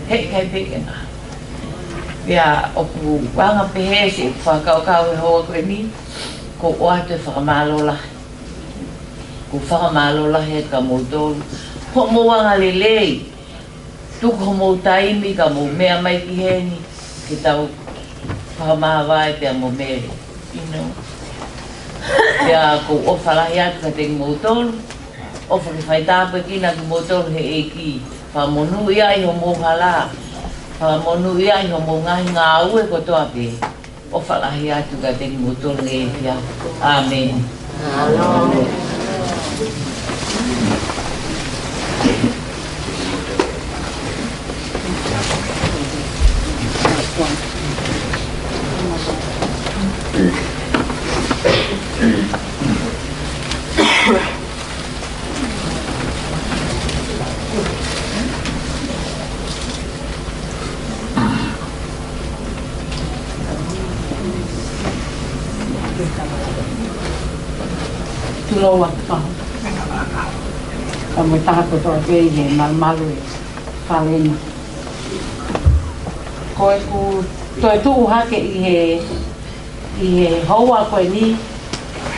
He ʻikai pē ke ngāue. Pea ʻoku anga pehē siʻeku fakakaukau he houa ko eni, ʻoku ou ʻoatu e fakamālō lahi. ʻOku ou fakamālō lahi atu kia moutolu. Hoʻomou angalelei. Tuku homou taimi ka mou meʻa mai ki heni. Ke tau fakamāvae pea mo Mele. You know. Pea ʻoku ou ʻofa lahi atu kiate kimoutolu. ʻOfa ke faitāpuekina kimoutolu he ʻEiki. Fakamonūʻia ʻi homou hala. Fakamonūʻia ʻi homou ngaahi ngāue kotoa pē. ʻOfa lahi atu kiate kimoutolu he efiafi. ʻĀmeni. Tulou atu. Ka mo e taha kotoa pē ʻi he malumalu e fale ni. Ko ʻeku toe tuʻu hake ʻi he, ʻi he houa ko eni,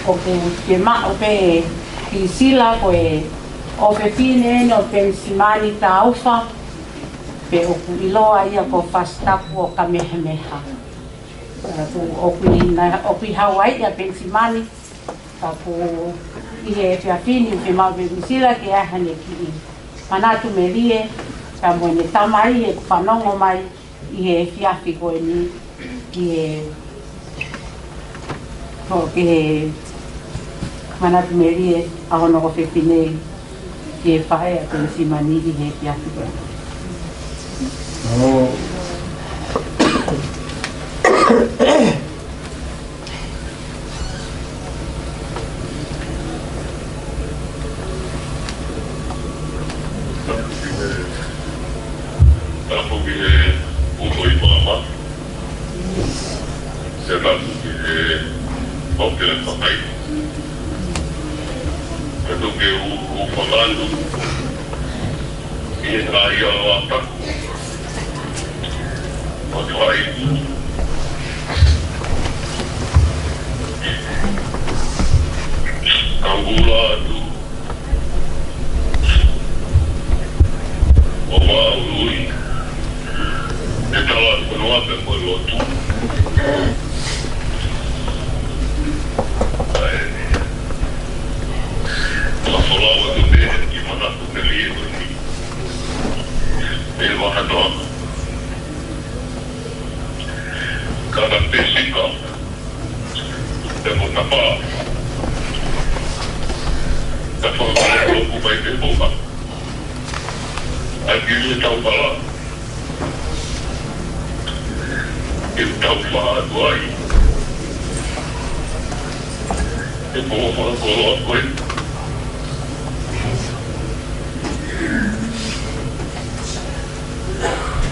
ʻoku ke maʻu pē ʻe Pisila ko e ʻofefine ʻeni ʻo Penisimani Taufa, pe ʻoku ʻiloa ia ko Fasitapu ʻo Kamehameha. ʻOku, ʻoku ʻi na-, ʻoku ʻi Hauaiʻi ʻa Penisimani, ka ʻoku ʻi he efiafi ni ʻoku ke maʻu pē ʻe Pisila ke ʻai haʻane kiʻi manatu melie, ka mo ʻene tamai ʻoku fanongo mai ʻi he efiafi ko eni, ʻi he, ko e kiʻi manatu melie ʻa hono ʻofefine ki he faʻē ʻa Penisimani ʻi he efiafi ko eni. Tapu ki he uho ʻi māmani. Pea tapu ki he ʻofefine tamai. Pea tuku ke u, u fakatu. ʻI he ngaahi ʻaho ʻa taku. ʻO tuai. Ka u ʻulu atu. ʻO māʻului. ʻE tala atu ko e noa pē ko e lotu. ʻAi. Ka folau atu pē ki he manatu melie ko eni. ʻE vaha noa. Ka ka pesika. Te mo tapa. Te mo tapa, loku mai te mo ma. ʻAi ki he tau pala. Ke tau pā atu ai. Te mo fakakoloa koe.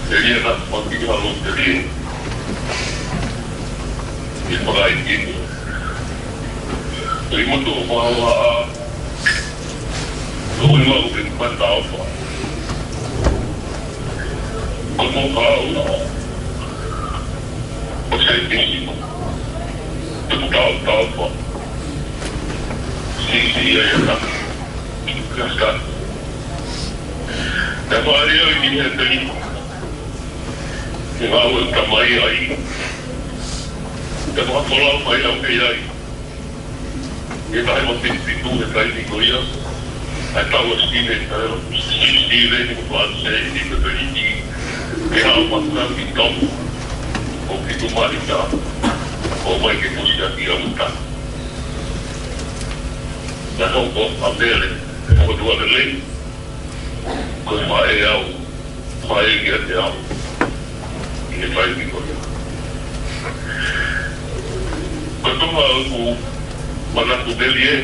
Te ria na maki halo te ria. Ke pakai ki. Te i moto o wā wā a. Ko i wā o ke mata o wā. Ko mo ka o wā. Ko se kisi. Te mo tau tau wā. Si si ia ia na. Kaka. Naʻe faʻa lea ʻi he peli. Ke ngāue tamai ai. Naʻe faʻa folau mai au ke ʻi ai. ʻI he taʻu ʻe fitu fitu he taimi ko ia. ʻA e taʻu ʻa Steven, taʻu ʻa Steven, ko Franse, ʻi he peli ni. Ke hao maka ki Tonga. ʻO fitu mai ta. ʻO mai ke pusi ʻaki au ta. Naʻe hoko ʻa Mele, ʻo Tuʻa Lelei, ko e faʻē au, faʻē kiate au, ʻi he taimi ko ia. Ko e toka ʻoku manatu melie,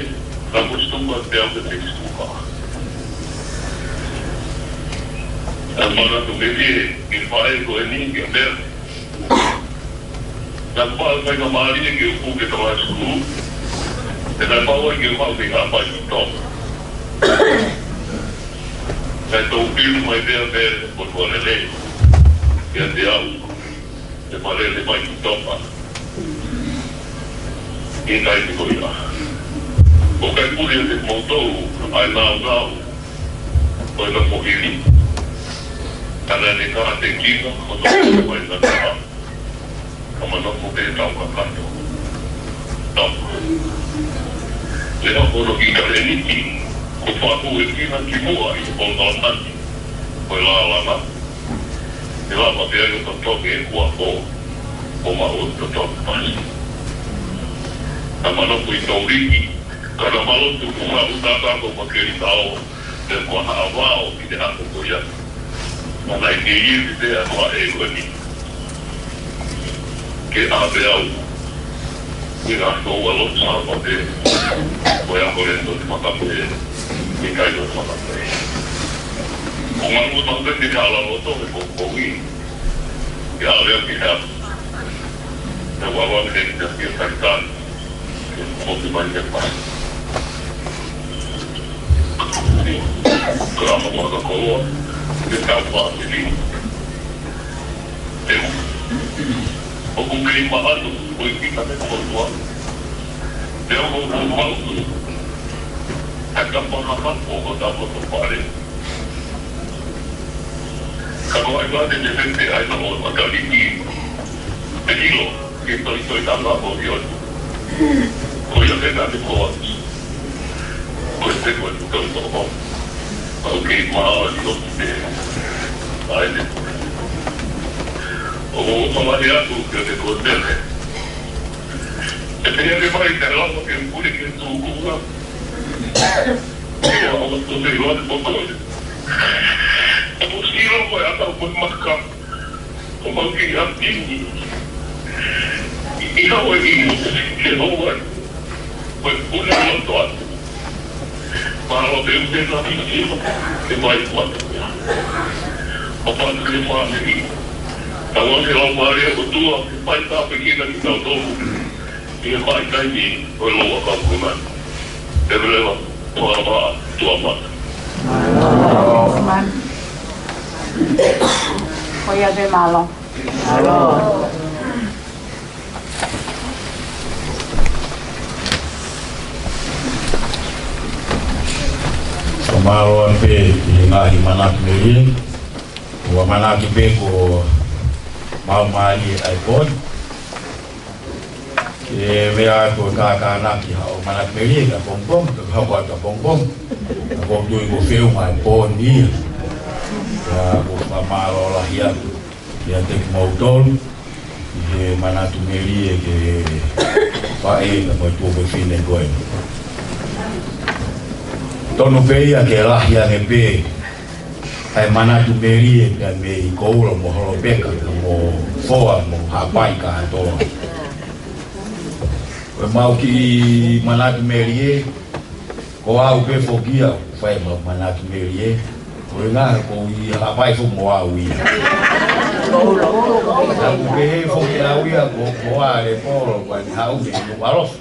naʻa ku stumba te au ke te stumba. Naʻa manatu melie, ʻi he faʻē ko eni, ʻa Mele. Naʻa ku faʻa faingamālie ke u kū ke toka sukulu. Pea naʻe pau ai ke u haʻu ke haʻapai ki Tonga. Naʻe tau pili mai pea pea ko Tuʻa Lelei. Kiate au. Ke ma lele mai ki Tonga. ʻI he taimi ko ia. ʻOku ʻikai puli ʻiate kimoutolu ʻa e naunau ʻo e nofo hili. Ka naʻe kātekina, ko e nofo mai na ka. Ka ma nofo pē tau kakato. Tau. Lea hono ki Kaleniti, ko Faku e kina ki muʻa ʻi he polokalama ni. Ko e lālanga. ʻE lava pē ai ʻo totongi e kuako, ʻo maʻu ʻo totongi pasi. Naʻa ma nofo ʻi Tauliki, ka naʻa ma lotu ko Faku tata ko Makeli Tao, pea ko Haʻavao ʻi he ako ko ia. Naʻa ʻikai ke ivi pē ʻa e faʻē ko eni. Ke ʻave au. Ke ngā tō ua lotu sāpate. Ko ia ko le tō te makape. Ke kai tō te makape. Ko ngā ngū tau pē ke ala loto he ko kovi. Ke ʻave au ke hea. Te ua ua ke te kia kai tan. Ke kovi mai ke pai. Ke ama kua ka koloa. Ke tau pā ke ni. Te u. ʻOku kei mahalo, ko e kita me kotoa. Te u ʻoku mau. Haka pahaka, ʻoku tau koto pare. Ka ko ai pā te te te ai na o mataliki. Te ilo, ke toi toi tanga o io. Ko ia ke na te koa. Ko e te koa tu kau toko. Au kei mā o io te. Ai te. O mo o mamahi atu ke te koa tele. E te ia ke mai te lau ke puli ke tu kunga. Ia o to te ilo te poko. O silo ko e ata ko e maka. Ko mau ki a pini. I hau e inu. Ke hau ai. Ko e puna loto atu. Mahalo pē ʻoku te na piti. Ke mai kuata. O patu ke fāmili. Tau ake lau mālie ko tua. Ke mai tāpekina ki tau tōmu. ʻI he faʻahinga ni ʻo e loua kaukuna. Te veleva, tua vā, tua mata. Ko ia te mālō. Ko mālō pē ʻi he ngaahi manatu melie. Ua manatu pē ko mau mālie ʻa e pō ni. Ke vea ko e kākānaki haʻo manatu melie ka pongipongi, ka hoko atu ʻa pongipongi. Ka ʻoku ou tui ko e feʻunga e pō ni ia. Ka ʻoku ou fakamālō lahi atu kiate kimoutolu ʻi he manatu melie ke faʻē ka mo e tuofefine ko eni. Tonu pē ia ke lahi ange pē ʻa e manatu melie pea mei koula mo Holopeka mo Foa mo Haʻapai kātoa. Ko e mau kiʻi manatu melie, ko au pē foki ia, fai mau manatu melie. Ko e ngaahi ko ʻi Haʻapai foki mo au ia. Naʻa ku pehē foki au ia, ko, ko ale polo, ko e hau me mo alofa.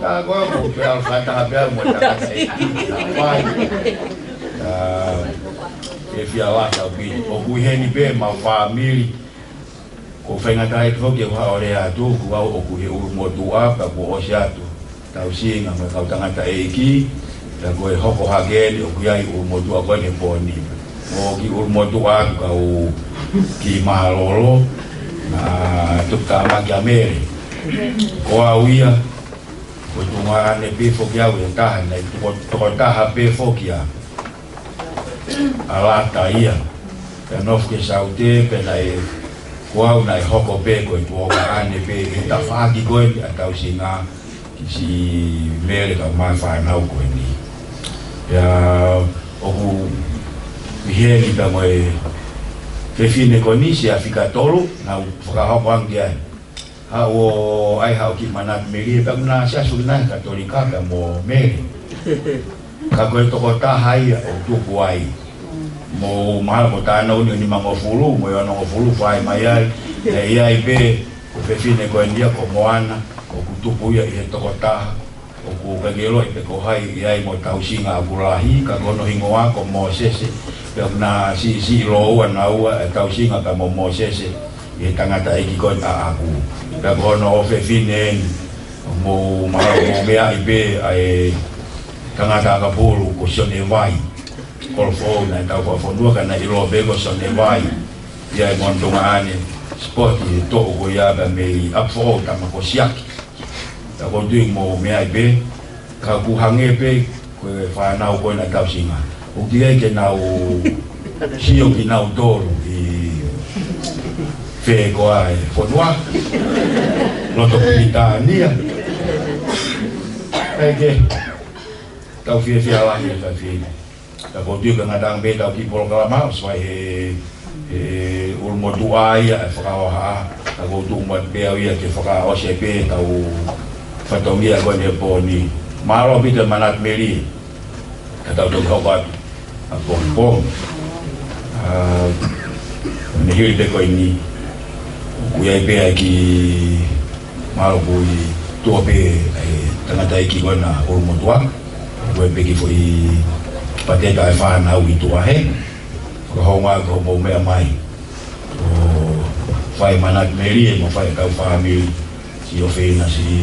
Ka ko ʻoku pea fata pea mo e tangataʻeiki ʻi Haʻapai. Ka ke fia lata pē. ʻOku ʻi heni pē mau fāmili. Ko e faingataʻa ʻeku foki ʻeku haʻu ʻo lea atu, ko au ʻoku ʻi he ʻulumotuʻa, pea kuo ʻosi atu. Tausinga mo e kau tangataʻeiki. Pea ko e hoko hake eni ʻoku ʻi ai ʻulumotuʻa ko eni he pō ni. ʻOku ʻulumotuʻa atu kau ki mālōlō, naʻa tuku tāmaki ʻa Mele. Ko au ia, ko e tuongaʻane pē foki au ʻe taha, naʻe toko, tokotaha pē foki ʻa ʻAlata ia. Pea nofo ki he saute, pea naʻe, ko au naʻe hoko pē ko e tuongaʻane pē he tafaʻaki ko eni ʻa Tausinga ki siʻi Mele kae ʻumaʻā e fānau ko eni. Pea ʻoku ʻi heni pea mo e fefine ko eni, Siafi Katolu, naʻa ku fakahoko ange ai. Haʻu ʻo ʻai haʻo kiʻi manatu melie, pea naʻa ku siasi ʻi he Katolika pea mo Mele. Ka ko e tokotaha ia ʻoku tupu ai. Mou mahalo ko Tānau ni ʻo e nimangofulu, mo e onongofulu fai mai ai. ʻE ʻi ai pē, ko e fefine ko eni ia ko Moana, ʻoku tupu ia ʻi he tokotaha. ʻOku ʻikai ke ʻiloʻi pe ko hai ʻi ai mo Tausinga ʻaku lahi, ka ko hono hingoa ko Mōsese, pea naʻe siʻisiʻi lōua naua ʻa Tausinga pea mo Mōsese, ʻi he tangataʻeiki ko eni ʻaʻaku. Pea ko hono ʻofefine eni, mou mahalo mou meaʻi pē ʻa e tangata ʻakapulu ko Sione Vai, Kolofoʻou naʻe tau fakafonua ka naʻe ʻiloa pē ko Sione Vai. ʻI ai mo hono tuongaʻane sipoti he toʻu ko ia pea mei ʻApifoʻou, tama ko Siaki. Pea ʻoku ou tui mou meaʻi pē, ka ʻoku hangē pē ko e fānau ko ena ʻa Tausinga. ʻOku ʻikai ke nau sio kinautolu ʻi fē koā e fonua, loto Pilitānia. ʻIkai ke tau fiefia lahi e fafine. Ka ʻoku ou tui ka ngata ange pē ʻetau kiʻi polokalama ʻosi fai he, he ʻulumotuʻa ia e fakahohaʻa. Ka ʻoku ou tuʻu mai pē au ia ke fakaʻosi pē ʻetau fatongia ko eni he pō ni. Mālō ʻaupito e manatu melie. Ka tau toki hoko atu ʻa Pongipongi. ʻA, ʻi he hili pē ko eni, ʻoku ʻi ai pē ʻa e kiʻi mālō ʻoku ʻi tuʻa pē ʻa e tangataʻeiki ko ena ʻulumotuʻa. Ko e peki foʻi pateta e fānau ʻi tuʻa he. Fakahounga ko hoʻomou meʻa mai ʻo fai manatu melie mo fai ʻetau fāmili. Siʻi ʻofeina siʻi,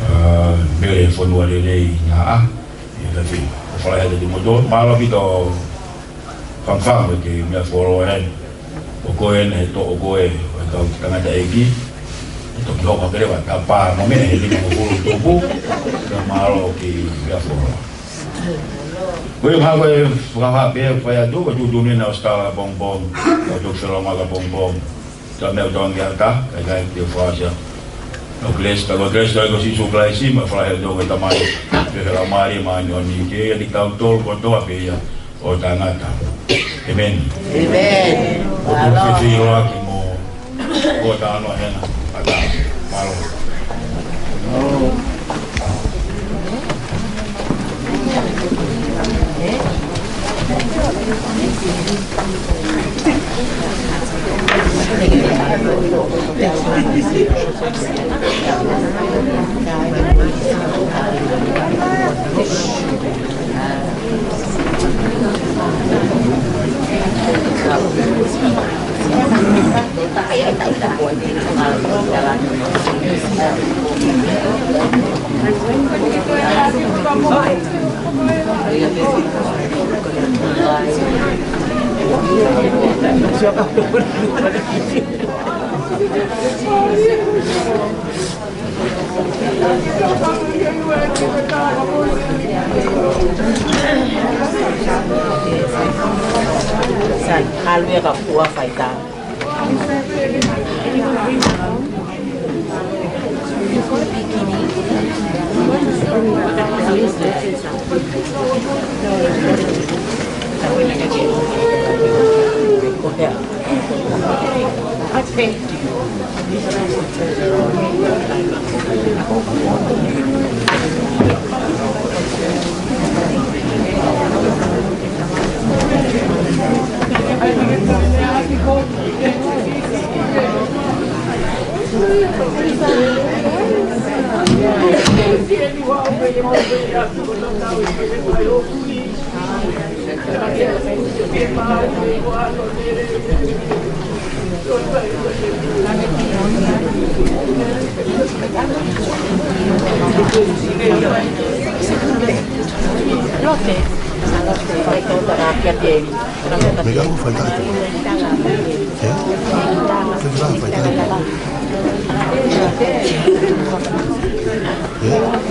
ʻa, Mele, fonua lelei naʻa. ʻIo, ka fai. ʻOku fala hea te timoto. Mālō ʻaupito Fangufangu e ke meʻa fuoloa heni. Ko koe eni he toʻo koe ʻo e kau tangataʻeiki. ʻE toki hoko hake leva, tapā mo meʻa he nimangofulu tupu. Ka mālō ki he meʻa fuoloa. Ko ia mahalo ko e fakaha pē, fai atu, ko e tuʻutuʻuni ena ʻosi tala Pongipongi. Ka toki felonga ka Pongipongi. Ka meʻa ʻoku tau ange ata, kae ʻikai ke fakasia. ʻO Kelesi, ka ko Kelesi ʻa e ʻEiki ko Sīsū Kalaisi, mo e fala ʻa e ʻOtua ko e Tamai, pea ko e Laumālie Māʻoniʻoni, ke ʻiate kitautolu kotoa pē ia ʻo taʻengata. ʻĒmeni. ʻĒmeni. ʻOku ou fiefia ʻaupito mo e kau tangata hena. Mālō. Sai, haleluia, ka ʻoku fai tā. Lote. Lote, ʻai tō tara kia te. Mega ko fai taki. Eh? Ke fai taki. Eh?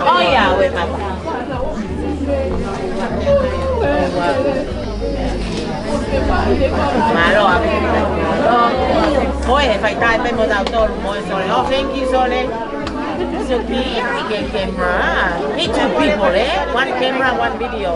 Oh, yeah, wait, my Mālō ʻaupito. Ko e faitā pē mo tautolu mo e Sole. Oh, thank you, Sole. It's okay. I can camera. Need two people, eh? One camera, one video.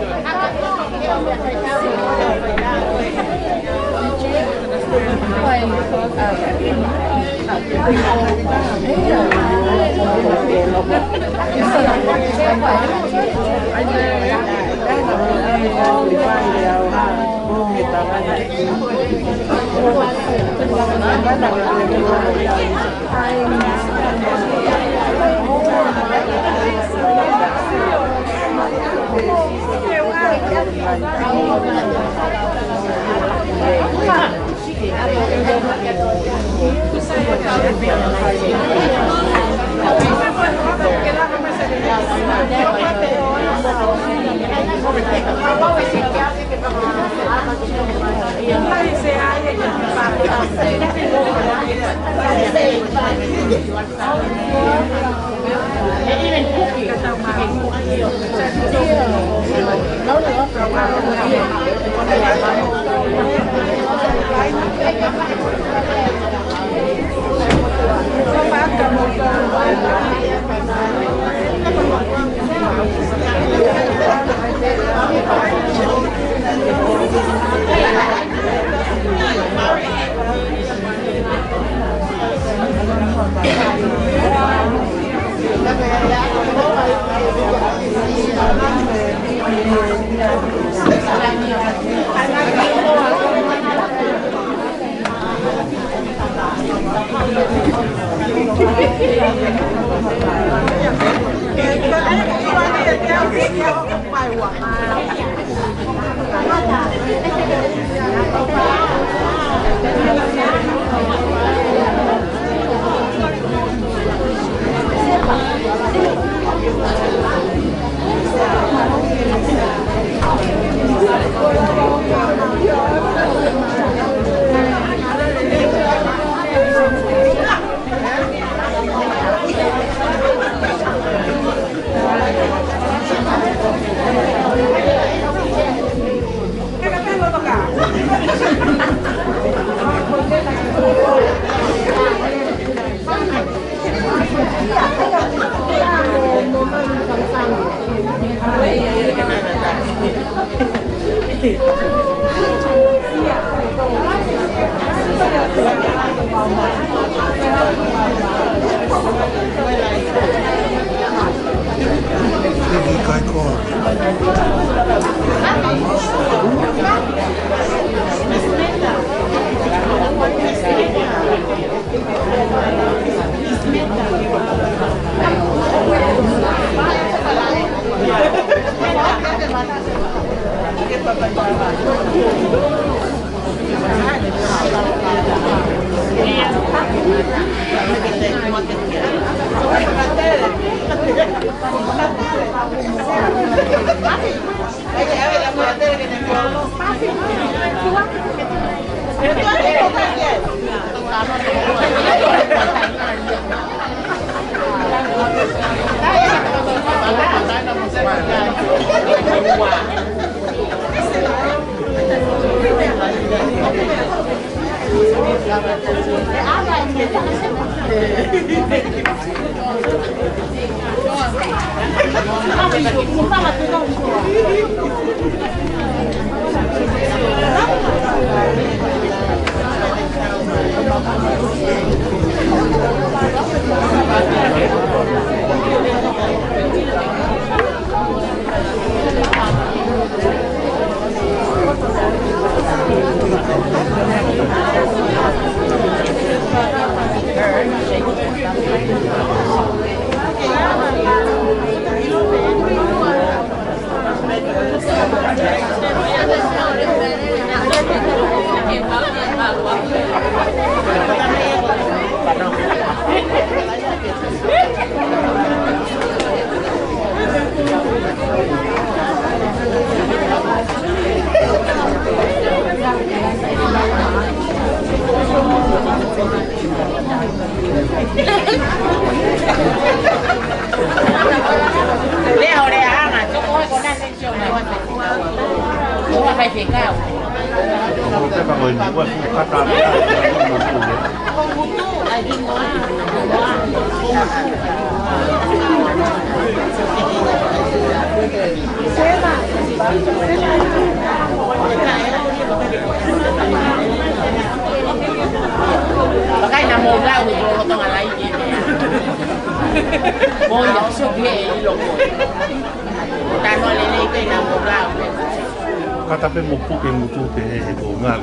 Kata pē mo puke ngutu pē he, he ko ngā.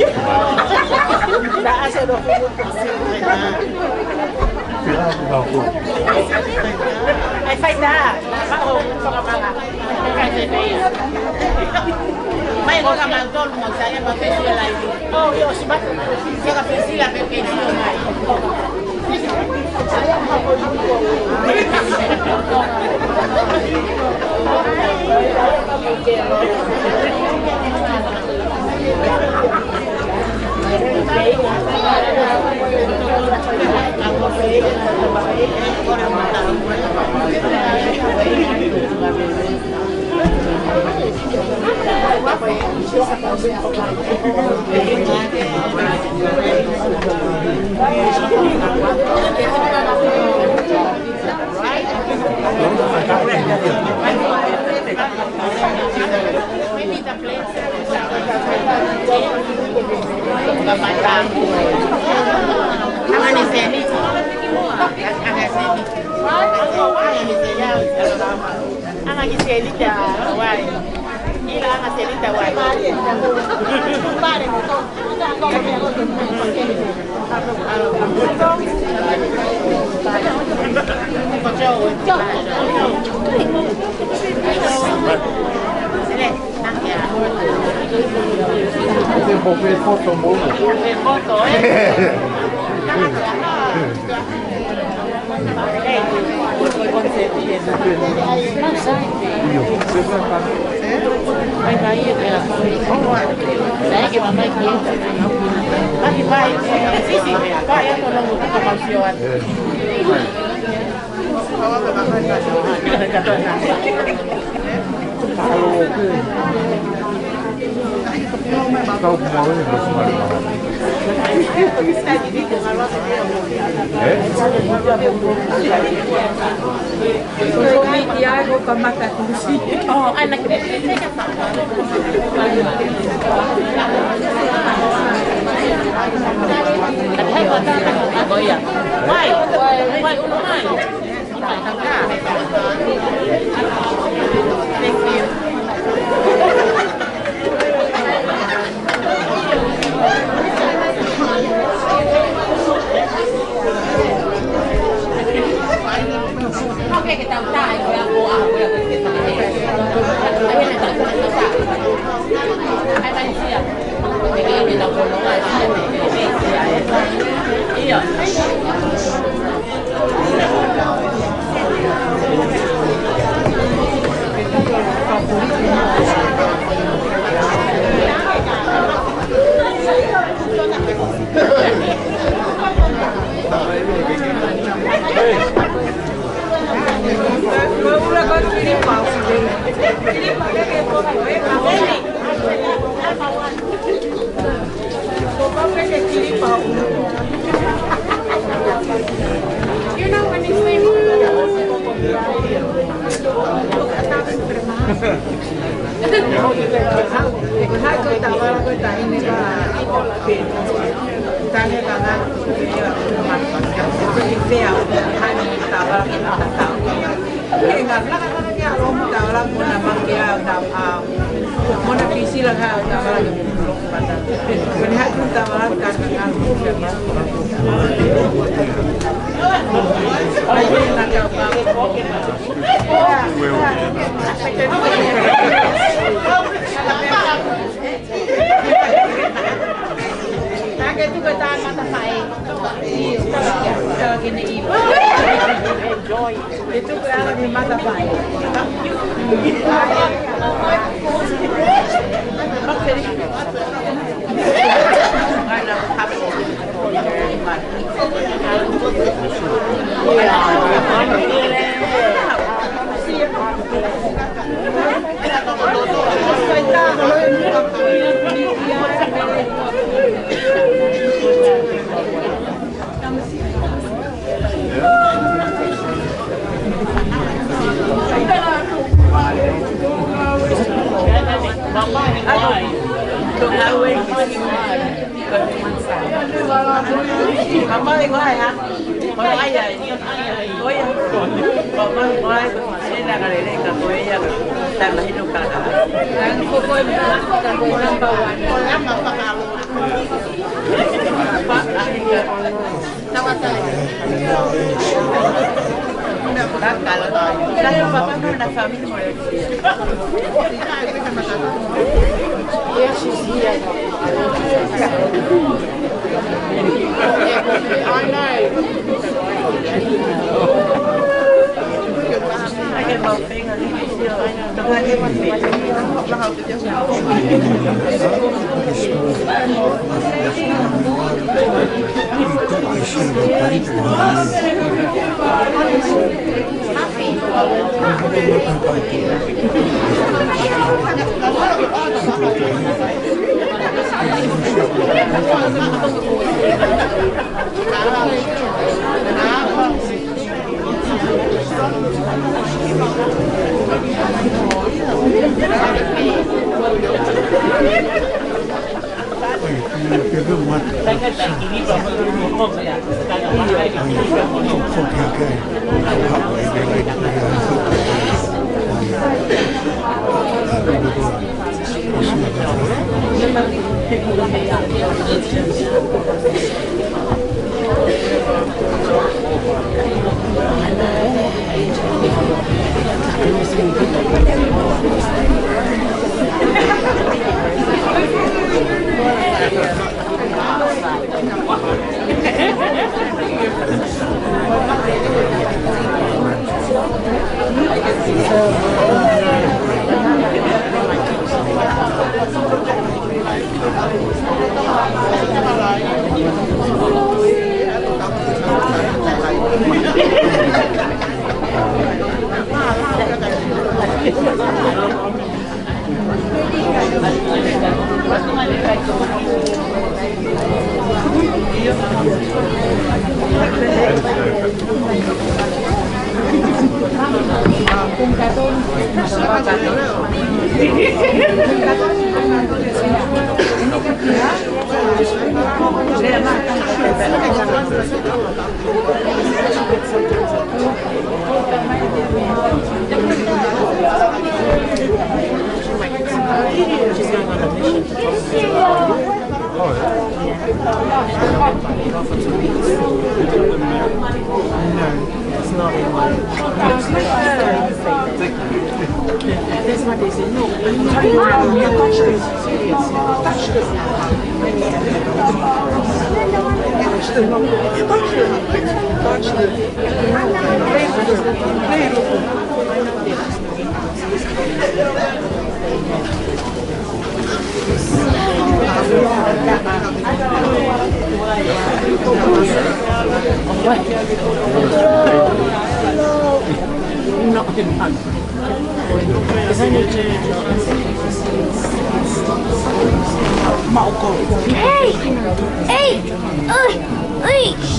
Ai fai tā. Mai ko ka mau tolu mau sai e mau pesi e lai. Oh, ʻio, si matu. Sio ka pesi la pe ke sio mai. Anga ki selita wai. Ila anga selita wai. Ese porque foto, mo. Foto, eh? Enjoy. Hey! Hey! Ui! Ui!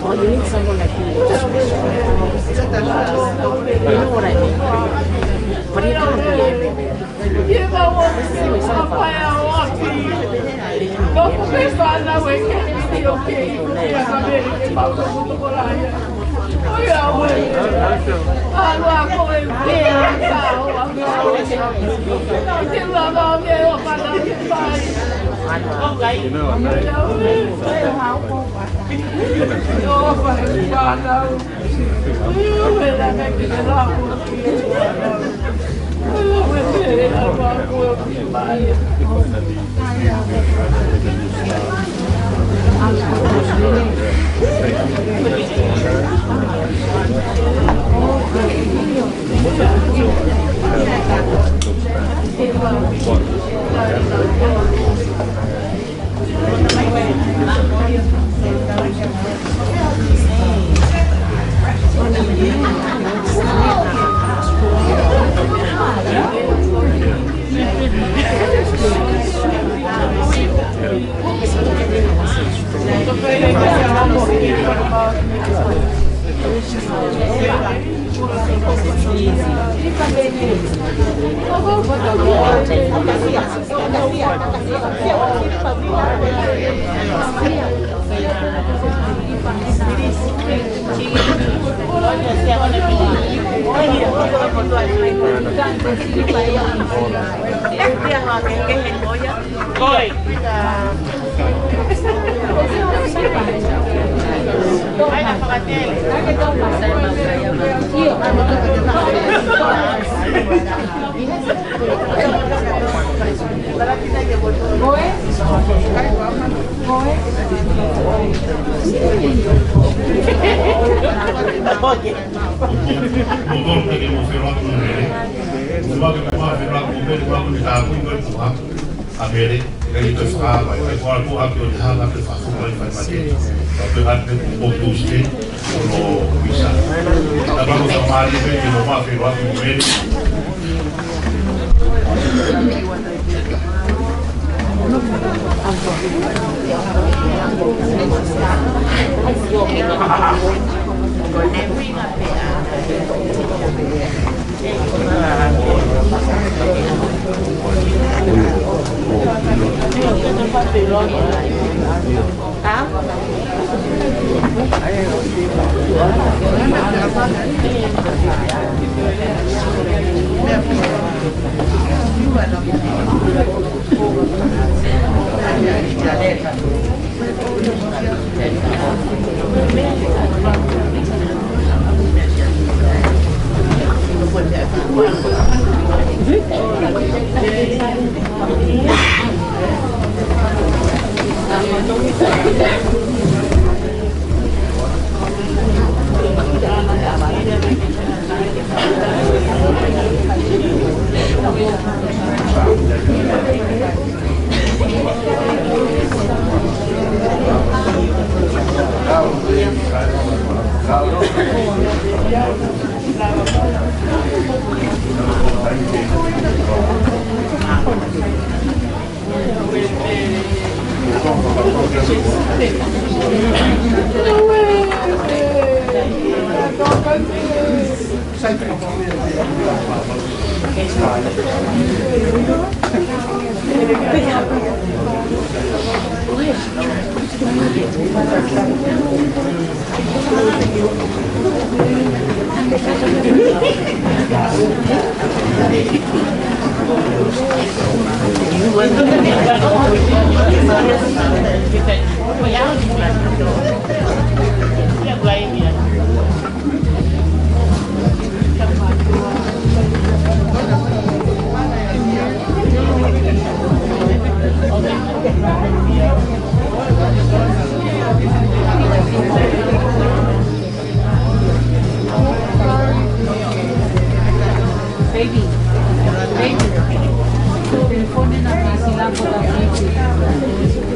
Oh, you need someone like me. You know what I mean? But you can't be everywhere. Baby, baby. Telefoni na kesi la kota baby.